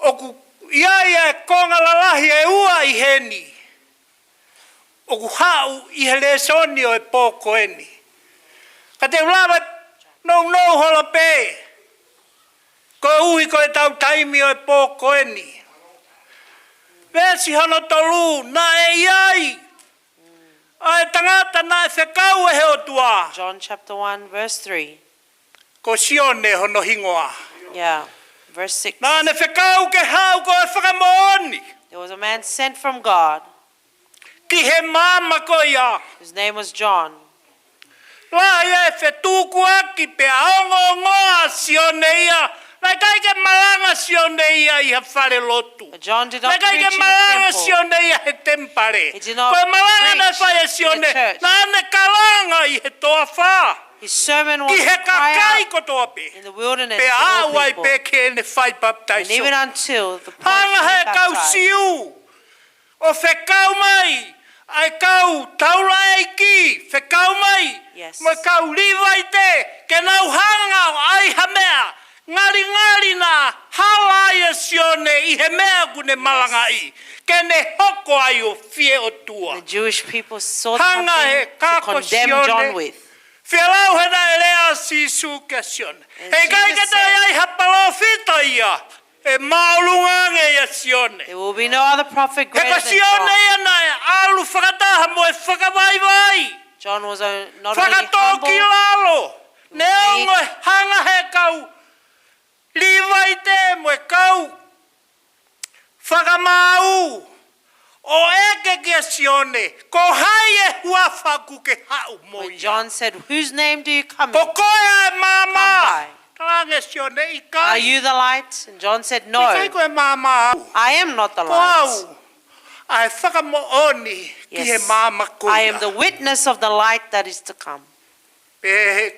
ʻoku ʻi ai ʻa e konga lalahi ʻe ua ʻi heni ʻoku haʻu ʻi he lēsoni ʻo e pō ko eni. Ka te u lava nounou holo pē, koeʻuhi ko e tau taimi ʻo e pō ko eni. Veesi hono tolu, naʻe ʻi ai ʻa e tangata naʻe fekau ʻe he ʻOtua. John chapter one, verse three. Ko Sione hono hingoa. Yeah, verse six. Naʻa ne fekau ke haʻu ko e fakamoʻoni. There was a man sent from God. Ki he maama ko ia. His name was John. Lahi e fetukuaki pea ongoongoa ʻa Sione ia. Naʻe ʻikai ke malanga Sione ia ʻi ha fale lotu. But John did not preach in the temple. Naʻe ʻikai ke malanga Sione ia he temipale. He did not preach in the church. Ko e malanga naʻe fai ʻe Sione, naʻa ne kalanga ʻi he toafa. His sermon was to cry out in the wilderness to all people. Ki he kakai kotoa pē. Pea aʻu ai pē ki heʻene fai papitaiso. And even until the point of being baptized. Hanga he kau Siu ʻo fekau mai ʻa e kau taulaʻeiki, fekau mai, yes, mo e kau Līvaite, ke nau hanga ʻo ʻai ha meʻa, ngalingali naʻa hala ai ʻa Sione ʻi he meʻa ʻoku ne malangaʻi, yes, ke ne hoko ai ʻo fie ʻotua. The Jewish people sought something to condemn John with. Hanga he kako Sione, fie lau he naʻe lea ʻa Sīsū kia Sione. And Jesus said, he ʻikai ke toe ʻi ai ha palōfita ia ʻe māʻolunga ange ʻia Sione. There will be no other prophet greater than John. He ko Sione ia naʻe ʻalu fakataha mo e fakavaivai. John was a, not only humble, he was meek. Fakatōkilalo. Neongo e hanga he kau Līvaite mo e kau fakamaau ʻo ʻeke kia Sione, ko hai e huafa ʻoku ke haʻu mo ia? When John said, "Whose name do you come in, come by?" Ko koe ʻa e maama? Talaange Sione, ʻikai. Are you the light? And John said, "No, I am not the light." ʻIkai ko e maama au. Ko au ʻa e fakamoʻoni ki he maama ko ia. Yes, I am the witness of the light that is to come. Pehē he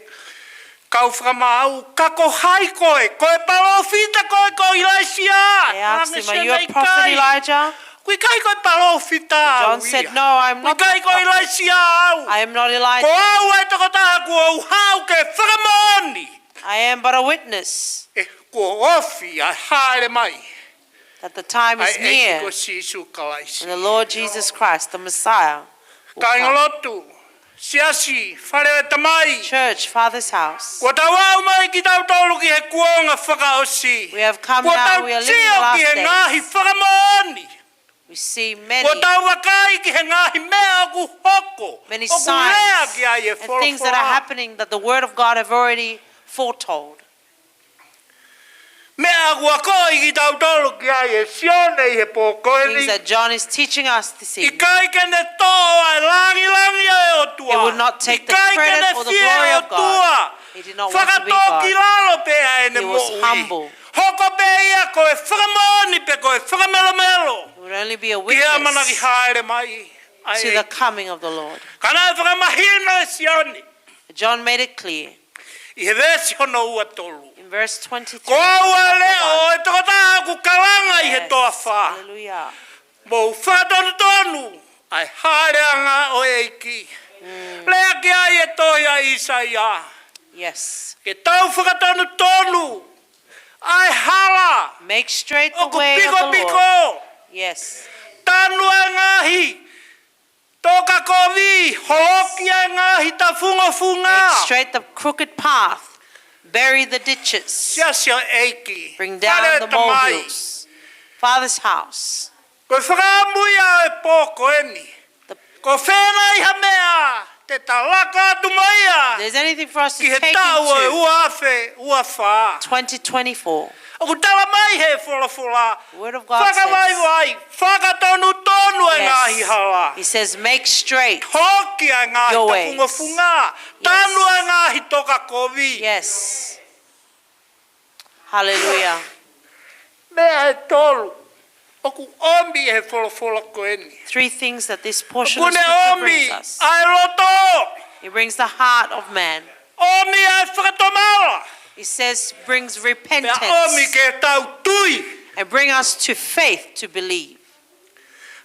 kau fakamaau, ka ko hai koe? Ko e palōfita koe, ko ʻIlaisiā? They asked him, "Are you a prophet, Elijah?" Talaange Sione, ʻikai. Ko ʻikai ko e palōfita au ia. John said, "No, I'm not a prophet. Ko ʻikai ko ʻIlaisiā au. I am not Elijah. Ko au ʻa e tokotaha kuo u haʻu ke fakamoʻoni. I am but a witness." ʻE, kuo ofi ʻa e hāʻele mai. That the time is near. ʻA e ʻEiki ko Sīsū Kalaisi. And the Lord Jesus Christ, the Messiah, will come. Kāingalotu, siasi, fale ʻo e Tamai. Church, Father's house. Kuo tau aʻu mai kitautolu ki he kuonga fakaʻosi. We have come now, we are living the last days. Kuo tau sio ki he ngaahi fakamoʻoni. We see many, kuo tau vakai ki he ngaahi meʻa ʻoku hoko, many signs ʻoku lea ki ai e folofola. And things that are happening that the word of God have already foretold. Meʻa ʻoku akoʻi kitautolu ki ai ʻe Sione ʻi he pō ko eni. Things that John is teaching us this evening. ʻIkai ke ne toʻo ʻa e langilangi ʻo e ʻOtua. He would not take the credit or the glory of God. ʻIkai ke ne fie ʻOtua. He did not want to be God. Fakatōkilalo pē ʻa ʻene moʻui. He was humble. Hoko pē ia ko e fakamoʻoni pe ko e fakamelomelo. He would only be a witness. Ki he ʻamanaki hāʻele mai ʻa e ʻEiki. To the coming of the Lord. Ka naʻe fakamahino ʻe Sione. John made it clear. ʻI he veesi hono ua tolu. In verse twenty-three, ko au ʻa e leʻo ʻo e tokotaha ʻoku kalanga ʻi he toafa. Yes. Hallelujah. Mou fakatonutonu ʻa e hāʻeleʻanga ʻo e ʻEiki. Mm. Lea ki ai e tohi ʻa ʻĪsaia. Yes. Ke tau fakatonutonu ʻa e hala ʻoku pikopiko. Make straight the way of the Lord. Yes. Tanu ʻa e ngaahi tokakovi, holoki ʻa e ngaahi tafungofunga. Make straight the crooked path. Bury the ditches. Siasi ʻo e ʻEiki. Bring down the molehills. Fale ʻo e Tamai. Father's house. Ko e fakaʻamu ia ʻo e pō ko eni. The Ko fē nai ha meʻa te ta laka atu mo ia ki he taʻu ʻo e ua afe ua fā. If there's anything for us to take into twenty twenty-four, ʻOku tala mai he folofola. The word of God says, Fakavaivai, fakatonutonu ʻa e ngaahi hala. Yes. He says, "Make straight your ways." Holoki ʻa e ngaahi tafungofunga. Yes. Tanu ʻa e ngaahi tokakovi. Yes. Hallelujah. Meʻa ʻe tolu ʻoku ʻomi ʻe he folofola ko eni. Three things that this portion of scripture brings us. ʻOku ne ʻomi ʻa e loto. It brings the heart of man. ʻOmi ʻa e fakatomala. It says, brings repentance. Pea ʻomi ke tau tui. And bring us to faith to believe.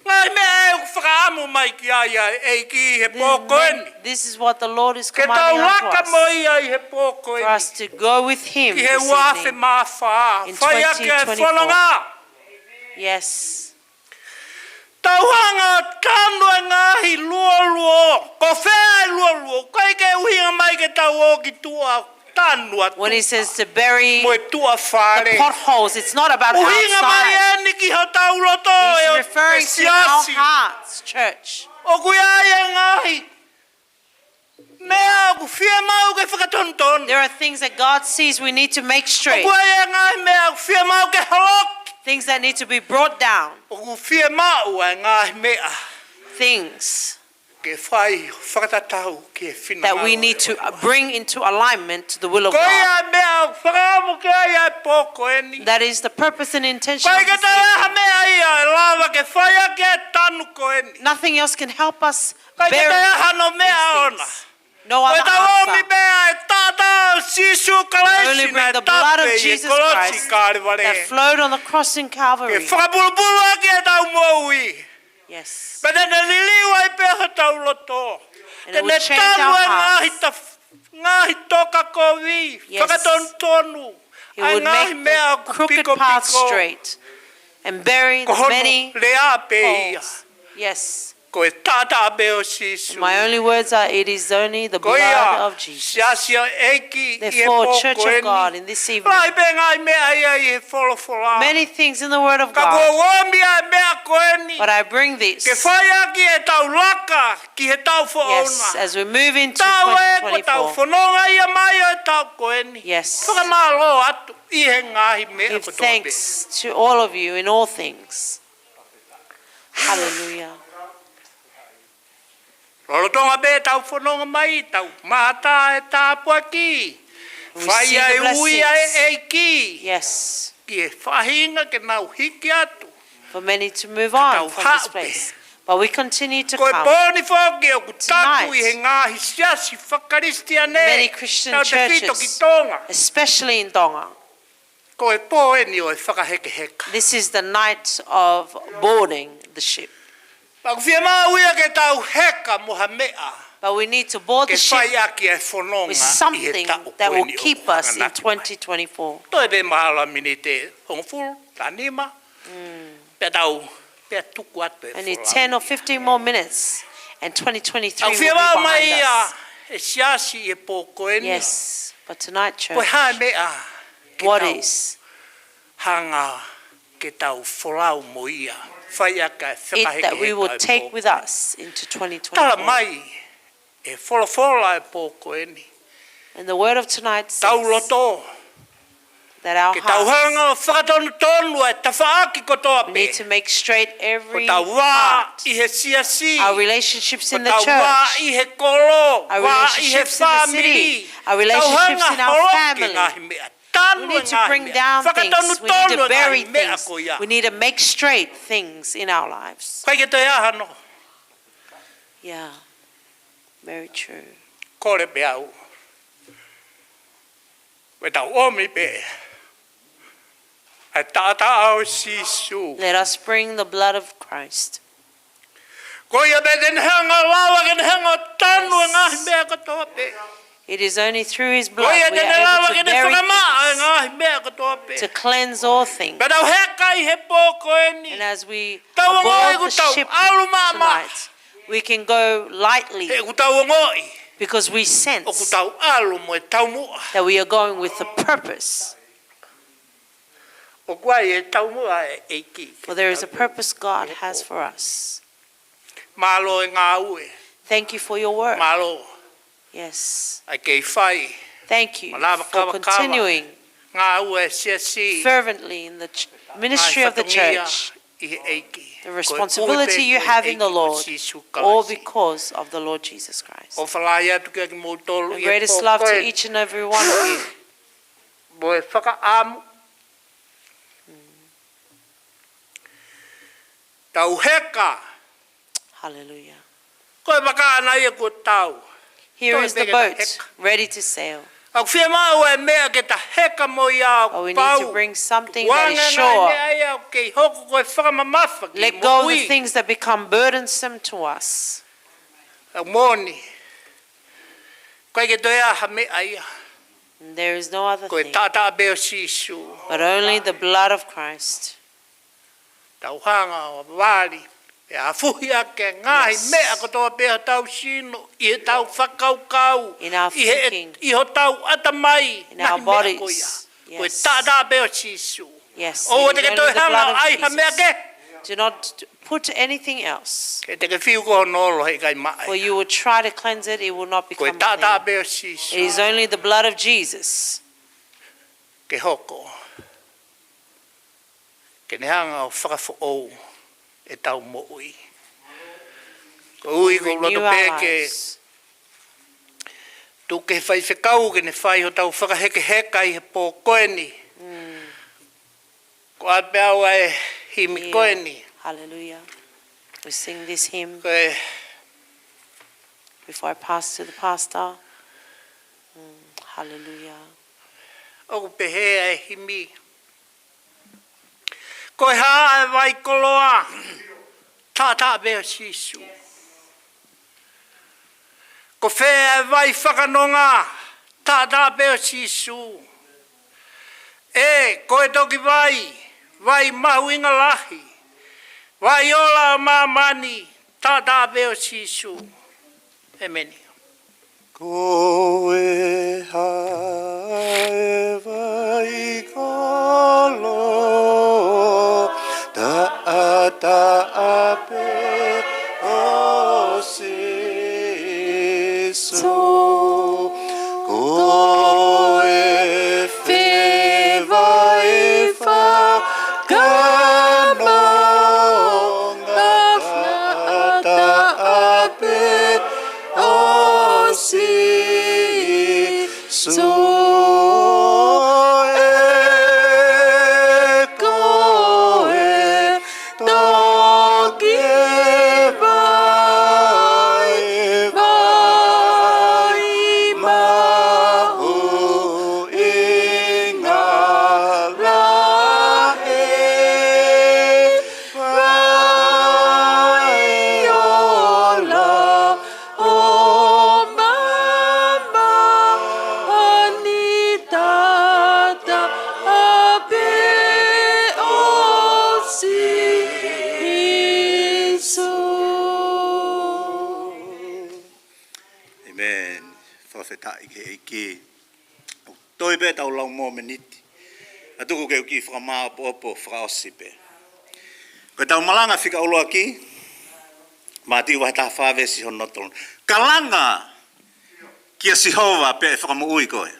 Ngaahi meʻa ʻoku fakaʻamu mai ki ai ʻa e ʻEiki he pō ko eni. This is what the Lord is commanding unto us. Ke tau laka mo ia ʻi he pō ko eni. For us to go with him this evening. Ki he ua afe mā fā, fai ʻaki ʻa e fononga. In twenty twenty-four. Yes. Tau hanga ʻo tanu ʻa e ngaahi luoluo. Ko fē ʻa e luoluo? ʻIkai ke ʻuhinga mai ke tau ō ki tuʻa. Tanu ʻa tuʻa. When he says to bury the potholes, it's not about outside. Mo e tuʻa fale. ʻUhinga mai eni ki hotau loto ʻe siasi. He's referring to our hearts, church. ʻOku ʻi ai e ngaahi meʻa ʻoku fiemaʻu ke fakatonutonu. There are things that God sees we need to make straight. ʻOku ʻi ai e ngaahi meʻa ʻoku fiemaʻu ke holoki. Things that need to be brought down. ʻOku fiemaʻu ʻa e ngaahi meʻa. Things ke fai fakatatau ki he finangalo ʻo e ʻOtua. That we need to, uh, bring into alignment to the will of God. Ko ia e meʻa ʻoku fakaʻamu ki ai ʻa e pō ko eni. That is the purpose and intention of this evening. ʻIkai ke toe ʻi ai ha meʻa ia ʻe lava ke fai ʻaki ʻa e tanu ko eni. Nothing else can help us bury these things. ʻIkai ke toe ʻi ai hano meʻa ʻona. No other answer. Ko ʻetau ʻomi pē ʻa e taʻataʻa ʻo Sīsū Kalaisi naʻe tape ʻi he kolosi Kalevale. We only bring the blood of Jesus Christ that flowed on the cross in Calvary. Ke fakapulupulu ʻaki ʻetau moʻui. Yes. Pea te ne liliu ai pē hotau loto. And it will change our hearts. Te ne tanu ʻa e ngaahi taf-, ngaahi tokakovi. Yes. Fakatonutonu ʻa e ngaahi meʻa ʻoku pikopiko. He would make the crooked path straight and bury the many faults. Ko hono lea pē ia. Yes. Ko e taʻataʻa pē ʻo Sīsū. My only words are, it is only the blood of Jesus. Ko ia, siasi ʻo e ʻEiki ʻi he pō ko eni. Therefore, Church of God, in this evening, Lahi pē ngaahi meʻa ia ʻi he folofola. Many things in the Word of God. Ka ʻoku ou ʻomi ʻa e meʻa ko eni. But I bring this. Ke fai ʻaki ʻetau laka ki he taʻu foʻou na. Yes, as we move into twenty twenty-four. Taʻu ē kuo tau fononga ia mai ʻo e taʻu ko eni. Yes. Fakamālō atu ʻi he ngaahi meʻa kotoa pē. Give thanks to all of you in all things. Hallelujah. Lolotonga pē ʻetau fononga mai, tau mamata ʻa e tāpuaki. We see the blessings. Fai ʻa e ui ʻa e ʻEiki. Yes. Ki he faʻahinga ke nau hiki atu. For many to move on from this place. Ka tau haʻu pē. But we continue to come. Ko e pō ni foki ʻoku tapu ʻi he ngaahi siasi fakakalisitiane, tau tefito ki Tonga. Tonight, many Christian churches, especially in Tonga. Ko e pō eni ʻo e fakahekeheka. This is the night of boarding the ship. Pea ʻoku fiemaʻu ia ke tau heka mo ha meʻa. But we need to board the ship with something that will keep us in twenty twenty-four. Ke fai ʻaki ʻa e fononga ʻi he taʻu ko eni ʻoku hanga atu mai. Toe pē mahalo miniti hongofulu, taha nima. Mm. Pea tau, pea tuku atu e folau. Only ten or fifteen more minutes and twenty twenty-three will be behind us. ʻOku fiemaʻu mai ia ʻe he siasi ʻi he pō ko eni. Yes, but tonight, church, what is Ko e hā e meʻa ke tau hanga ke tau folau mo ia, fai ʻaki ʻa e fakahekeheka ʻo e pō ko eni. It that we will take with us into twenty twenty-four. Tala mai ʻe he folofola ʻo e pō ko eni. And the word of tonight says, Tau loto, that our hearts, ke tau hanga ʻo fakatonutonu ʻa e tafaʻaki kotoa pē. We need to make straight every part. Ko ʻetau vā ʻi he siasi. Our relationships in the church. Ko ʻetau vā ʻi he kolo. Our relationships in the city. Vā ʻi he fāmili. Our relationships in our family. Tau hanga ʻo holoki e ngaahi meʻa. Tanu e ngaahi meʻa. We need to bring down things. Fakatonutonu e ngaahi meʻa ko ia. We need to bring things. We need to make straight things in our lives. ʻIkai ke toe ʻi ai hano. Yeah. Very true. Kole pē au. Ke tau ʻomi pē ʻa e taʻataʻa ʻo Sīsū. Let us bring the blood of Christ. Ko ia pē te ne hanga ʻo lava, ke ne hanga ʻo tanu e ngaahi meʻa kotoa pē. It is only through his blood we are able to bury things, to cleanse all things. Ko ia te ne lava, ke ne fakamaʻa e ngaahi meʻa kotoa pē. Pea tau heka ʻi he pō ko eni. And as we aboard the ship tonight, we can go lightly. Tau ongoʻi ʻoku tau ʻalu maʻamaʻa. He ʻoku tau ongoʻi. Because we sense that we are going with a purpose. ʻOku ʻi ai e taumuʻa ʻa e ʻEiki. For there is a purpose God has for us. Mālō e ngāue. Thank you for your work. Mālō. Yes. ʻA e kei fai. Thank you for continuing fervently in the ch-, ministry of the church. Manava kavakava. Ngaahi fatongia ʻi he ʻEiki. The responsibility you have in the Lord, all because of the Lord Jesus Christ. Ko e ʻuhi pē ʻi he ʻEiki ko Sīsū Kalaisi. ʻOfa lahi atu kiate kimoutolu ʻi he pō ko eni. And greatest love to each and every one of you. Mo e fakaʻamu. Tau heka. Hallelujah. Ko e vaka ʻana ia kuo tau. Here is the boat, ready to sail. Toe pē ke ta heka. ʻOku fiemaʻu e meʻa ke ta heka mo ia ʻoku pau. Oh, we need to bring something that is sure. Tukuange e ngaahi meʻa ia ʻoku kei hoko ko e fakamamafa ki he moʻui. Let go of the things that become burdensome to us. ʻA e moʻoni. ʻIkai ke toe ʻi ai ha meʻa ia. And there is no other thing. Ko e taʻataʻa pē ʻo Sīsū. But only the blood of Christ. Tau hanga ʻo vali, ʻe afuhi ake ngaahi meʻa kotoa pē ʻi hotau sino, ʻi heʻetau fakakaukau, ʻi he, ʻi hotau ʻatamai, ngaahi meʻa ko ia. In our thinking, in our bodies. Yes. Ko e taʻataʻa pē ʻo Sīsū. Yes, it is only the blood of Jesus. ʻOua te ke toe hanga ʻo ʻai ha meʻa kehe. Do not put anything else. He te ke fiu ko hono olo, heʻikai maʻa ia. For you will try to cleanse it, it will not become clean. Ko e taʻataʻa pē ʻo Sīsū. It is only the blood of Jesus. Ke hoko. Ke ne hanga ʻo fakafoʻou ʻetau moʻui. Koeʻuhi ko e loto pē ke tuku ki he faifekau ke ne fai hotau fakahekeheka ʻi he pō ko eni. Mm. Ko e ʻai pē ʻa e himi ko eni. Yeah. Hallelujah. We sing this hymn. Ko e. Before I pass to the pastor. Mm, hallelujah. ʻOku pehē ʻa e himi. Ko e hā ʻa e vai koloa, taʻataʻa pē ʻo Sīsū. Ko fē ʻa e vai fakanonga, taʻataʻa pē ʻo Sīsū. ʻE, ko e toki vai, vai mahuʻinga lahi, vai ola ʻo māmani, taʻataʻa pē ʻo Sīsū. ʻEmeni. Ko e hā ʻa e vai koloa, taʻataʻa pē ʻo Sīsū. Ko e fē vai fakanonga, taʻataʻa pē ʻo Sīsū. ʻE, ko e toki vai, vai mahuʻinga lahi, vai ola ʻo māmani, taʻataʻa pē ʻo Sīsū. ʻEmeni. Fakafetaʻi ki he ʻEiki. Toe pē ʻetau lau mōmeniti. ʻA tuku ke u kiʻi fakamāʻopoʻopo fakaʻosi pē. Ko ʻetau malanga fika ʻuluaki, Mātiu vahe taha fā veesi hono tolu. Kalanga kia Sihova pea ʻe fakamoʻui koe.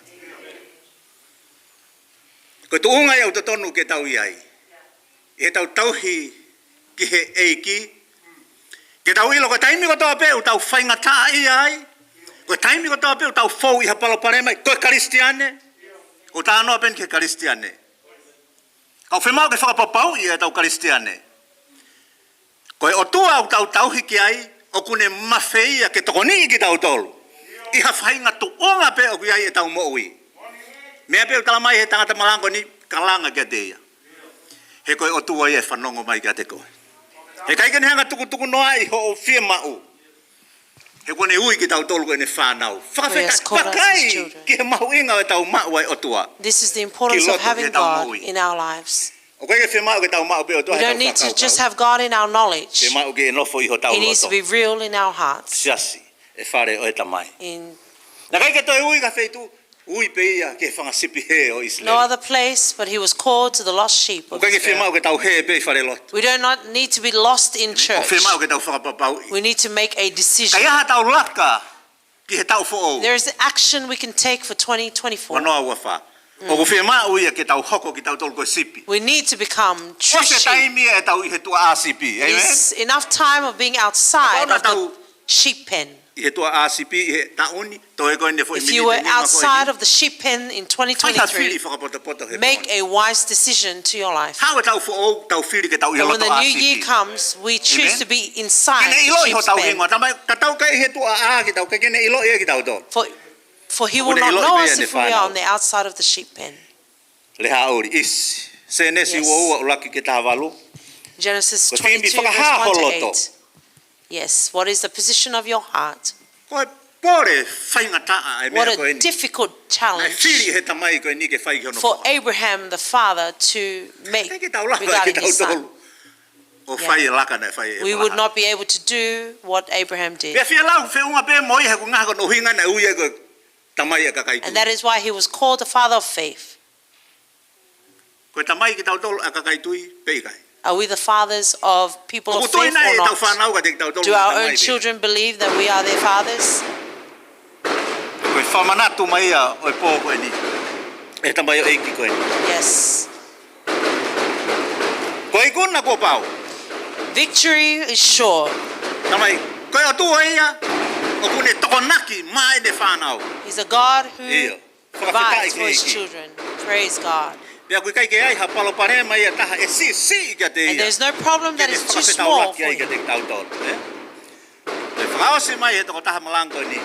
Ko e tuʻunga ia ʻoku totonu ke tau ʻi ai. ʻI heʻetau tauhi ki he ʻEiki. Ke tau ʻilo ko e taimi kotoa pē ʻoku tau faingataʻaʻia ai. Ko e taimi kotoa pē ʻoku tau fou ʻi ha palopalema ai. Ko e Kalisitiane. ʻOku talanoa pē eni ki he Kalisitiane. Ka ʻoku fiemaʻu ke fakapapauʻi ʻetau Kalisitiane. Ko e ʻOtua ʻoku tau tauhi ki ai, ʻoku ne mafeia ke tokoniʻi kitautolu. ʻI ha faʻahinga tuʻunga pē ʻoku ʻi ai ʻetau moʻui. Meʻa pē ʻoku tala mai he tangata malanga ko eni, kalanga kiate ia. He ko e ʻOtua ia ʻe fanongo mai kiate koe. Heʻikai ke ne hanga tukutuku noa ʻi hoʻo fiemaʻu. He kuo ne ui kitautolu ko ʻene fānau. Fakafetaʻi, vakai ki he mahuʻinga ʻo ʻetau maʻu ʻa e ʻOtua. This is the importance of having God in our lives. ʻOku ʻikai ke fiemaʻu ke tau maʻu pē ʻOtua he tau fakakaukau. We don't need to just have God in our knowledge. Fiemaʻu ke nofo ʻi hotau loto. He needs to be real in our hearts. Siasi, ʻe fale ʻo e Tamai. Naʻe ʻikai ke toe ui ki ha feituʻu, ui pē ia ki he fanga sipi hē ʻo ʻIsileli. No other place, but he was called to the lost sheep of Israel. ʻOku ʻikai ke fiemaʻu ke tau hē pē ʻi falelotu. We do not need to be lost in church. ʻOku fiemaʻu ke tau fakapapauʻi. We need to make a decision. Ka ʻi ai haʻatau laka ki he taʻu foʻou. There is action we can take for twenty twenty-four. Ua noa ua fā. ʻOku fiemaʻu ia ke tau hoko kitautolu ko e sipi. We need to become true sheep. ʻOsi e taimi ia ʻetau ʻi he tuʻa ʻā sipi. Amen? It is enough time of being outside of the sheep pen. ʻI he tuʻa ʻā sipi ʻi he taʻu ni, toe ko eni foʻi miniti nima ko eni. If you were outside of the sheep pen in twenty twenty-three, fai ha fili fakapotopoto he pooni. Make a wise decision to your life. Haʻu e taʻu foʻou, tau fili ke tau ʻi he loto ʻā sipi. And when the new year comes, we choose to be inside the sheep's pen. Amen? Ke ne ʻiloʻi hotau hingoa, tamai, ka tau ʻikai ʻi he tuʻa ʻā kitautolu, ke ne ʻiloʻi ia kitautolu. For, for he will not know us if we are on the outside of the sheep pen. ʻOku ne ʻiloʻi pē ia ʻene fānau. Lea Haʻauli, ʻIsi. Sēnesi ua ua ʻuluaki ki he taha valu. Genesis twenty-two, verse one to eight. Ko e fili fakahā ho loto. Yes, what is the position of your heart? Ko e pole faingataʻa e meʻa ko eni. What a difficult challenge. Naʻe fili he tamai ko eni ke fai ki hono foha. For Abraham, the father, to make regarding his son. ʻIkai ke tau lava kitautolu ʻo fai e laka naʻe fai ʻe ʻEpalahame. We would not be able to do what Abraham did. Pea fie lau feʻunga pē mo ia he ʻoku ngaahi ko hono ʻuhinga naʻe ui ai ko e tamai ʻa e kakai tui. And that is why he was called the father of faith. Ko e tamai kitautolu ʻa e kakai tui pe ʻikai? Are we the fathers of people of faith or not? ʻOku tui nai ʻetau fānau kiate kitautolu ko e tamai pē? Do our own children believe that we are their fathers? Ko e fakamanatu mai ia ʻo e pō ko eni. ʻE tamaioʻeiki ko eni. Yes. Ko e ikuna kuo pau. Victory is sure. Tamai, ko e ʻOtua ia, ʻoku ne tokonaki maʻa ʻene fānau. He's a God who provides for his children. ʻIo. Fakafetaʻi ki he ʻEiki. Praise God. Pea ʻoku ʻikai ke ʻi ai ha palopalema ia ʻe taha ʻe siʻisiʻi kiate ia. And there's no problem that is too small for him. Ke ne fakafetaulaki ai kiate kitautolu, ē? Pea fakaʻosi mai he tokotaha malanga ko eni.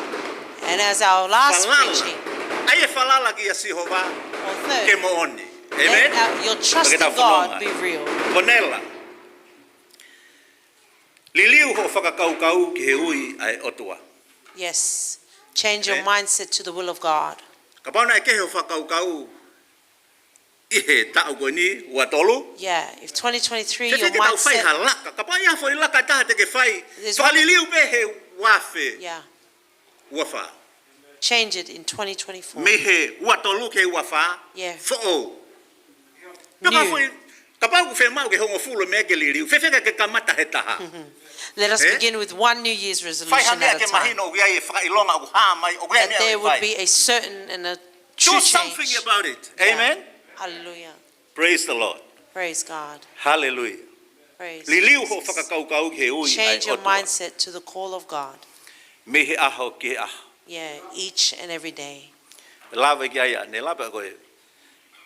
And as our last preaching, falala. ʻAi e falala kia Sihova, or third, ke moʻoni. Amen? Let, uh, your trust in God be real. Pea ke tau fononga. Konela. Liliu hoʻo fakakaukau ki he ui ʻa e ʻOtua. Yes. Change your mindset to the will of God. Amen. Kapau naʻe kehe hoʻo fakakaukau ʻi he taʻu ko eni, ua tolu. Yeah, if twenty twenty-three, your mindset. Fefeka ke tau fai ha laka, kapau ʻi ai ha foʻi laka ʻe taha te ke fai. There's one. Fakaliliu pē he ua afe. Yeah. Ua fā. Change it in twenty twenty-four. Mei he ua tolu ki he ua fā. Yeah. Foʻou. New. Pea ka foʻi, kapau ʻoku fiemaʻu ke hongofulu e meʻa ke liliu, fefeka ke kamata he taha. Mm-hmm. Let us begin with one New Year's resolution at a time. Ē? Fai ha meʻa ke mahino ʻoku ʻi ai e fakaʻilonga ʻoku hā mai, ʻoku ʻi ai e meʻa ʻe fai. That there would be a certain and a true change. Do something about it. Yeah. Amen? Hallelujah. Praise the Lord. Praise God. Hallelujah. Praise Jesus. Liliu hoʻo fakakaukau ki he ui ʻa e ʻOtua. Change your mindset to the call of God. Mei he ʻaho ki he ʻaho. Yeah, each and every day. Lave ki ai ʻa, ne lave ko e,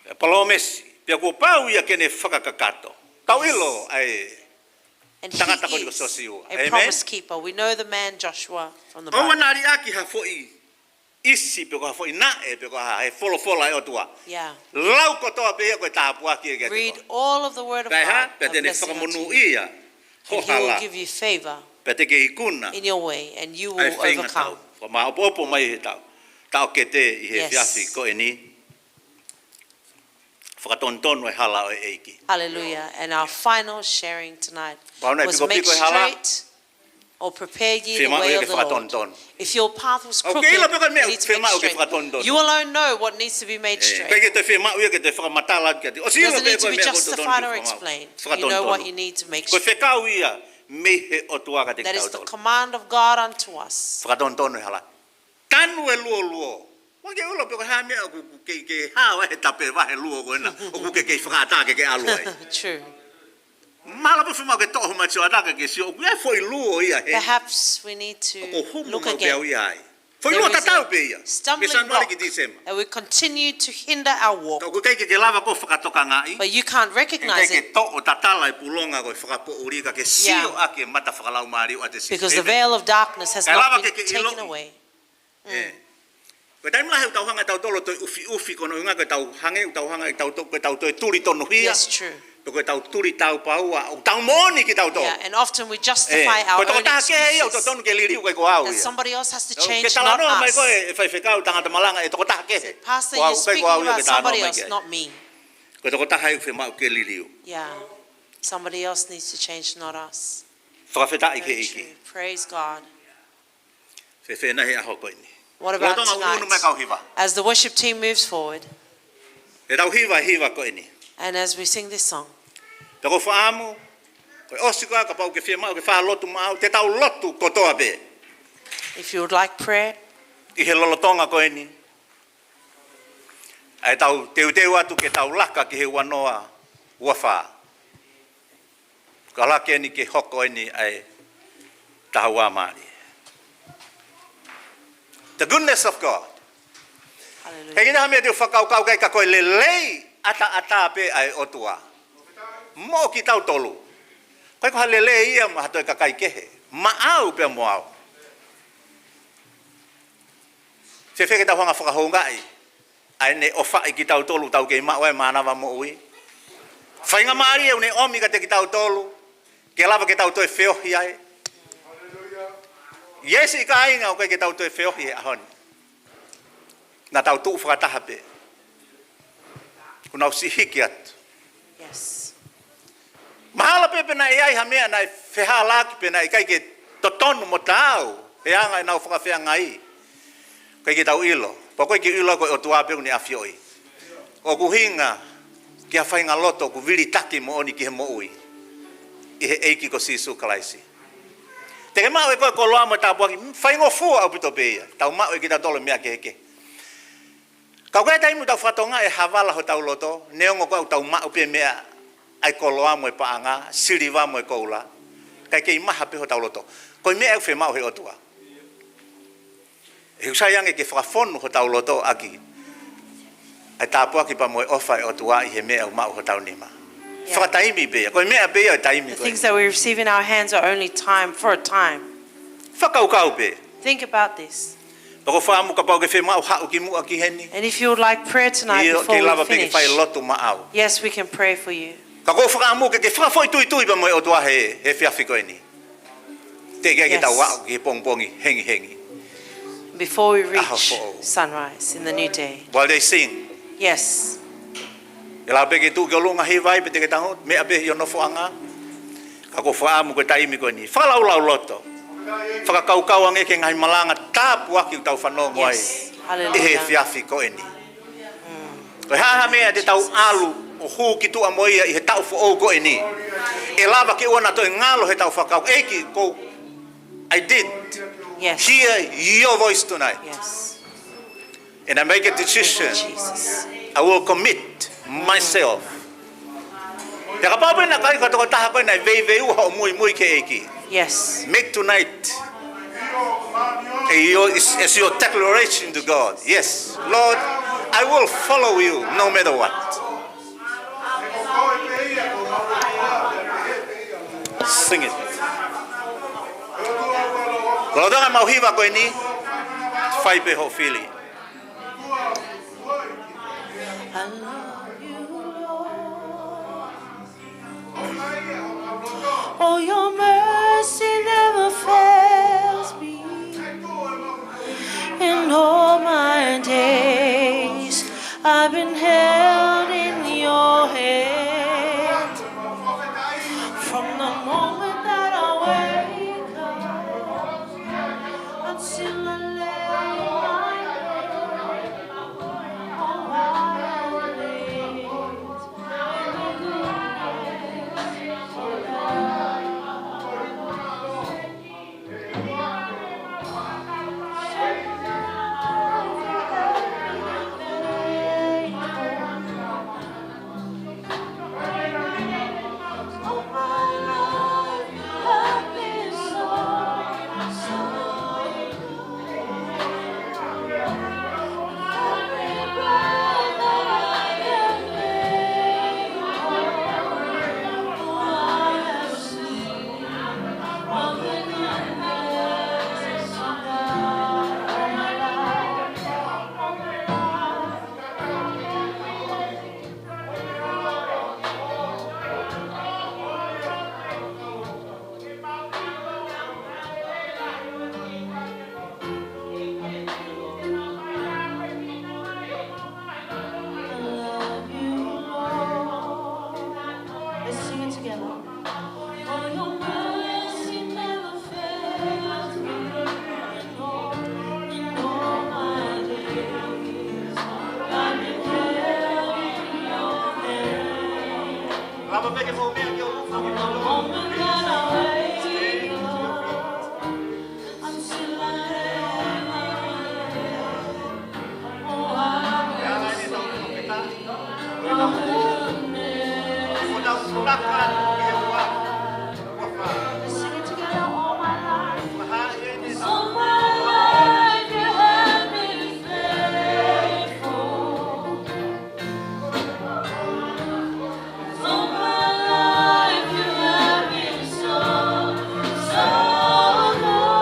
e palōmesi. Pea kuo pau ia ke ne fakakakato. Yes. Tau ʻilo ʻa e tangata ko eni ko Siosiua. And he is a promise keeper. Amen? We know the man Joshua from the Bible. ʻOua naʻa liʻaki ha foʻi ʻisi pe ko ha foʻi naʻe pe ko ha, he folofola ʻa e ʻOtua. Yeah. Lau kotoa pē ia ko e tāpuaki ia kiate koe. Read all of the word of God, a blessing unto you. Pea ʻe hā, pea te ne fakamonūʻia ho hala. And he will give you favor in your way, and you will overcome. Pea te ke ikuna ʻa e feinga tau. Ko e maopoopo mai he tau. Tau kete ʻi he efiafi ko eni. Yes. Fakatonutonu e hala ʻo e ʻEiki. Hallelujah. And our final sharing tonight was make straight or prepare ye the way of the Lord. Kapau naʻe pikopiko e hala, fiemaʻu ia ke fakatonutonu. If your path was crooked, you need to make straight. ʻOku ke ʻilo pē ko e meʻa ʻoku fiemaʻu ke fakatonutonu. You alone know what needs to be made straight. ʻE, ʻikai ke toe fiemaʻu ia ke toe fakamatala atu kiate koe. ʻOsi ʻilo pē ko e meʻa ʻoku totonu ke fakamatala. It doesn't need to be justified or explained. Fakatonutonu. You know what you need to make straight. Ko e fekau ia mei he ʻOtua kiate kitautolu. That is the command of God unto us. Fakatonutonu e hala. Tanu e luoluo. Ko e ke ʻilo pe ko e hā e meʻa ʻoku ke, ke hao ai he tape vahe luo ko ena, ʻoku ke kei fakaʻatā ke ke ʻalu ai. True. Mahalo pē fiemaʻu ke toʻo ho mati sioʻata ke ke sio, ʻoku ʻi ai e foʻi luo ia hē. Perhaps we need to ʻOku ou humu look maʻu pē au again. Ia ai. Foʻi There luo is tatau a pē ia. Mei stumbling Sānuali block ki Tīsema. That will continue to hinder our walk. Ka ʻoku ʻikai ke ke lava koe ʻo fakatokangaʻi. But you can't recognize it. ʻIkai ke toʻo tatala e pulonga ko e fakapoʻuli ka ke sio Yeah. ʻaki e mata fakalaumālie ʻo ʻAtisita. Because the Amen. Veil of darkness has Kae lava not ke been ke taken ʻiloʻi. Away. ʻE. Ko e taimi lahi ʻoku tau hanga ʻe tautolu ʻo toe ʻufiʻufi ko hono ʻuhinga ko ʻetau hangē ʻoku tau hanga ʻe tautolu, ko ʻetau toe tuli tonuhia. Yes, true. Pe ko ʻetau tuli taupauʻa, ʻoku tau moʻoni kitautolu. Yeah, and often we justify ʻE. our Ko e own tokotaha kehe ia ʻoku excuses. Totonu ke liliu, ʻikai ko au That ia. Somebody else has to Ke change, not talanoa mai ko us. E faifekau tangata malanga ʻe tokotaha kehe. Pastor, Ko au, you're ʻikai speaking ko au ia about ke talanoa somebody mai else, ki ai. Not me. Ko e tokotaha ia ʻoku fiemaʻu ke liliu. Yeah. Somebody else needs to change, not us. Fakafetaʻi ki he Very ʻEiki. True. Praise God. Fēfē nai he ʻaho ko eni? What about Lolotonga ʻunuʻunu mai tonight? Kau hiva. As the worship team moves forward, Te tau hiva e hiva ko eni. And as we sing this song, Te u fakaʻamu, ko e ʻosi ko ia kapau ʻoku ke fiemaʻu ke fai ha lotu maʻau, te tau lotu kotoa pē. If you would like prayer, ʻI he lolotonga ko eni. ʻA e tau teuteu atu ke tau laka ki he ua noa, ua fā. Ka laka eni ke hoko eni ʻa e taha ua mālie. The goodness of God. Hallelujah. He ʻikai ke ʻi ai ha meʻa te u fakakaukau ki ai ka ko e lelei ʻataʻatā pē ʻa e ʻOtua. Mo kitautolu. ʻIkai ko ha lelei ia maʻa ha toe kakai kehe. Maʻau pē mo au. Fēfē ke tau hanga ʻo fakahoungaʻi ʻa ʻene ʻofaʻi kitautolu ʻoku tau kei maʻu ai e mānava moʻui. Faingamālie ʻoku ne ʻomi kiate kitautolu, ke lava ke tau toe feohi ai. ʻIo siʻi kāinga, ʻoku ʻikai ke tau toe feohi he ʻaho ni. Naʻa tau tuʻu fakataha pē. Kuo nau siʻi hiki atu. Yes. Mahalo pē pe naʻe ʻi ai ha meʻa naʻe fehālaaki pe naʻe ʻikai ke totonu mo taau he anga ʻenau fakafeangai. ʻIkai ke tau ʻilo. Pea ʻoku ʻikai ke ʻilo ko e ʻOtua pē ʻoku ne ʻafioʻi. ʻOku ʻuhinga ki ha faʻahinga loto ʻoku vilitaki moʻoni ki he moʻui ʻi he ʻEiki ko Sīsū Kalaisi. Te ke maʻu ʻe koe e koloa mo e tāpuaki, faingofua ʻaupito pē ia. Tau maʻu ʻe kitautolu e meʻa kehekehe. Ka ko e taimi ʻoku tau fatongia e havala hotau loto, neongo ko ʻetau maʻu pē meʻa, ʻa e koloa mo e paʻanga, siliva mo e koula, kae kei maha pē hotau loto. Ko e meʻa ʻoku fiemaʻu he ʻOtua. ʻOku sai ange ke fakafonu hotau loto ʻaki ʻa e tāpuaki pea mo e ʻofa ʻa e ʻOtua ʻi he meʻa ʻoku maʻu hotau nima. Yeah. Fakataimi pē ia. Ko e meʻa pē ia ʻo e taimi The ko things ē. That we receive in our hands are only time, for a time. Fakakaukau pē. Think about this. Pea ʻoku ou fakaʻamu kapau ʻoku ke fiemaʻu haʻu ki muʻa ki heni. And if you would like prayer tonight ʻIo, before kei we lava pē ke fai finish, lotu maʻau. Yes, we can pray for you. Ka ʻoku ou fakaʻamu ke, ke fakafoʻituitui pea mo e ʻOtua he, he efiafi ko eni. Teʻeki ai ke Yes. tau aʻu ki he pongipongi hengihengi. Before we reach ʻAho foʻou. Sunrise in the new day. While they sing. Yes. ʻE lava pē ke tuʻu ki ʻolunga hiva ai pe te ke tangutu, meʻa pē ʻi ho nofoʻanga. Ka ʻoku ou fakaʻamu ko e taimi ko eni. Fakalaulauloto. Fakakaukau ange ki he ngaahi malanga tāpuaki ʻoku tau fanongo ai. Yes. Hallelujah. ʻI he efiafi ko eni. Ko e hā ha meʻa te tau ʻalu ʻo hū ki tuʻa mo ia ʻi he taʻu foʻou ko eni. ʻE lava ke ʻoua naʻa toe ngalo heʻetau fakakaukau. ʻEiki, ko, I did Yes. hear your voice tonight. Yes. And I make a decision. Thank you, Jesus. I will commit myself. Pea kapau pē naʻe ʻikai ko e tokotaha ko ē naʻe veiveiua hoʻo muimui ki he ʻEiki. Yes. Make tonight as your, as your declaration to God. Yes, Lord, I will follow you no matter what. Sing it. Lolotonga ʻemau hiva ko eni, fai pē hoʻo fili. I love you, Lord. Oh, your mercy never fails me. In all my days, I've been held in your hand. From the moment that I wake up until I lay my head, oh, I will praise Pea ke mou meʻa ki ʻolunga ke mou Sing it together, all my life. All my life you have been faithful. All my life you have been so, so good.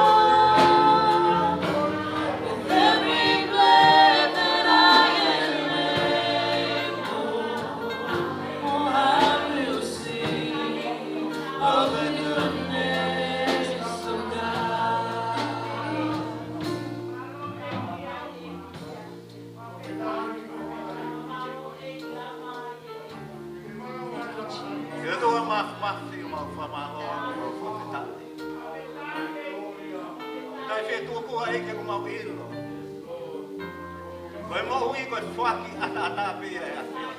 With every breath that I am able, oh, I will sing of the goodness of God. ʻE ʻOtua Māfimafi, ʻoku mau fakamālō, ʻoku mau fakafetaʻi. Naʻe fetuku ai ke mau ʻilo ko e moʻui ko e foaki ʻataʻatā pē ia ʻa e ʻAfiona.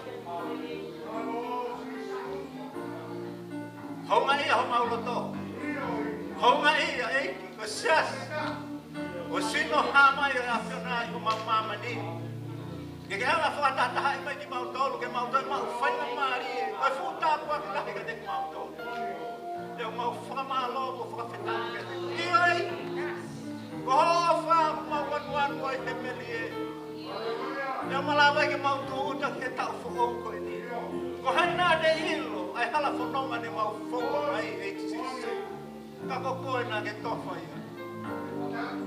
Houngaʻia homau loto. Houngaʻia, ʻEiki, ko e siasi. Ko e sino hā mai ʻo e ʻAfiona ʻi homau māmani. Ke ke hanga ʻo fakatahatahaʻi mai kimautolu, ke mau toe maʻu faingamālie. Ko e fuʻu tāpuaki lahi kiate kimautolu. ʻOku mau fakamālō mo fakafetaʻi kiate koe. ʻIo ʻEiki. Ko hoʻo ʻofa ʻoku mau anuanu ai he melie. ʻOku malava ai ke mau tūʻuta ki he taʻu foʻou ko eni. Ko hai naʻa ne ʻilo ʻa e hala fononga ne mau foua mai, ʻEiki Sīsū. Ka ko koe naʻa ke tofa ia.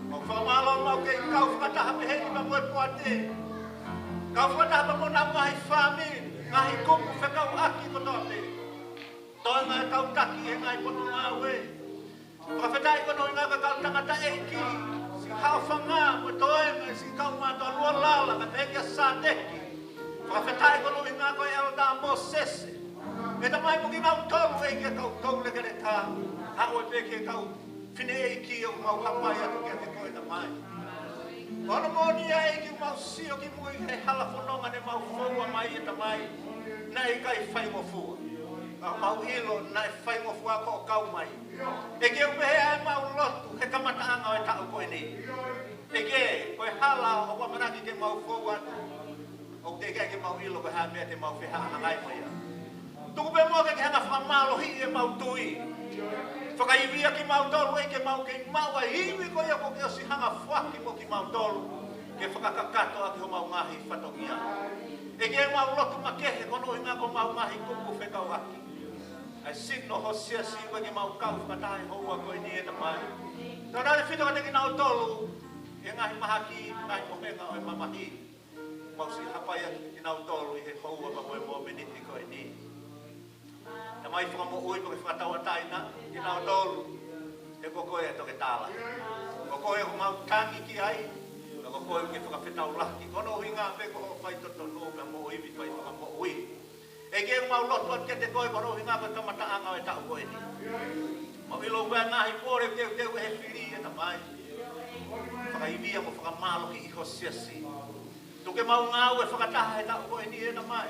Mau fakamālō mau kei kau fakataha pē heni pea mo e poate. Kau fakataha pea mo honau ngaahi fāmili, ngaahi kupu fekauʻaki kotoa pē. Toenga e kau taki he ngaahi potungāue. Fakafetaʻi ko hono ʻuhinga ko e kau tangataʻeiki, siʻi haʻofanga, mo e toenga siʻi kau mātuʻa Lualala, kae pehē kia Sāteki. Fakafetaʻi ko hono ʻuhinga ko e ʻEletā Mōsese. ʻE Tamai, mo kinautolu ʻEiki, kau toulekeleka. Haʻu ai pē ki he kau fineʻeiki ʻoku mau hapai atu kiate koe, ʻe Tamai. Ko hono moʻoni ia ʻEiki, ʻoku mau sio ki mui he hala fononga ne mau foua mai, ʻe Tamai, naʻe ʻikai faingofua. Ka mau ʻilo naʻe faingofua ko hoʻo kau mai. ʻEiki, ʻoku pehē ʻa ʻemau lotu he kamataʻanga ʻo e taʻu ko eni. ʻEiki, ko e hala ʻoku ʻamanaki ke mau foua atu, ʻoku teʻeki ai ke mau ʻilo ko e hā e meʻa te mau fehangahangai mo ia. Tuku pē muʻa ke ke hanga ʻo fakamālohiʻi ʻemau tui. Fakaivia kimautolu ʻEiki, ke mau kei maʻu ʻa e ivi ko ia kuo ke ʻosi hanga ʻo foaki mo kimautolu, ke fakakakato ʻaki homau ngaahi fatongia. ʻEiki, ʻoku mau lotu makehe ko hono ʻuhinga ko homau ngaahi kupu fekauʻaki. ʻA e sino ho siasi ʻoku mau kau fakataha he houa ko eni, ʻe Tamai. Tau talitali atu kiate kinautolu he ngaahi mahaki, ngaahi mohenga ʻo e mamahi. Mau siʻi hapai atu kinautolu ʻi he houa pea mo e mōmeniti ko eni. Tamai, fakamoʻui mo ke fakatauʻatāina kinautolu. He ko koe ʻa e toketā lahi. Ko koe ʻoku mau tangi ki ai. Pea ko koe ʻoku ke fakafetaulaki. Ko hono ʻuhinga pē ko hoʻo faitotonu pea mo ho ivi fai fakamoʻui. ʻEiki, ʻoku mau lotu atu kiate koe ko hono ʻuhinga ko e kamataʻanga ʻo e taʻu ko eni. Mau ʻilo ʻoku ʻi ai e ngaahi pole teuteu ʻe he fili, ʻe Tamai. Fakaivia mo fakamālohiʻi ho siasi. Tuku ke mau ngāue fakataha he taʻu ko eni, ʻe Tamai.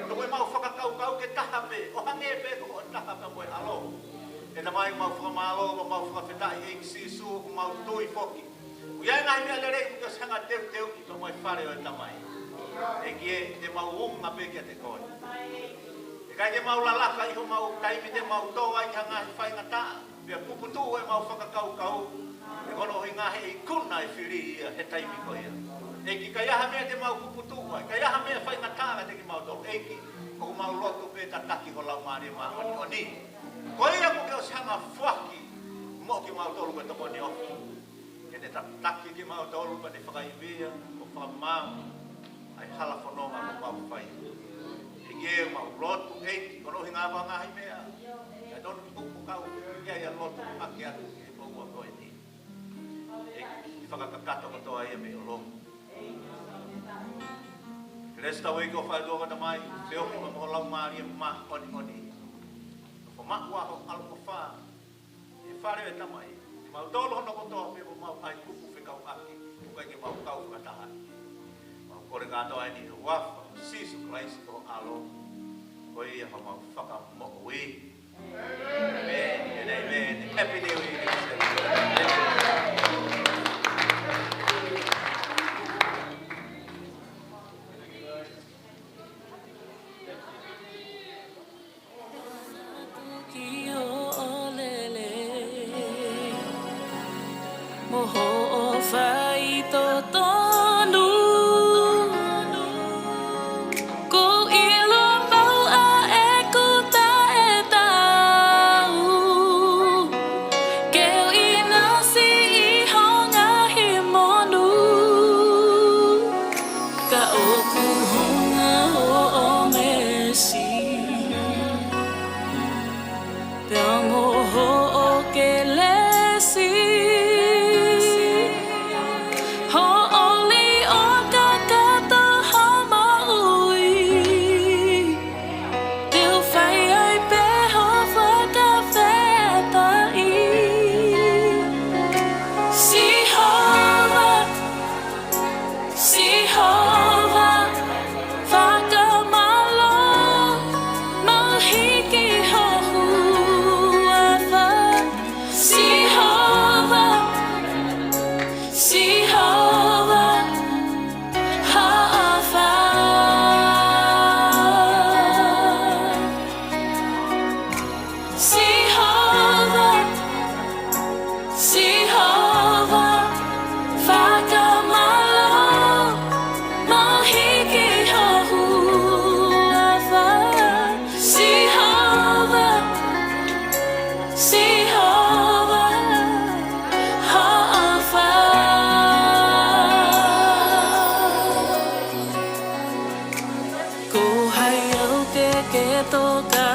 Tuku ke mau fakakaukau ke taha pē, ʻo hangē pē ko hoʻo taha pea mo e ʻAlo. ʻE Tamai, mau fakamālō, mau fakafetaʻi ʻEiki Sīsū, ʻoku mau tui foki. ʻOku ʻi ai e ngaahi meʻa lelei kuo ke ʻosi hanga ʻo teuteuʻi pea mo e fale ʻo e Tamai. ʻEiki ē, te mau unga pē kiate koe. ʻIkai ke mau lalaka ʻi homau taimi te mau tō ai ki ha ngaahi faingataʻa, pea puputuʻu ʻemau fakakaukau, he ko hono ʻuhinga he ikuna ʻa e fili ia he taimi ko ia. ʻEiki, ka ʻi ai ha meʻa te mau puputuʻu ai, ka ʻi ai ha meʻa faingataʻa kiate kimautolu, ʻEiki, ʻoku mau lotu pē tataki ho Laumālie Māʻoniʻoni. Ko ia kuo ke ʻosi hanga ʻo foaki moʻo kimautolu ko e tokoni ofi. Ke ne tataki kimautolu pea ne fakaivia, ʻo fakamaau ʻa e hala fononga ʻoku mau fai. ʻEiki ē, mau lotu ʻEiki, ko hono ʻuhinga ko e ngaahi meʻa, ʻe tonu ke u kau ki ai ʻo lotu hake atu ki he houa ko eni. ʻEiki, fakakakato kotoa ia mei ʻolunga. Kelesi ʻa hotau ʻEiki ko e ʻofa ʻa e ʻOtua ko e Tamai, feohi mo ho Laumālie Māʻoniʻoni. Ko e maʻu ʻa ho ʻaloʻofa ʻi he fale ʻo e Tamai. Kimautolu hono kotoa pē ʻoku mau ʻi he kupu fekauʻaki, ʻoku ʻikai ke mau kau fakataha. Mau kole kātoa eni ʻi he huafa ʻo Sīsū Kalaisi ko ho ʻAlo. Ko ia homau fakamoʻui. Amen and amen. Happy New Year. Ki hoʻo lelei mo hoʻo faitotonu. Kuo ʻilo pau ʻa ʻeku taʻetaau, ke u ʻinasi ʻi ho ngaahi monū. Ka ʻoku hounga hoʻo meesi pea mo hoʻo kelesi. Hoʻo leʻo kakato hoʻo moʻui, te u fai ai pē ho fakafetaʻi. Sihova, Sihova, fakamālō, mau hiki ho huafa. Sihova, Sihova, hoʻo fā. Sihova, Sihova, fakamālō, mau hiki ho huafa. Sihova, Sihova, hoʻo fā. Ko hai au ke ke toka